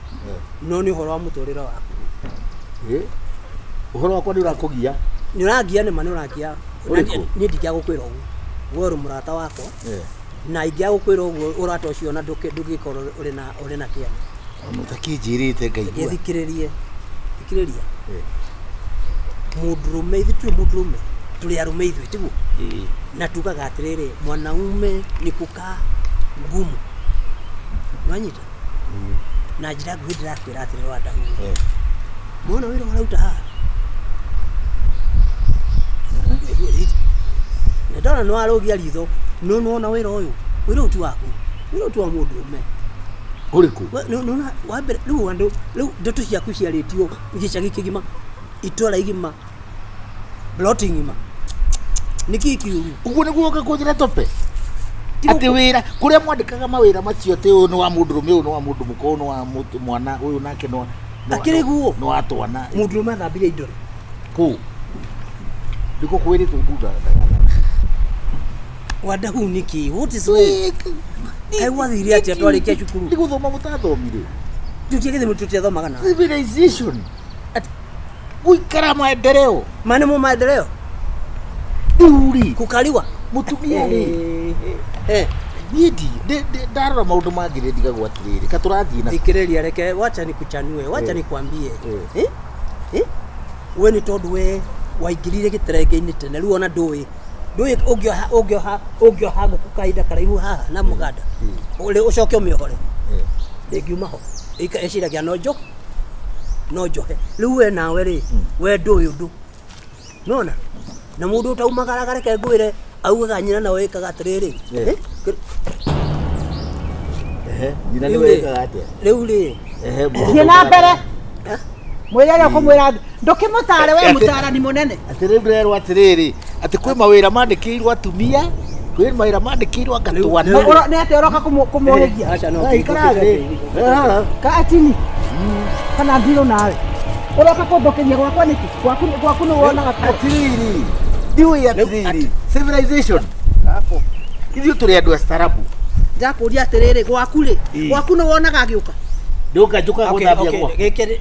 no nĩ ũhoro wa mũtũrĩre waku. Ĩ. Ũhoro wakwa nĩ ũrakũgia. Nĩ ũrangia nĩma nĩ ũrangia. Ũrĩkũ? Niĩ ndingĩaga gũkwĩra ũguo. We ũrĩ mũrata wakwa na ingĩaga gũkwĩra ũguo ũrata ũcio ona ndũngĩkorwo ũrĩ na ũrĩ na kĩene. Ona ũtakĩnjĩrĩte ngaigua. Gĩthikĩrĩrie. Thikĩrĩria. Mũndũrũme ithuĩ tũrĩ mũndũrũme tũrĩ arũme ithuĩ tiguo? Ĩĩ. Na tugaga atĩrĩrĩ mwanaume ni kukaa ngumu. Nĩwanyita? Na njĩra nguhĩ ndĩrakwĩra atĩrĩrĩ Wadamu. Mwana wĩra ũrauta haha. Na ndona nĩ warũgia ritho no nĩwona wĩra ũyũ wĩra ũyũ ti waku wĩra ũyũ ti wa mũndũrũme. Ũrĩkũ? Nĩwona wa mbere rĩu andũ rĩu ndeto ciaku ciarĩtio gĩcagi kĩgima itũra igima ploti ng'ima nĩkĩĩ kĩũru? Ũguo nĩguo ũka kũnjĩra tope. Atĩ wĩra kũrĩa mwandĩkaga mawĩra macio atĩ ũyũ nĩ wa mũndũrũme ũyũ nĩ wa mũndũ mũka ũyũ nĩ wa mwana ũyũ nake nĩ wa Akĩrĩ guo? nĩ wa twana. Mũndũrũme athambirie indo rĩ? Kũ? Ndiko kwĩrĩtwo mbunda. Wadahu nĩkĩ? What is wrong? Kaĩ gwathire atĩa twarĩkia cukuru? Nĩ gũthoma mũtathomire. Tũtiagĩthĩ tũtiathomaga na. Civilization. Gũikara maendeleo. Ma nĩmo maendeleo? Rĩu rĩ. Kũkariwa. Mũtumia rĩ. Niĩ ndarora maũndũ mangĩ nĩ ndigagwo atĩrĩrĩ ka tũrathiĩ na Thikĩrĩria reke wacha nikuchanue wacha nikwambie. Eh? Eh? We nĩ tondũ we waingĩrire gĩterenge-inĩ tene rĩu ona ndũĩ ndũĩ ũngĩoha ũngĩoha ũngĩoha ngũkũ kahinda karaihu haha na mũganda ũrĩ ũcoke ũmĩohore ndĩngiuma ho ĩciragia no njo no njohe rĩu we nawe rĩ we ndũĩ ũndũ nona na mũndũ ũtaumagaraga reke ngwĩre augaga nyina nawe ĩkaga atĩrĩrĩ Nyina nĩwe ĩkaga atĩa? Rĩu rĩ Thiĩ na mbere mwĩre ũrĩa ũkũmwĩra ndũkĩmũtare we mũtarani mũnene. Atĩ rĩu ndĩrerwo atĩrĩrĩ atĩ kwĩ mawĩra mandĩkĩirwo atumia kwĩ mawĩra mandĩkĩirwo anga twana. Nĩ atĩa ũroka kũmũhĩgia? Ikara thĩ. Ka atini kana ndirũ nawe ũroka kũthũkĩria gwakwa nĩkĩ? Gwaku gwaku nĩ wonaga atĩrĩrĩ ndiũĩ atĩrĩrĩ civilization ithuĩ tũrĩ andũ astarabu. Ndakũria atĩrĩrĩ gwaku rĩ gwaku nĩ wonaga agĩũka? Ndũka njũkaga gũthambia gwakwa. Gĩkĩ rĩ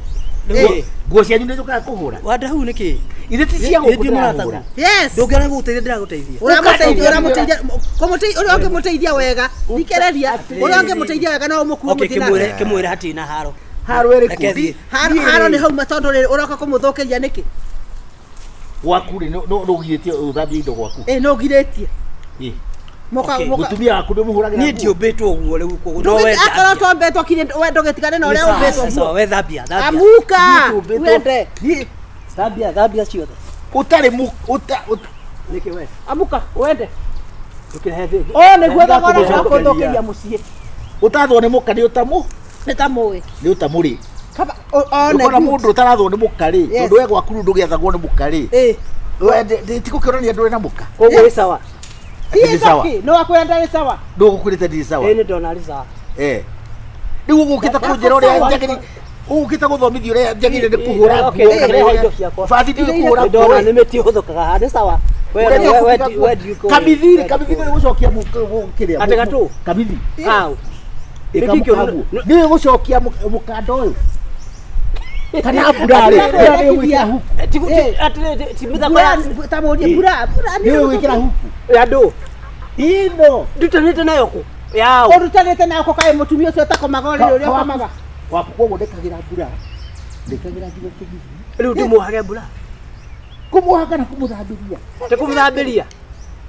Nguo cianyu nĩ njũkaga kũhũra. Wadahu nĩkĩ? Ithe ti cia gũkũ ndĩrahũra. Yes. Ndũngĩona gũgũteithia ndĩragũteithia. Ũramũteithia ũramũteithia kũmũteithia ũrĩa ũngĩmũteithia wega thikĩrĩria ũrĩa ũngĩmũteithia wega no ũmũkue Okay, mũthiĩ kĩmwĩre nake. kĩmwĩre hatirĩ na haro. Haro ĩrĩkũ? Reke thiĩ. Haro nĩ hauma tondũ rĩrĩ ũroka kũmũthũkĩria nĩkĩ? Gwaku rĩ nĩ ũgirĩtie ũthambie indo gwaku? Ĩ nĩ ũgirĩtie. Ĩ. Moka Okay. moka. Mũtumia waku ndũmũhũragĩra Niĩ nguo? ndiũmbĩtwo ũguo rĩu koguo no we Akorwo tombetwo kinya we ndũgĩtigane na ũrĩa ũmbĩtwo guo. we thambia thambia. Amuka. Niĩ Wende. Niĩ Thambia thambia ciothe. ũtarĩ mu ũta ũta- Nĩkĩ we? Amuka wende. Ndũkĩrehe thĩ. Ũyũ nĩguo thogora wa Ndĩrakũcokeria. kũthũkĩria mũciĩ. ũtathwo nĩ mũka nĩ ũtamũ Nĩ ta mũĩ. nĩ ũtamũrĩ Kaba one ũkona mũndũ ũtarathwo nĩ mũka rĩ Yes. tondũ we gwaku rĩu ndũgĩathagwo nĩ mũka rĩ Ĩ. tikũkĩonania ndũrĩ na mũka Koguo ĩ sawa. Nĩ sawa. Nĩ wakwĩra ndarĩ sawa. Ndũgũkwĩrĩte ndirĩ sawa. Ĩ nĩ ndona arĩ sawa. Eh. Rĩu ũgũkĩte kũnjĩra ũrĩa njagĩrĩire ũgũkĩte gũthomithia ũrĩa njagĩrĩire nĩ kũhũra Okay, nguo kana rehe ũrĩa- indo ciakwa. Bathi ndiũĩ kũhũra Nĩ ndona nguo nĩ mĩtĩ ĩhũthũkaga haha nĩ sawa. We- Ũrĩa we- we- kũhũra we- we- Kamithi rĩ kamithi nĩ gũcokia kĩrĩa Atĩ gatũ? kamithi Hau. Ĩka Nĩkĩ kĩũru? mũkaguo. Nĩũĩ gũcokia mũkanda ũyũ kana mbura rĩ mbura nĩũĩ gwĩkĩra huku Atĩrĩ, ti mĩthako ya Mbura ta mũrie mbura mbura nĩũĩ gwĩkĩra huku ya ndũ. ino Ndutanĩte nayo kũ? Yao. Ũrutanĩte nako kaĩ mũtumia ũcio ũtakomaga ũrĩrĩ ũrĩa ũkomaga. waku koguo ndĩkagĩra mbura ndĩkagĩra nginya kĩgigi Rĩu ndĩmuohage mbura. kũmuoha kana kũmũthambĩria Ti kũmũthambĩria.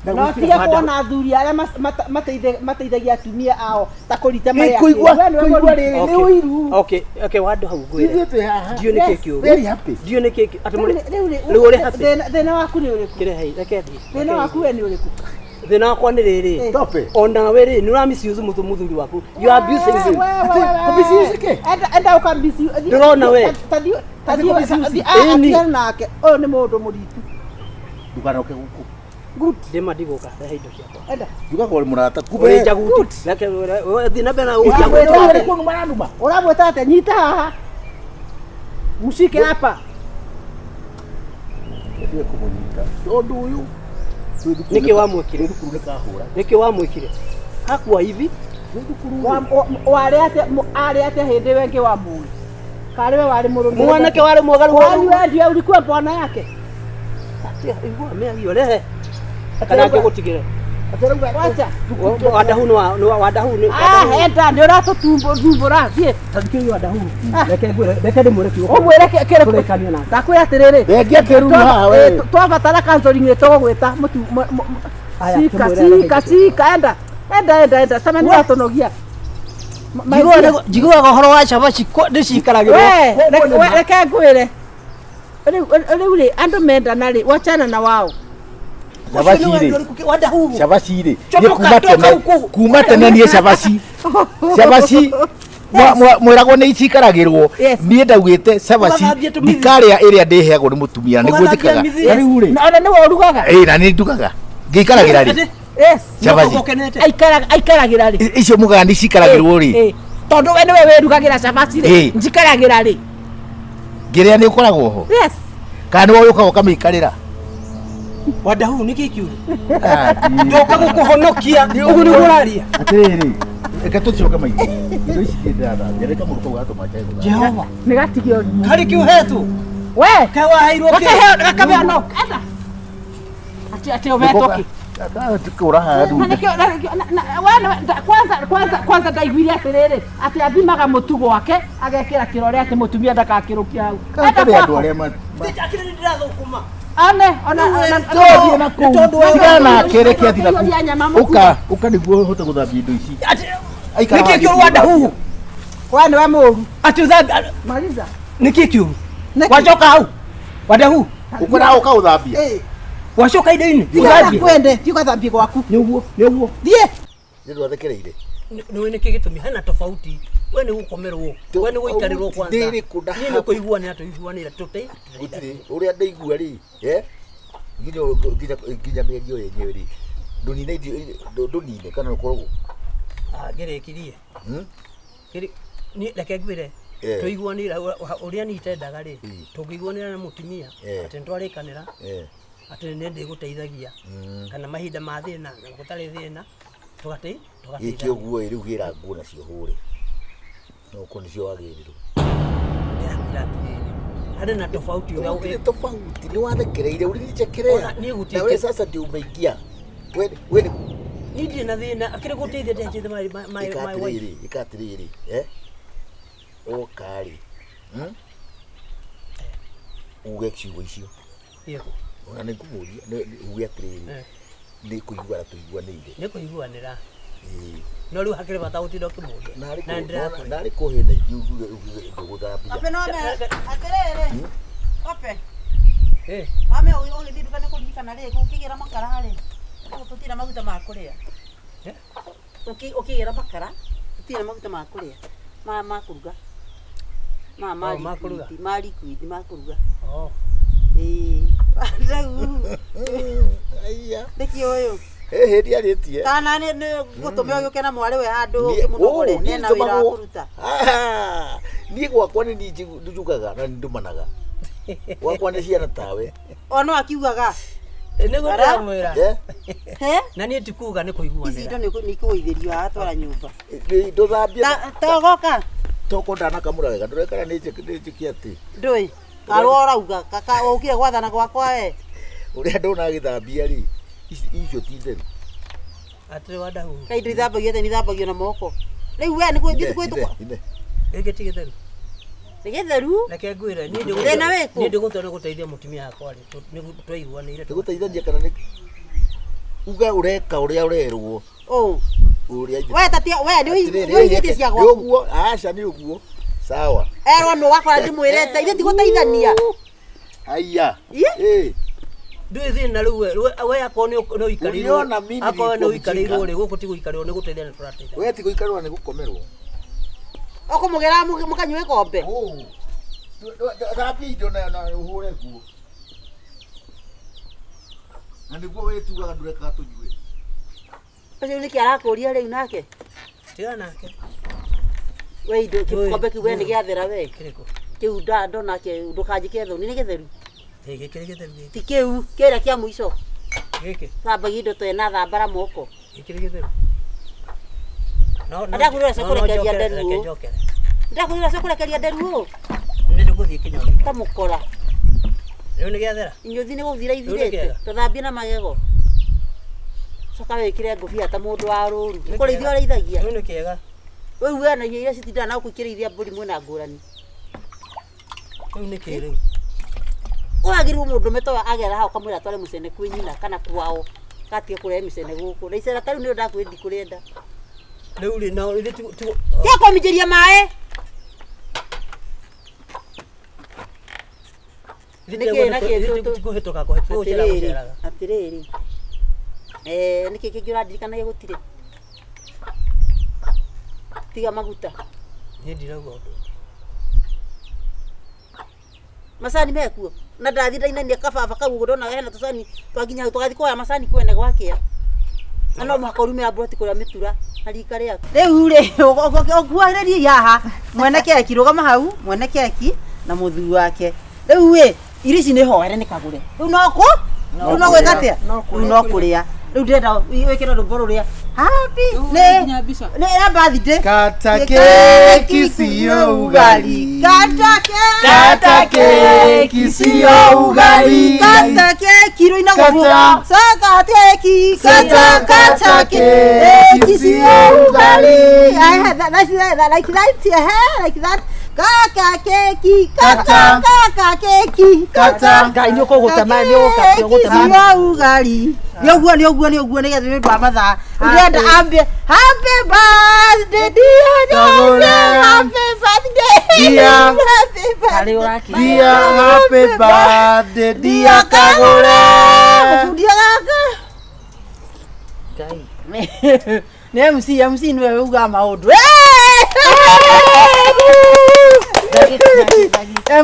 Na No gwĩkĩra tige kuona athuri arĩa mateithagia atumia ao ta kũrita Ĩ, marĩa kũigua akĩru. We nĩwe kũigua mũruti. rĩrĩ nĩ Okay. ũiru Okay, okay, wandũ hau ngwĩre. ithuĩ twĩ haha Ndiũĩ nĩkĩ kĩũru. very happy Ndiũĩ nĩkĩ atĩ mũrĩ Rĩu rĩ- rĩu ũrĩ happy. Thĩna waku nĩ ũrĩkũ? Kĩrehe, reke thiĩ. Thĩna waku we nĩ ũrĩkũ? Thĩna wakwa nĩ rĩrĩ. Stop it. Ona we rĩ, nĩ ũra misuse mũthuri waku. You are abusing him. Kũmisuse kĩ? Enda enda ũkamisiu. Ndĩrona we. Tathiĩ kũmisuse? Ĩni. atigane nake. Ũyũ nĩ mũndũ mũritu. ndũganoke gũkũ Good. Ndĩma ndigũka, rehe indo ciakwa. Enda. njugaga ũrĩ mũrata Ũrĩ njaguti. Reke we thiĩ na mbere na Ũramwĩta ũnjaguti. atĩa? kũu maranuma Ũramwĩta atĩa? Nyita haha. Mshike hapa. ndiwe kũmũnyita tondũ ũyũ twĩ thukuru Nĩkĩ wamwĩkire? twĩ thukuru nĩ kahũra Nĩkĩ wamwĩkire? Hakua hivi. twĩ thukuru Warĩ atĩa arĩ atĩa hĩndĩ ĩyo ĩngĩ wa mũĩ? Karĩ we warĩ mũrũme. Mwanake warĩ mwega rĩu Kwani we ndiwe ulikuwa bwana yake? Igua mĩario rehe. Kana ngĩgũtigĩre. Wacha. Wadahu nĩ wa nĩ wa wadahu nĩ Ah, enda nĩ ũratũtumbũra thiĩ. Tathikĩrĩria wadahu. Reke ngwĩre, reke ndĩmwĩre kiugo. Ũmwĩre kĩrĩkũ? Tũrĩkanie nake. Ndakwĩra atĩrĩrĩ. Thengia kĩruru haha we. Twabatara counseling nĩ tũgũgwĩta mũtu Aya, cika kĩmwĩre cika cika enda enda enda enda cama nĩ ũratũnogia. Njiguaga ũhoro wa cabaci ndĩcikaragĩrwo. We reke ngwĩre. Rĩu rĩu rĩ andũ mendana rĩ wachana na wao. Cabaci rĩ Wadahu. cabaci rĩ niĩ Chomoka, kuma toka tene huku. kuma tene niĩ cabaci cabaci mwĩragwo nĩ icikaragĩrwo Yes. niĩ ndaugĩte cabaci Ũgathambia tũmithi. ndikarĩa ĩrĩa ndĩheagwo nĩ mũtumia nĩguo Ũgathambia njĩkaga mithi. Na rĩu rĩ Na ona nĩwe ũrugaga. ĩ na nĩ ndugaga ngĩikaragĩra rĩ Yes. cabaci Ũkenete. Aikaraga aikaragĩra rĩ. icio mugaga nĩ cikaragĩrwo rĩ Ĩ, Tondũ we nĩwe wĩrugagĩra cabaci rĩ. Ĩ. Njikaragĩra rĩ. ngĩrĩa nĩ ũkoragwo ho Yes. kana nĩwe ũkaga ũkamĩikarĩra Wadahu nĩkĩ kĩũru? Ah, Ndoka gũkũhonokia. Ũguo nĩguo ũraria. atĩrĩrĩ reke tũcoke maitũ indo ici ndĩ ndĩrathambia reke mũndũ kau gatũma njage gũthambia Jehova. Nĩ gatigio. Harĩ kĩ ũhetwo? We. Kaĩ waheirwo kĩ? Gakaheo gakaheo no. Enda. Ati ati ũhetwo kĩ? kũra haha Na nĩkĩo na nĩkĩo na we nĩwe kwanza kwanza kwanza ndaiguire atĩrĩrĩ atĩ athimaga mũtu gwake agekĩra kĩrore atĩ mũtumia ndagakĩrũkia hau. Enda karĩ andũ gwakwa. arĩa Akĩrĩ nĩ ndĩrathũkũma. One ona ona tũthiĩ na kũu tigana nake reke athiĩ na Kũiyũria nyama kũu mũtu. ũka ũka nĩguo ũhote gũthambia indo ici Aikara Nĩkĩ haha kĩũru Wadahu? We nĩwe mũru. Atĩ ũthambia Maliza. nĩkĩ kĩũru? Nĩkĩ? Wacoka hau. Wadahu. ũkwenda ũka ũthambia Ĩ. Wacoka indo-inĩ. Tiga Ũthambie. kwende tiga ũgathambie gwaku. Nĩguo, nĩguo. Thiĩ. nĩ ndwathekereire Nĩũĩ nĩkĩ gĩtũmi hena tofauti we nĩ gũkomerwo we nĩ gũikarĩrwo kwanza Ndĩrĩ kũ na niĩ nĩ kũiguanĩra tũiguanĩra tũte gũtirĩ ũrĩa ndaigua rĩ eh? nginya nginya nginya mĩario yenyewe rĩ ndũnine ndũnine kana ũkoragwo ngĩrĩkirie Hmm? Niĩ reke ngwĩre Eh. tũiguanĩra ũrĩa niĩ itendaga rĩ Mm. tũngĩiguanĩra na mũtumia Eh. atĩ nĩtwarĩkanĩra Eh. atĩ nĩ ndĩgũteithagia Mm. kana mahinda ma thĩna na gũtarĩ thĩna tũgate gĩkĩ tũgateithania ũguo ĩ rĩu gĩra nguo nacio hũre no ũkorwo nĩcio wagĩrĩrwo Ndĩrakwĩra atĩrĩrĩ harĩ na tofauti ũrĩa Gũtirĩ tofauti nĩ wathekereire ũrinichekerea Ona niĩ gũtirĩ na we kĩ- sasa ndio umeingia we we nĩ niĩ ndirĩ na thĩna akĩrĩ gũteithia ndĩteithia my ĩka my wife atĩrĩrĩ ĩka atĩrĩrĩ eh oka rĩ hmm? uge ciugo icio Yego. ona nĩ ngũmũria uge atĩrĩrĩ Eh. Nĩ kũiguana tũiguanĩire. Nĩ kũiguanĩra. Ĩĩ. No rĩu hakĩrĩ bata gũtinda ũkĩmũria. Narĩ Na nĩndĩrakũria. narĩ kũhĩna ingĩ uge uge ndũgũthambia. Ope no me atĩrĩrĩ. Ope. Eh. Mame ũgĩthiĩ nduka nĩ kũririkana rĩ, ũkĩgĩra makara rĩ. Tũtirĩ maguta ma kũrĩa. Eh? Ũkĩgĩra makara, tũtirĩ maguta ma kũrĩa. Ma kũruga. Ma ma Oh, ma kũruga. liquid, ma liquid, ma kũruga. Oh. Ĩĩ. Rĩu Aiya. nĩkĩ ũyũ? Ĩhĩ ndiarĩtie. Kana nĩ gũtũme ũgĩũke na mwarĩ we handũ Niĩ- ũkĩmũnogore ũũ, niĩ ena wĩra wa ndũmagwo. kũruta. Ah, niĩ gwakwa nĩ niĩ njugaga na nĩ ndũmanaga. Gwakwa nĩ ciana tawe. O no akiugaga. Nĩguo Ara? ndĩramwĩra. Eh? He? Na niĩ ti kuga nĩ Ici kũiguanĩra. indo nĩ ikũgũithĩrio haha twara nyũmba. Nĩ ndũthambia. Togoka Toko ndanakamũra wega ndũrekana nĩ njĩke atĩ. ndũĩ karwo ũrauga kaka ũkire gwathana gwakwa we. Ũrĩa ndona agĩthambia rĩ, icio ti theru. Atĩrĩ wandahu. Kaĩ indo ithambagio atĩa nĩithambagio na moko. Rĩu we nĩguo Ine, nĩguo ine, ine. Gĩkĩ ti gĩtheru. nĩ gĩtheru. Reke ngwĩre niĩ Thĩna wĩkũ? niĩ ndĩgũtua nĩ gũteithia mũtumia wakwa rĩ nĩguo twaiguanĩire. Nĩ gũteithania kana nĩ uga ũreka ũrĩa ũrerwo. Ũ. Ũrĩa ithe- We tatia we nĩ Atĩrĩrĩ, ũigĩtie cia nĩ gwaku. ũguo, aca nĩ ũguo. Sawa. Erwo nũ wakora ndĩmwĩrĩte ithe ti gũteithania. Aiya. Ĩ? Ĩ. Ndũĩ thĩna rĩu we akorwo nĩ ũikarĩirwo Uliona mimi akorwo nĩ nilikuwa ũikarĩirwo mjinga. rĩ gũkũ ti gũikarĩrwo nĩ gũteithania tũrateithania. We ti gũikarĩrwo nĩ gũkomerwo. Ũkũmũgĩra mũkanyue kombe. Ũ. Thambia indo na ũhũre nguo. Na nĩguo wĩtuaga ndũrekaga tũnyue. Ũcio nĩkĩ arakũria rĩu nake? Tigana nake. We indo Ndũĩ, gĩkombe kĩu we nĩ ndũĩ. gĩathera we. Kĩrĩkũ? Kĩu ndona ke ndũkanjĩke thoni nĩ gĩtheru. Ĩ gĩkĩ nĩ gĩtheru gĩkĩ. Ti kĩu kĩrĩa kĩa mũico. Gĩkĩ. Thambagia indo ta ĩna thambara moko. Gĩkĩ nĩ gĩtheru. No no. Ndakwĩra no, no kũrekeria njokere, nderu reke ũũ. njokere. Ndakwĩra cio kũrekeria nderu ũũ. Nĩ ndĩgũthiĩ kĩnyoni. Ta mũkora. Rĩu nĩ gĩathera. Inyuthi nĩ gũthira Rĩu nĩ ithirĩte. kĩega. Tũthambie na magego. Coka wĩkĩre ngũbia ta mũndũ wa rũru. Nĩ Kũrĩithia kĩega. ũrĩithagia. Rĩu nĩ kĩega. Rĩu we na irio iria citindaga na gũkũ ikĩrĩithia mbũri mwĩna ngũrani. Rĩu nĩ kĩ rĩu? Wagĩrĩirwo mũndũ ũme agera hau ũkamwĩra atware mũcene kwĩ nyina kana kwao gatige kũrehe mĩcene gũkũ. Na icera ta rĩu nĩrĩo ndakwĩrire ndikũrĩenda. Rĩu rĩ no ithuĩ ti ti Tiga kũminjĩria maĩ. Nĩkĩ na kĩ ti kũhĩtũka kũhĩtũka gũcera Atĩrĩrĩ, gũceraga. atĩrĩrĩ. Eh, nĩkĩ kĩngĩ ũrandirikanagia gũtirĩ? Tiga maguta. Niĩ ndirauga ũndũ. Macani mekuo. Na ndathi ndainania kababa kau ũguo ndona hena tũcani twakinya hau tũgathiĩ kuoya macani kwene gwakĩa. Na no mũhaka ũrume amburoti kũrĩa mĩtura na rika rĩaku. Rĩu rĩ ũkuhĩrĩriei haha mwene keki rũgama hau mwene keki na mũthuri wake. Rĩu ĩ irio ici nĩ hoere nĩ kagũre. Rĩu no kũ? Rĩu no gwĩka atĩa? Rĩu no kũrĩa. Rĩu ndĩrenda wĩkĩre rwĩmbo rũrĩa happy nĩ nĩ ya birthday. Kata keki siyo ugali. Kata keki. Kata keki siyo ugali. Kata keki rũina Kata. gũbuo. Kata keki. Kata kata Kata keki keki siyo siyo ugali. ugali. I had that, that's that, like that, yeah, like that. Kaka keki, kata Kata. kaka keki, Kata. Ngai nĩ ũkũgũtema nĩ keki ũgũtema siyo ugali. Nĩ ũguo nĩ ũguo nĩ ũguo nĩgetha nĩ ũndũ wa mathaa. Ndĩrenda ambe happy birthday dear Kagũre. happy birthday Dear. happy birthday Harĩ ũrakira. Dear happy birthday dear Kagũre. Mũkundia gaka. Ngai. Nĩ MC MC nĩwe ugaga maũndũ.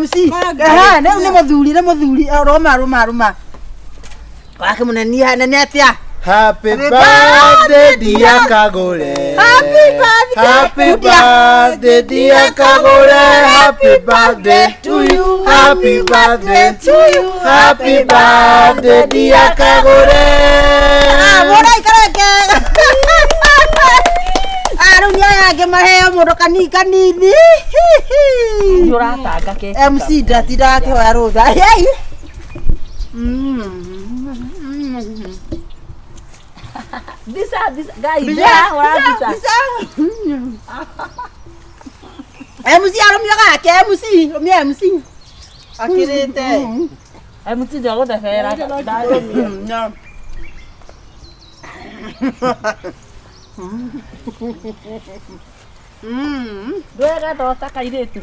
MC aha rĩu nĩ mũthuri nĩ mũthuri rũma rũma rũma. Wake mũnene nene atĩa? Happy birthday dear Kagũre. Happy birthday. Happy birthday dear Kagũre. Happy birthday to you. Happy birthday to you. Happy birthday dear Kagũre. Ah, mũndũ aikare kega. Ah, rĩu nĩ aya angĩ maheo mũndũ kanini kanini. Nĩ ũratanga keki. MC ndatindaga akĩhoya rũtha. Hey! Mbica mbica Ngai ndĩrahũra mbica. MC arũmia gake MC rũmia MC. Akĩrĩte. MC ndagũthebera. No. Ndwega thota kairĩtu.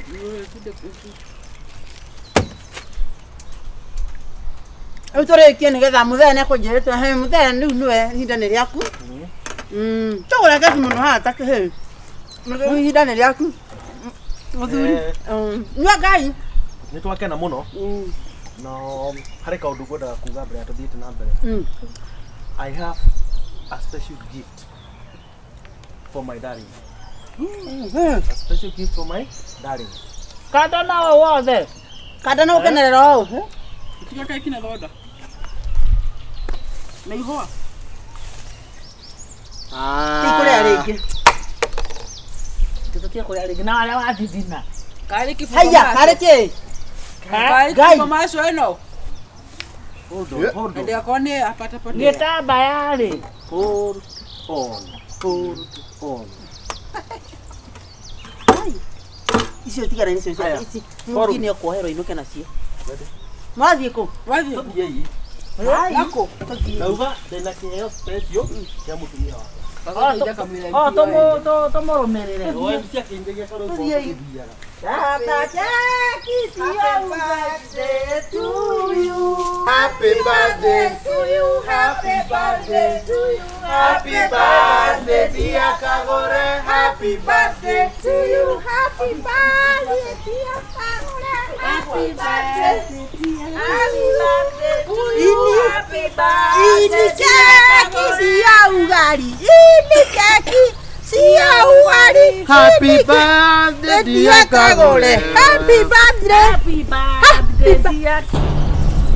Rĩu tũrĩkie nĩgetha mũthee nĩekũnjĩrĩte he mũthee rĩu nĩwe ihinda nĩ rĩaku. Tũgũre keki mũno haha ta kĩhĩ. Rĩu ihinda nĩ rĩaku. Mũthuri. Nyua Ngai. Nĩ twakena mũno. Na harĩ kaũndũ ngwendaga kuga mbere ya tũthiĩte na mbere. I have a special gift for my darling. A special gift for my darling. Kanda no wothe. Kanda no ũkenerera ũũ. Tiga keki na thonda. Na ihũa. Ti kũrĩa rĩngĩ. Tũtige kũrĩa rĩngĩ na arĩa wathithina. Karĩ kĩbungo Haiya, maco. karĩ kĩ? Karĩ Ngai. kĩbungo maco ĩno. Hold on, hold on. Ndĩgakorwo nĩ apatapatia. Gĩtambaya rĩ. Hold on. Hold on. Icio tigana nicio Haya. ici. Mũthii nĩ ũkuoherwo inũke nacio. Mwathiĩ kũ? Wathiĩ. Tũthiĩi. Nako. Ndauga ndĩna kĩheo special kĩa mũtumia wakwa. O tũmũrũmĩrĩre. O MC akĩingagia karũgamo Tũthiĩi. tũthiaga. Happy birthday to you, happy birthday to you, happy birthday dear Kagore, happy birthday to you, happy birthday dear Kagore, happy birthday, happy birthday to you, happy birthday. Ini keki cia ugali. Ini keki cia ugali. Happy birthday dear Kagore. Happy birthday. Happy birthday dear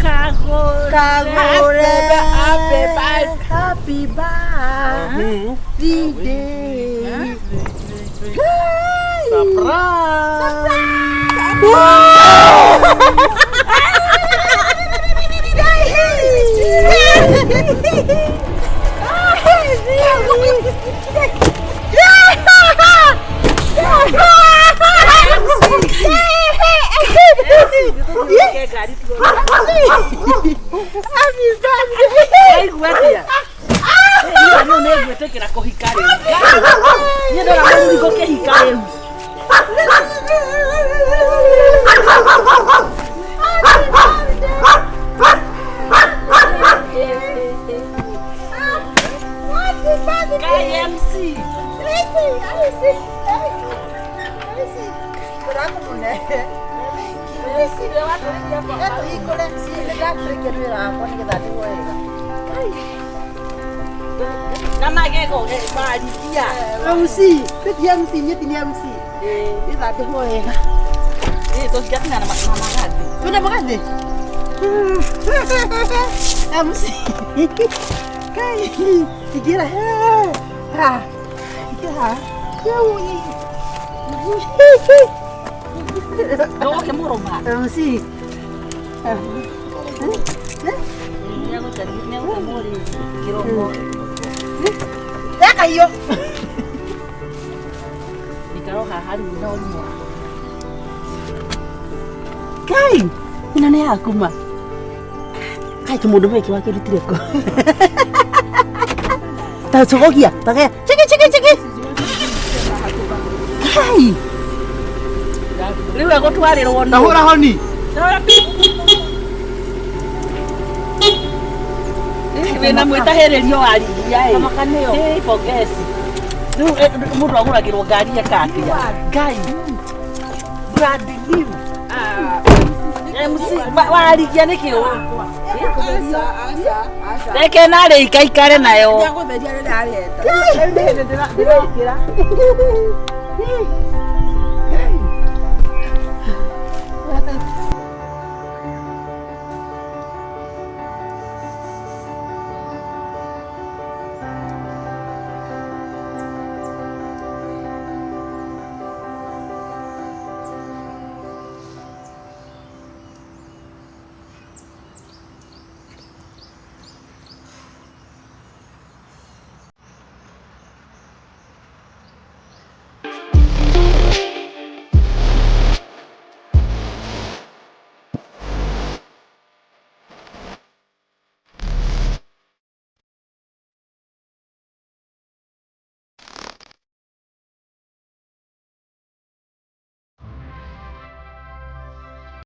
Kagore. Kagore. Happy birthday. Happy birthday. Waigua atĩa? Niĩ rĩu nĩ ngwĩtĩkĩra kũhika rĩu. Niĩ ndona mũthuri ngũkĩhika rĩu. Ngai MC. Na magego marigia. MC, ti MC, niĩ ti MC. Ĩthandĩhwo wega. Ĩ tũtigatina na magathi. Twĩna magathĩ? MC. Kai, ingĩra ha. Ingĩra ha. Ndũgũkĩmũrũma. MC. Nĩegũtemũrĩ kĩromo. Reka hiyo. Ikaro haha rĩu na ũrimũ. Kai, ĩno nĩ yaku ma. Kai tũmũndũ meki wakĩrutire kũ? Ta cogogia, ta chiki chiki chiki. Kai. Rĩu egũtwarĩrwo nũ? Tahũra honi. Wĩna mwĩtahĩrĩrio wa rigia ĩ. Ĩ pongezi. Rĩu mũndũ agũragĩrwo ngari eka atĩa? Ngai. Brand new. MC warigia nĩkĩ ũũ? Aca, aca, aca. Reke narĩ ikaikare nayo. Ndagũtheria rĩrĩa arenda. Rĩu nĩ hĩndĩ ndĩrekĩra.